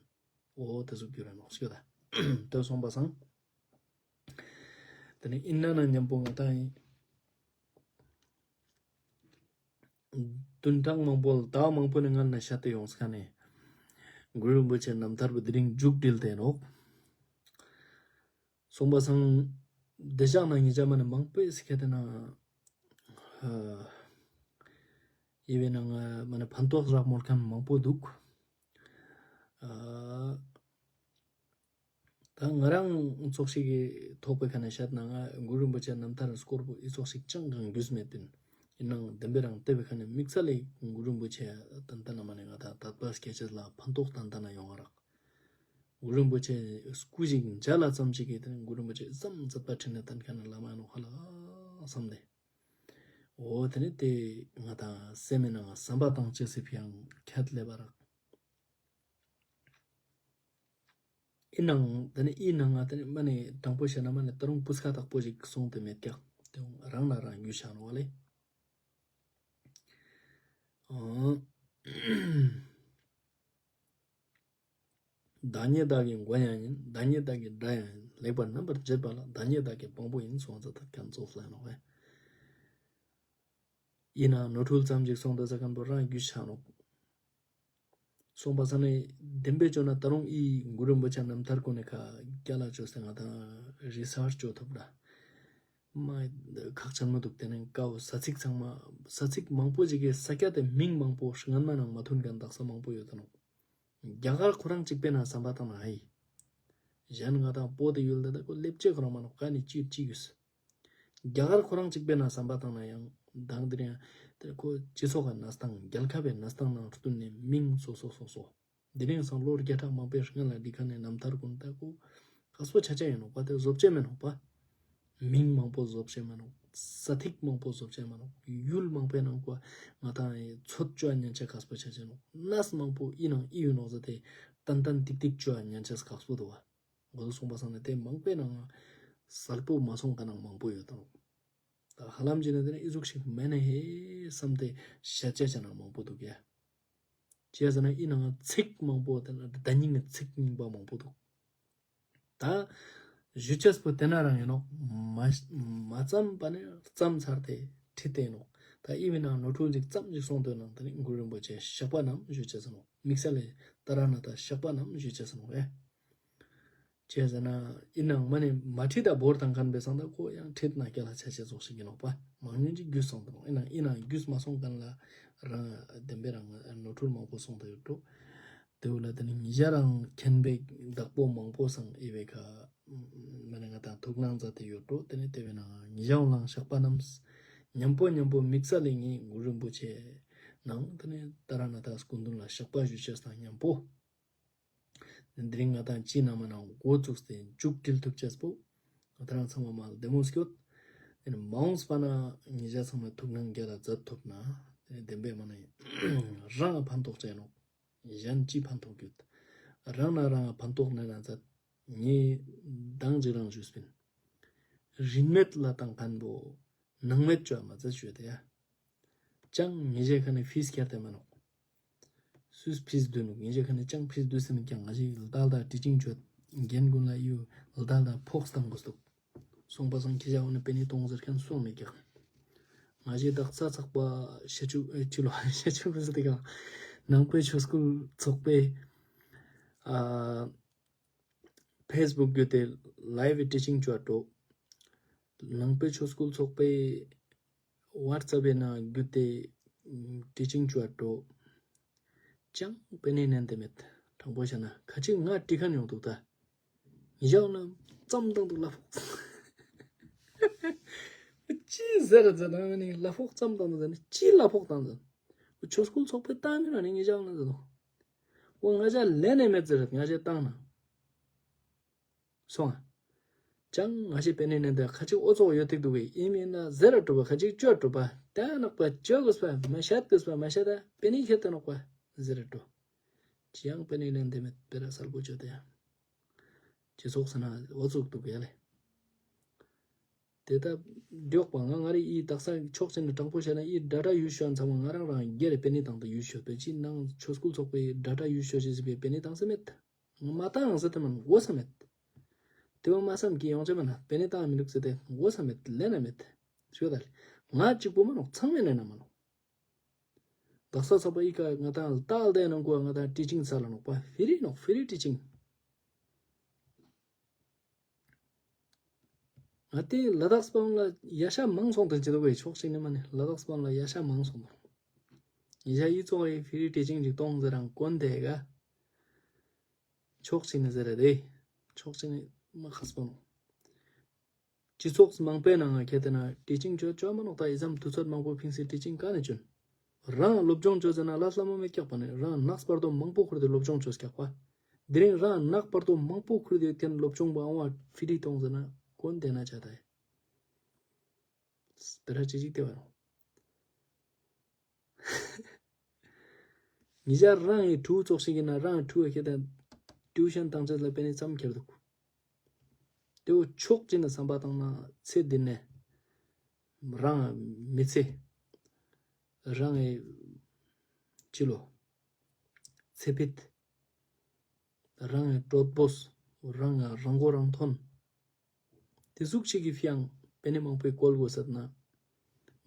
འོ་དེ་ཟུག་འགྱུར་ར་ནོག་ཤོད་ད། དེ་སོང་པ་སང་། དེ་ནི་ཨིན་ན་ན་མཉམ་པོ་ང་ད་ཡིན། བདུན་ཕྲག་མང་པོ་ལ་ཟླ་བ་མང་པོ་ནས་ང་ན་ཤ་སྟེ་ཡོང་ས་ནས་གུ་རུ་རིན་པོ་ཆེ་རྣམ་ཐར་པོ་དེ་རིང་མཇུག་སྒྲིལ་ཏེ་ནོག་སོང་པ་སང་། བདེ་འཇགས་ནང་ཉེ་ཆར་མ་ནས་མང་པོས་ཟེར་མཁན་དེ་ན། ཨ། ཡེ་བའི་ནང་ང་མ་ནས་ཕན་ཐོགས་རག་མོལ་མཁན་མང་པོ་འདུག་ཨ། ད་ང་རང་ཚོགས་ཤིག་གི་ཐོག་པའི་ཁ་ནས་བཤད་ན་ང་གུ་རུ་རིན་པོ་ཆེ་རྣམ་ཐར་སྐོར་པོ་ཨི་ཚོགས་ཤིག་ཅང་གང་རྒྱུས་མེད་དེ། ཡིན་ནའང་བདེན་པའི་རང་བལྟས་པའི་ཁ་ནས་དམིགས་བསལ་ལས་གུ་རུ་རིན་པོ་ཆེ་ཏན་ཏན་ན་མ་ནས་ང་ད་དད་པ་སྐྱེ་ཅེས་ལ་ཕན་ཐོགས་ཏན་ཏན་ན་ཡོང་བ་རག་གུ་རུ་རིན་པོ་ཆེ་སྐུ་ཞིག་མཇལ་ལ་ཙམ་ཞིག་གིས་དེ་ནི་གུ་རུ་རིན་པོ་ཆེ་ཙམ་མཛད་པ་ཁྲིད་ནས་བསྟན་མཁན་ནི་བླ་མ་ཡིན་ནོ་ཧ་ལ་བསམ་སྟེ། འོ་དེ་ནི་དེ་ང་དང་སེམས་མའི་ནང་བསམ་པ་བཏང་ཅེས་སི་ཕི་ཡང་ཁྱད་ལས་པ་རག་ཨི་ནང་དེ་ནི་ཨི་ནང་ང་དེ་ནི་མ་ནི་དྲང་པོ་བཤད་ན་མ་ནི་ད་རུང་སྤུས་ཀ་དག་པོ་ཞིག་སོང་སྟེ་མེད་ཀྱག་དེ་རང་ན་རང་རྒྱུ་ཆ་ནོ་བ་ལེ། ཨང་། བདག་ཉིད་བདག་གི་མགོན་ཡང་ཡིན། བདག་ཉིད་བདག་གི་དགྲ་ཡང་ཡིན། ལེགས་པར་རྣམ་པར་འབྱེད་པ་ལ། བདག་ཉིད་བདག་གི་དཔང་པོ་ཡིན། གསུངས་ཙ་ད་ཁན་ཙོགས་ལ་ནོ་བས། ཡིན་ནའང་ནོར་འཁྲུལ་ཙམ་ཞིག་སོང་དུས་ས་ཁན་པོ་རང་རྒྱུ་ཆ་ནོ། སོང་པ་ས་ནས་བདེན་པའི་བཅོ་ན་ད་རུང་ཨི་གུ་རུ་རིན་པོ་ཆེ་རྣམ་ཐར་ཀུན་ནས་ཁ་རྒྱ་ལ་བཅོས་ཏེ་ང་དང་རི་སར་བཅོ་ཐུབ་ད། མ་ཁག་ཆེན་མོ་འདུག་དེ་ནས་ཀའོ་ས་ཚིགས་ཚང་མ་ས་ཚིགས་མང་པོ་ཞིག་གི་ས་སྐྱ་དེ་མིང་མང་པོ་སྔན་མ་ནང་མ་ཐོན་མཁན་དག་ས་མང་པོ་ཡོད་དོ་ནོ། རྒྱ་གར་ཁོ་རང་གཅིག་པའི་ནང་བསམ་པ་བཏང་ན་ཧའི། གཞན་ང་དང་བོད་དུ་ཡུལ་འདི་ད་ཁོ་ལེབ་ཅེ་ཁོ་རང་མ་ནོ་ཀ་ནི་ཅིར་ཅི་ཡོད། རྒྱ་གར་ཁོ་རང་གཅིག་པའི་ནང་བསམ་པ་བཏང་ན་ཡང་མདང་དེ་རིང་དེ་ཁོ་སྤྱི་ཚོགས་ཀྱི་གནས་སྟངས་རྒྱལ་ཁབ་པའི་གནས་སྟངས་ནང་བསྟུན་ནས་མིང་སོ་སོ་སོ་སོ། དེ་རིང་སང་ལོ་བརྒྱ་ཕྲག་མང་པོའི་སྔོན་ལ་འདི་ཁ་ནས་རྣམ་ཐར་ཀུན་ད་ཁོ་ཁ་སོ་ཆ་ཆ་ཡིན་ནོ་པ་དེ་བཟོ་བཅོས་མེད་ནོ་པ། མིང་མང་པོ་བཟོ་བྱས་མ་ནོ། ས་ཐིག་མང་པོ་བཟོ་བྱས་མ་ནོ། ཡུལ་མང་པོའི་ནང་གོ་ང་དང་ཚོད་བཅོ་ཉན་ཆ་ཁག་པོ་ཆ་ཆ་ནོ། གནས་མང་པོ་ཨི་ནང་ཨི་ཡོད་ནོ་ཟེར་ཏེ་ཏན་ཏན་ཏིག་ཏིག་བཅོ་ཉན་ཆ་ཁག་པོ་འདུག་བ། འགོ་ཚུགས་སོང་པ་སང་ནས་དེ་མང་པོའི་ནང་གསལ་པོ་མ་སོང་ག་ནང་མང་པོ་ཡོད་དང་། ད་ཧ་ལམ་ཅི་ན་དེ་ནི་ཨི་ཟུག་ཞིག་མེད་ན་ཧེ་བསམ་སྟེ་ཤ་ཆ་ཆ་ནང་མང་པོ་འདུག་ཡ། ཅི་ཟེར་ན་ཨི་ནང་ཚིག་མང་པོ་དེ་ན་ད་ཉིན་གི་ཚིག་རྙིང་པ་མང་པོ་འདུག་ད་ཞུ་ཆས་པོ་དེ་ན་རང་ཡིན་ནོ། མ་མ་བརྩམས་པ་ནི་བརྩམས་ཚར་ཏེ་ཁྲིད་དེ་ཡིན་ནོ། ད་ཨི་བི་ནང་ནོར་འཁྲུལ་ཅིག་བརྩམས་ཅིག་སོང་དོན་ནང་དེ་ནི་གུ་རུ་རིན་པོ་ཆེ་བཤགས་པ་རྣམས་ཞུ་ཆས་ནོ། དམིགས་བསལ་ལས་ཏཱ་ར་ནཱ་ཐ་བཤགས་པ་རྣམས་ཞུ་ཆས་ནོ་བས། ཅི་ཟེར་ན་ཨི་ནང་མ་ནི་མ་ཁྲིད་ད་བོར་དང་མཁན་པའི་སང་ད་ཁོ་ཡང་ཁྲིད་ན་སྐྱ་ལ་ཆ་ཆེ་ཚོགས་ཤིག་ཡིན་ནོ་པ། མང་ཉུང་ཅིག་རྒྱུས་སོང་དང་ཨི་ནང་ཨི་ནང་རྒྱུས་མ་སོང་མཁན་ལ་རང་བདེན་པའི་རང་ནོར་འཁྲུལ་མང་པོ་སོང་ད་ཡོད་འགྲོ། དེ་བོ་ལ་དེ་ནི་ཉི་ཞག་རང་མཁྱེན་པའི་བདག་པོ་མང་པོ་སང་ཨི་བའི་ཁ་མ་ནི་ང་དང་ཐུགས་སྣང་མཛད་དེ་ཡོད་འགྲོ། དེ་ནི་དེ་བས་ན་ཉི་ཞག་ལང་བཤགས་པ་རྣམས་མཉམ་པོ་མཉམ་པོ་དམིགས་བསལ་ལས་ངེས་གུ་རུ་རིན་པོ་ཆེ་ནང་དེ་ནི་ཏཱ་ར་ནཱ་ཐ་སྐུ་མདུན་ལ་བཤགས་པ་ཞུ་ཆས་དང་མཉམ་པོ། དེ་རིང་ང་དང་སྤྱི་ནང་མ་ནང་འགོ་བཙུགས་ཏེ་མཇུག་སྒྲིལ་ཐུབ་ཆས་པོ། ང་དང་ཚང་མ་མ་ལ་བདེ་མོ་སྐྱོད། དེ་ནི་མ་འོངས་པ་ན་ཉི་ཞག་ཚང་མ་ཐུགས་སྣང་རྒྱ་ལ་མཛད་ཐུབ་ན། དེ་ནི་བདེན་པའི་མ་ནི་རང་ཕན་ཐོགས་བྱས་ནོ། གཞན་ཅི་ཕན་ཐོགས་ཡོད། རང་ན་རང་ཕན་ཐོགས་ནས་ན་མཛད། ངས་མདང་ཅིག་རང་ཞུས་པིན། རིན་མེད་ལ་བཏང་མཁན་པོ་ནང་མེད་བཅོས་མ་མཛད་ཞུས་ཏེ་ཡ། ཅང་ངེད་ཅག་ཁ་ནས་ཕིས་ཁྱེར་ཏེ་མ་ནོག་སུས་ཕིས་བསྡུ་ནུག་ངེད་ཅག་ཁ་ནས་ཅང་ཕིས་བསྡུ་ཟིན་ཀྱང་ང་ཞིག་ལ་ལ་ཊི་ཅིང་བཅོས་རྒན་ཀུན་ལ་ཡུ་ལ་ལ་ཕོགས་བཏང་དགོས་འདུག་སོང་པ་སང་ཁྱེད་ཅག་འོ་ན་པེ་ནི་གཏོང་ཟེར་མཁན་སོང་མེད་ཀྱང་། ང་ཞིག་དག་ས་ཚགས་པ་ཤ་ཆུ་ཨེ་ཆུ་ལོ་ཤ་ཆུ་གི་ཟེར་ཏེ་ཀྱང་ནང་པའི་ཆོས་སྐུལ་ཚོགས་པའི་ཨ། ཕེ་སི་བུག་བརྒྱུད་དེ་ལའི་ཝི་ཊི་ཅིང་བཅོ་འགྲོ། ནང་པའི་ཆོས་སྐུལ་ཚོགས་པའི་ཝ་ཊི་སེབ་པའི་ནང་བརྒྱུད་དེ་ཊི་ཅིང་བཅོ་འགྲོ། ཅང་པེ་ནེ་ནན་དེ་མེད། དྲང་པོ་བཤད་ན་ཁ་ཅིག་ང་ཊི་ཁན་ཡོང་འདུག་ད། ཡང་ན་ཙམ་དང་དུ་ལ་ཕོག་ཅི་ཟེར་ཟེར་ན་ནི་ལ་ཕོག་ཙམ་དང་དུ་ཟེར་ན་ཅི་ལ་ཕོག་དང་ཟེར། ཆོས་སྐུལ་ཚོགས་པའི་ཏང་ནི་ནི་ངེད་ཅག་ན་ཟེར་ནོ། འོ་ང་ཅག་ལན་ནས་མེད་ཟེར་ང་ཅག་ཏང་ན། སོང་ཨ། ཅང་ང་ཞེ་པེ་ནེ་ནན་དེ་ཁ་ཅིག་ཨོ་ཚོགས་ཡོད་ཐིག་འདུག་གི་ཨིན་མིན་ན་ཟེར་ར་གྲུབ་པ་ཁ་ཅིག་བཅོ་གྲུབ་པ་ད་ནག་པ་བཅོ་དགོས་པ་མ་ཤད་དགོས་པ་མ་ཤད་ད་པེ་ནེ་ཁྱེར་ད་ནག་པ་ཟེར་ར་གྲུབ། ཅི་ཡང་པེ་ནེ་ལན་དེ་མེད་པེ་ར་སལ་པོ་བཅོ་དེ། སྤྱི་ཚོགས་ཟེར་ན་འོ་ཚུགས་འདུག་ཡ་ལེ། དེ་ལྟར་མགྱོགས་པ་ང་ང་རེ་ཡིས་དག་ས་ཕྱོགས་ཅན་ནི་དྲང་པོ་བཤད་ན་ཡིས་ཌ་ཊ་ཡུལ་ཤོད་ཚང་མ་ང་རང་རང་སྒེར་རེ་པེ་ནི་དང་དུ་ཡུལ་ཤོད་པའི་ཅི་ནང་ཆོས་སྐུལ་ཚོགས་པའི་ཌ་ཊ་ཡུལ་ཤོད་ཅེས་ཟིན་པའི་པེ་ནི་དང་ས་མེད། ང་མ་བཏང་ཟེར་ཏེ་མིན་འོ་ས་མེད། དེ་བ་མ་བསམ་གི་ཡོང་ཆ་མ་ན་པེ་ནི་དང་མི་འདུག་ཟེར་ཏེ་འོ་ས་མེད་ལེ་ན་མེད། ཞོ་ད་ལེ། ང་གཅིག་པུ་མ་ནོག་ཚང་མས་ལེ་ན་མ་ནོག་དག་ས་ཚོགས་པ་ཨི་ཀ་ང་དང་ལྟག་ལྡན་ནང་གོ་ང་དང་ཊི་ཅིང་ས་ལ་ནོག་པ་ཧྥི་རི་ནོག་ཧྥི་རི་ཊི་ཅིང་། ང་དེ་ལ་དྭགས་སྤང་ལ་ཡ་ཤ་མང་སོང་དང་ཅི་ལ་བའི་ཕྱོགས་ཤིག་ནི་མ་ནི་ལ་དྭགས་སྤང་ལ་ཡ་ཤ་མང་སོང་དང་། ཡ་ཤ་ཡི་ཚོགས་ཡི་ཧྥི་རི་ཊི་ཅིང་ཅིག་གཏོང་ཟེར་རང་གོན་དེ་ག་ཕྱོགས་ཤིག་ནི་ཟེར་ར་དེ་ཕྱོགས་ཤིག་ནི་མ་ཁ་སྤང་། སྤྱི་ཚོགས་མང་པོའི་ནང་ང་ཁྱེད་དེ་ན་ཊི་ཅིང་ཅོ་ཅོ་མ་ནོག་ད་ཡི་ཙམ་དུས་ཚོད་མང་པོ་ཕིང་སི་ཊི་ཅིང་ག་ནས་ཅོན། རང་སློབ་སྦྱོང་ཅོ་ཟེར་ན་ལ་སླ་མོ་མེད་ཀྱག་པ་ནི་རང་ནགས་བར་དོ་མང་པོ་ཁུར་དེ་སློབ་སྦྱོང་ཅོས་ཀྱག་པ། དེ་རིང་རང་ནགས་བར་དོ་མང་པོ་ཁུར་དེ་ཐེན་སློབ་སྦྱོང་པ་ཨང་བ་ཕི་ཏི་གཏོང་ཟེར་ན་གོན་དེ་ན་ཆ་ད་ཡ། སྤེ་ར་ཅི་ཅིག་དེ་བ་རོ། ཉི་ཤར་རང་ཡི་ཕྲུ་གུ་ཚོགས་ཤིག་ཡིན་ན་རང་ཡི་ཕྲུ་གུ་ཁྱེད་དང་ཊིའུ་ཤན་བཏང་ཚད་ལ་དཔེ་ནི་ཙམ་ཁྱེར་འདུག་དེ་བོ་ཕྱོགས་གཅིག་ནས་བསམ་པ་བཏང་ན་ཚེ་འདི་ནས་ རང་མི་ཚེ། རང་གི་ཅི་ལོ། ཚེ་ཕིད། རང་གི་གྲོད་པོ། རང་གི་རང་མགོ་རང་ཐོན། དེ་ཟུག་ཅིག་གི་ཕིའང་པེ་ནེ་མང་པོའི་བཀོལ་དགོས་ཟེར་ན།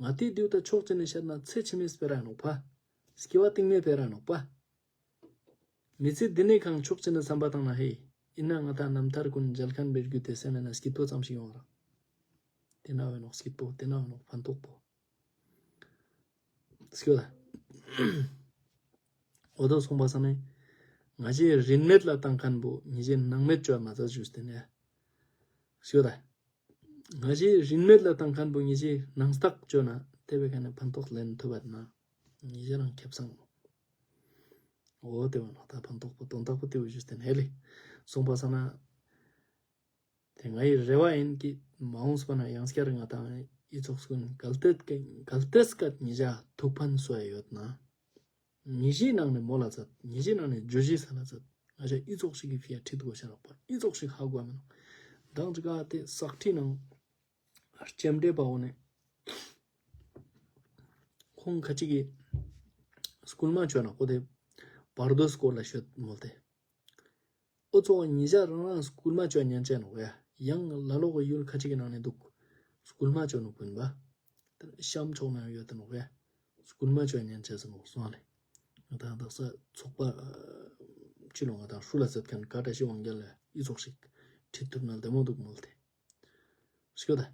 ང་དེ་དུས་ད་ཕྱོགས་གཅིག་ནས་བཤད་ན་ཚེ་ཕྱི་མའི་སྤེ་ར་ནོག་པ། སྐྱེ་བ་རྟིང་མའི་སྤེ་ར་ནོག་པ། མི་ཚེ་འདི་ནས་གང་ཕྱོགས་གཅིག་ནས་བསམ་པ་བཏང་ན་ཧེ། ཡིན་ན་ང་ད་རྣམ་ཐར་ཀུན་མཇལ་མཁན་པའི་རྒྱུ་དེ་སེམས་ན་སྐྱིད་པོ་ཙམ་ཞིག་ཡོང་ར། དེ་ན་བས་ནོག་སྐྱིད་པོ་དེ་ན་བས་ནོག་ཕན་ཐོགས་པོ། སྐྱོ་ད། འོ་དོ་སོང་པ་སང་ནས། ང་ཞེ་རིན་མེད་ལ་བཏང་མཁན་པོ་ཉི་ཞེ་ནང་མེད་བཅོ་མ་ཚར་ཞུས་ཏེ་ནས། སྐྱོ་ད། ང་ཞེ་རིན་མེད་ལ་བཏང་མཁན་པོ་ཉི་ཞེ་ནང་རྟགས་བཅོ་ན་དེ་བས་ཁ་ནས་ཕན་ཐོགས་ལེན་ཐུབ་པ་ན། ཉི་ཞེ་རང་ཁེབས་སང་། འོ་དེ་བ་ན་ད་ཕན་ཐོགས་པོ་དོན་དག་པོ་དེ་བས་ཞུས་ཏེ་ནས་ལེ། སོང་པ་སང་ན། དེ་ངའི་རེ་བ་ཡིན་གྱི་མ་འོངས་པ་ན་ཡང་སྐྱར་ང་དང་ཨི་ཚོགས་སུན་གལ་ཏེ་གལ་ཏེ་སྐད་ཉི་ཞག་ཐུག་ཕན་སོ་ཡ་ཡོད་ན། ཉི་ཞིའི་ནང་ནས་མོ་ལ་ཚད་ཉི་ཞིའི་ནང་ནས་ཇོ་ཞི་ས་ལ་ཚད་ང་ཞག་ཨི་ཚོགས་ཤིག་གི་ཕི་ཡ་ཁྲིད་དགོས་ཤ་རག་པ་ཨི་ཚོགས་ཤིག་ཧ་གོ་མི་ནོ། མདང་ཅི་ག་དེ་སག་ཁྲི་ནང་ལྕེམ་འདྲེ་པ་འོ་ནས་ཁོང་ཁ་ཅིག་གི་སྐུལ་མ་བཅོ་ན་ཁོ་དེ་བར་དོ་སྐོར་ལ་ཤོད་མོལ་ཏེ། ཨོ་ཚོ་ཉི་ཞག་རང་རང་སྐུལ་མ་བཅོ་ཉན་ཅན་ནོ་ཡ། ཡང་ལ་ལོག་གི་ཡུལ་ཁ་ཅིག་གི་ནང་ནས་འདུག་སྐུལ་མ་བཅོ་ནོ་ཀུན་པ། ཤམ་ཕྱོགས་ནང་ཡོད་དེ་ནོ་ཡ། སྐུལ་མ་བཅོ་ཉན་ཅན་སོ་ནོ་སོང་ལེ། ང་དང་དག་ས་ཚོགས་པ་ཅི་ལོ་ང་དང་ཧྲུ་ལ་ཟེར་མཁན་ཀ་བཀྲ་ཤིས་དབང་རྒྱལ་ལ་ཨི་ཚོགས་ཤིག་ཁྲིད་ཐུབ་ན་བདེ་མོ་འདུག་མོལ་ཏེ། སྐྱོ་ད།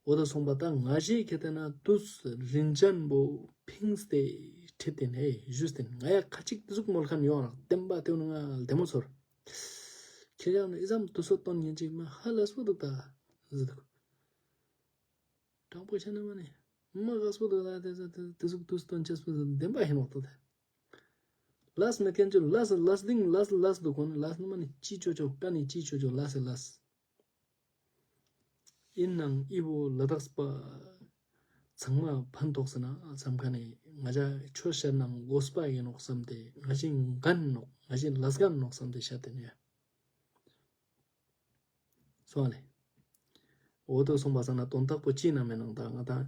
འོ་ད་སོང་པ་ད་ང་ཞེས་ཁེ་ཏེ་ན་དུས་རིན་ཅན་པོ་ཕིངས་ཏེ་ཁྲིད་དེ་ནས་ཞུས་ཏེ་ང་ཡ་ཁ་ཅིག་དེ་ཟུག་མོལ་མཁན་ཡོང་རག་བསྟན་པ་དེ་ནི་ང་བདེ་མོ་ཚོར། ཁྱེད་ཅག་ནི་ཨི་ཙམ་དུས་ཚོད་སྟོན་ཉན་ཅིག་མ་ཧ་ལས་པོ་འདུག་ད་ཟེར་འདུག་དྲང་པོ་བཤད་ན་མ་ནི་མ་ཧ་ལས་པོ་འདུག་ད་དེ་ཟུག་དུས་སྟོན་ཆེས་པོ་བདེན་པ་ཧེ་ནོག་ད་དེ། ལས་མེད་མཁན་ཚོ་ལས་ལས་དིང་ལས་ལས་འདུག་གོ་ནི་ལས་ནི་མ་ནི་ཅི་ཅོ་ཅོ་ཀ་ནི་ཅི་ཅོ་ཅོ་ལས་ལས། ཡིན་ནའང་ཨི་བོ་ལ་དྭགས་པ་ཚང་མ་ཕན་ཐོགས་ཟེར་ན་བསམ་མཁན་ནི་ང་ཅག་ཆོས་བཤད་ན་དགོས་པ་ཡིན་ནོག་བསམ་སྟེ་ང་ཞིག་འགན་ནོག་ང་ཞིག་ལས་འགན་ནོག་བསམ་སྟེ་བཤད་དེ་ནས་སོང་ལེ། འོ་དོ་སོང་པ་སང་ན་དོན་དག་པོ་ཅི་ན་མེད་ནང་ད་ང་དང་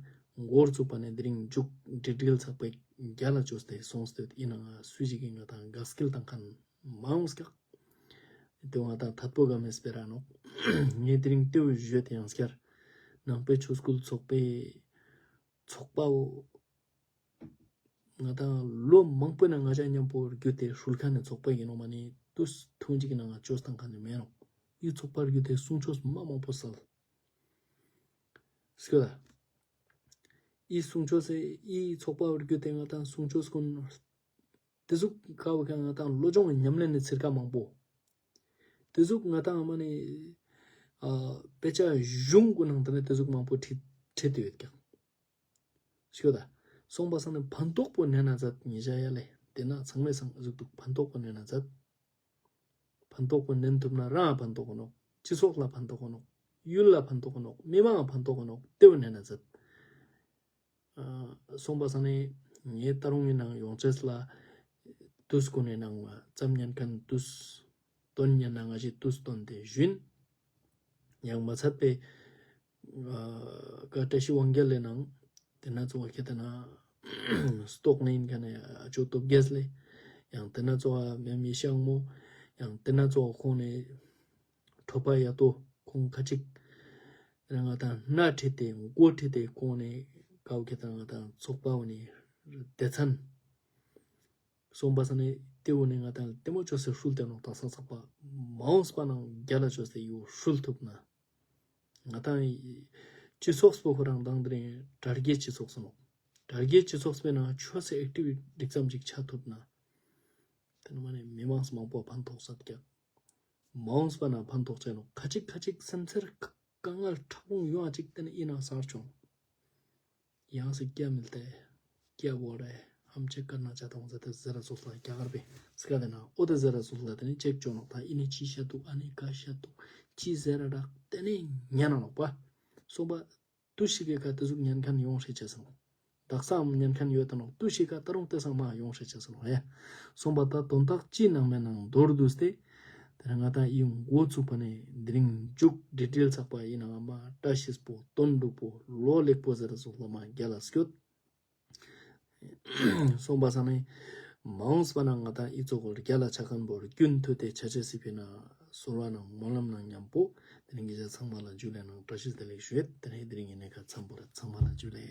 འགོར་ཚུགས་པ་ནས་དེ་རིང་མཇུག་འབྲི་འགྲིལ་ཚགས་པའི་རྒྱ་ལ་བཅོས་ཏེ་སོང་སྟེ་ཡིན་ནའང་སུ་ཞིག་གིས་ང་དང་དགའ་སྐྱིད་བཏང་མཁན་མ་འོངས་ཀྱང་། དེ་བ་དང་ཐད་པོ་ག་མེད་སྤེ་ར་ནོག་ངས་དེ་རིང་ལྟེའུ་བཞོས་ཏེ་ཡང་སྐྱར་ནང་པའི་ཆོས་སྐུལ་ཚོགས་པའི་ཚོགས་པའོ། ང་དང་ལོ་མང་པོའི་ནང་ང་ཅག་མཉམ་པོ་བརྒྱུད་དེ་ཧྲུལ་མཁན་ནི་ཚོགས་པ་ཡིན་ནོ་མ་ནི་དུས་ཐུང་ཅིག་གི་ནང་ང་བཅོས་བཏང་མཁན་ནི་མེད་ནོག་ཡུལ་ཚོགས་པར་བརྒྱུད་དེ་གསུང་ཆོས་མ་མང་པོ་སལ། སྐྱོ་ད། ཨི་གསུང་ཆོས་སེ་ཨི་ཚོགས་པ་བརྒྱུད་དེ་ང་དང་གསུང་ཆོས་ཀུན། དེ་ཟུག་ཁ་བ་ཁ་ང་དང་བློ་སྦྱོང་གི་ཉམས་ལེན་ནི་ཚིར་ཁ་མང་པོ། དེ་ཟུག་ང་དང་མ་ནི་ཨ་དཔེ་ཆ་གཞུང་གི་ནང་དུ་ནི་དེ་ཟུག་མང་པོ་ཁྲིད་ཁྲིད་དེ་ཡོད་ཀྱང་། ཤོད་ད། སོང་པ་སང་ནི་ཕན་ཐོགས་པོ་ནན་ན་མཛད་ཉེ་ཞ་ཡ་ལེ་དེ་ན་ཚང་མས་སང་ཟུག་འདུག་ཕན་ཐོགས་པོ་ནན་ན་མཛད། ཕན་ཐོགས་པོ་ནན་ཐུབ་ན་རང་ཕན་ཐོགས་ནོག་སྤྱི་ཚོགས་ལ་ཕན་ཐོགས་ནོག་ཡུལ་ལ་ཕན་ཐོགས་ནོག་མི་མང་ཕན་ཐོགས་ནོག་ལྟེ་བ་ནན་ན་མཛད། སོང་པ་སང་ནི་ངས་ད་རུང་ཡིན་ནང་ཡོང་ཅེས་ལ་དུས་ཀུན་ནས་ནང་བ་ཙམ་ཉན་མཁན་དུས་སྟོན་ཉན་ན་ང་ཞིག་དུས་སྟོན་དེ་བཞིན་ཡང་མ་ཚད་པའི་ཀ་བཀྲ་ཤིས་དབང་རྒྱལ་ལས་ནང་དེ་ན་ཚོ་བ་ཁྱེད་དེ་ན་སྟོག་ནི་ཡིན་མཁན་ནས་ཨ་ཅོ་སྟོབས་རྒྱལ་ལས་ཡང་དེ་ན་ཚོ་བ་མེ་མི་ཤང་མོ་ཡང་དེ་ན་ཚོ་བ་ཁོང་ནས་གྲོ་པ་ཡ་ཏོ་ཁོང་ཁ་ཅིག་རེ་ང་དང་སྣ་ཁྲིད་དེ་མགོ་ཁྲིད་དེ་ཁོང་ནས་ཀའོ་ཁེ་དང་ང་དང་ཚོགས་པ་འོ་ནས་སྡེ་ཚན་སོང་པ་ས་ནས་ལྟེ་འོ་ནས་ང་དང་ལྟེ་མོ་ཅོ་སེ་ཧྲུལ་ཏེ་ནོག་དང་ས་ཚགས་པ་མ་འོངས་པ་ནང་རྒྱ་ལ་ཅོ་སེ་ཡུ་ཧྲུལ་ཐུབ་ན་ང་དང་སྤྱི་ཚོགས་སྤོ་ཁོ་རང་དང་དེ་རིང་དྲ་རྒྱའི་སྤྱི་ཚོགས་སུ་ནོག་དྲ་རྒྱའི་སྤྱི་ཚོགས་སྤེ་ནང་ཆོས་སེ་ཨེག་ཊིབ་རིགས་ཙམ་ཅིག་ཆ་ཐུབ་ན་དེ་ནི་མ་ནས་མི་མང་མང་པོ་ཕན་ཐོགས་ས་ཀྱག་མ་འོངས་པ་ན་ཕན་ཐོགས་ཆེ་ནོ་ཁ་ཅིག་ཁ་ཅིག་སེམས་ཚེར་དཀའ་ངལ་ཕྲག་རུང་ཡོང་བ་ཅིག་དེ་ནི་ཨི་ན་སར་བྱུང་། ཡང་སི་སྐྱ་མིལ་ཏེ་སྐྱ་བོ་རེ་ཧམ་ཆེ་ཀར་ན་ཆ་དང་ཟེར་ཏེ་ཟེར་ར་སོགས་ལ་རྒྱ་གར་པའི་སྐད་དེ་ན་ཨོ་དེ་ཟེར་ར་སོགས་ལ་དེ་ནི་ཅེག་བྱོ་ནོ་ད་ཨི་ནི་ཅི་བཤད་འདུག་ཨ་ནི་ག་བཤད་འདུག་ཅི་ཟེར་ར་རག་དེ་ནི་ཉན་ན་ནོག་པ། སོང་པ། དུ་ཞིག་གི་ཁ་དེ་ཟུག་ཉན་མཁན་ཡོང་ཧྲེ་ཆེ་སོང་། དག་ས་ཉན་མཁན་ཡོད་དང་ནོ་དུ་ཞིག་ག་ད་རུང་དེ་སང་མ་ཡོང་ཧྲེ་ཆེ་སོང་ཧེ། སོང་པ་ད་དོན་དག་ཅི་ནང་མེད་ནང་མདོར་བསྡུས་ཏེ། དེ་ནས་ང་དང་ཨི་འགོ་ཚུགས་པ་ནས་དེ་རིང་མཇུག་ཌི་ཊེལ་ཚགས་པ་ཡིན་ནའང་མ། བཀྲ་ཤིས་པོ། དོན་འགྲུབ་པོ། ལོ་ལེགས་པོ་ཟེར་སོགས་ལ་མ་རྒྱ་ལ་སྐྱོད། སོང་པ་ས་ནས་མ་འོངས་པ་ན་ང་དང་ཨི་ཚོ་གོ་རྒྱ་ལ་ཆ་མཁན་པོ་རྒྱུན་མཐུད་དེ་ཆ་ཆེ་སི་ཕི་ན་གསོལ་བ་ནང་སྨོན་ལམ་ནང་མཉམ་པོ། དེ་རིང་གི་ཆ་ཚང་མ་ལ་ཇུ་ལེ་ནང་བཀྲ་ཤིས་བདེ་ལེགས་ཞུ་ཡེད། དེ་ནས་དེ་རིང་གི་གནས་ཁ་འཚམས་པོ་རེད། ཚང་མ་ལ་ཇུ་ལེ།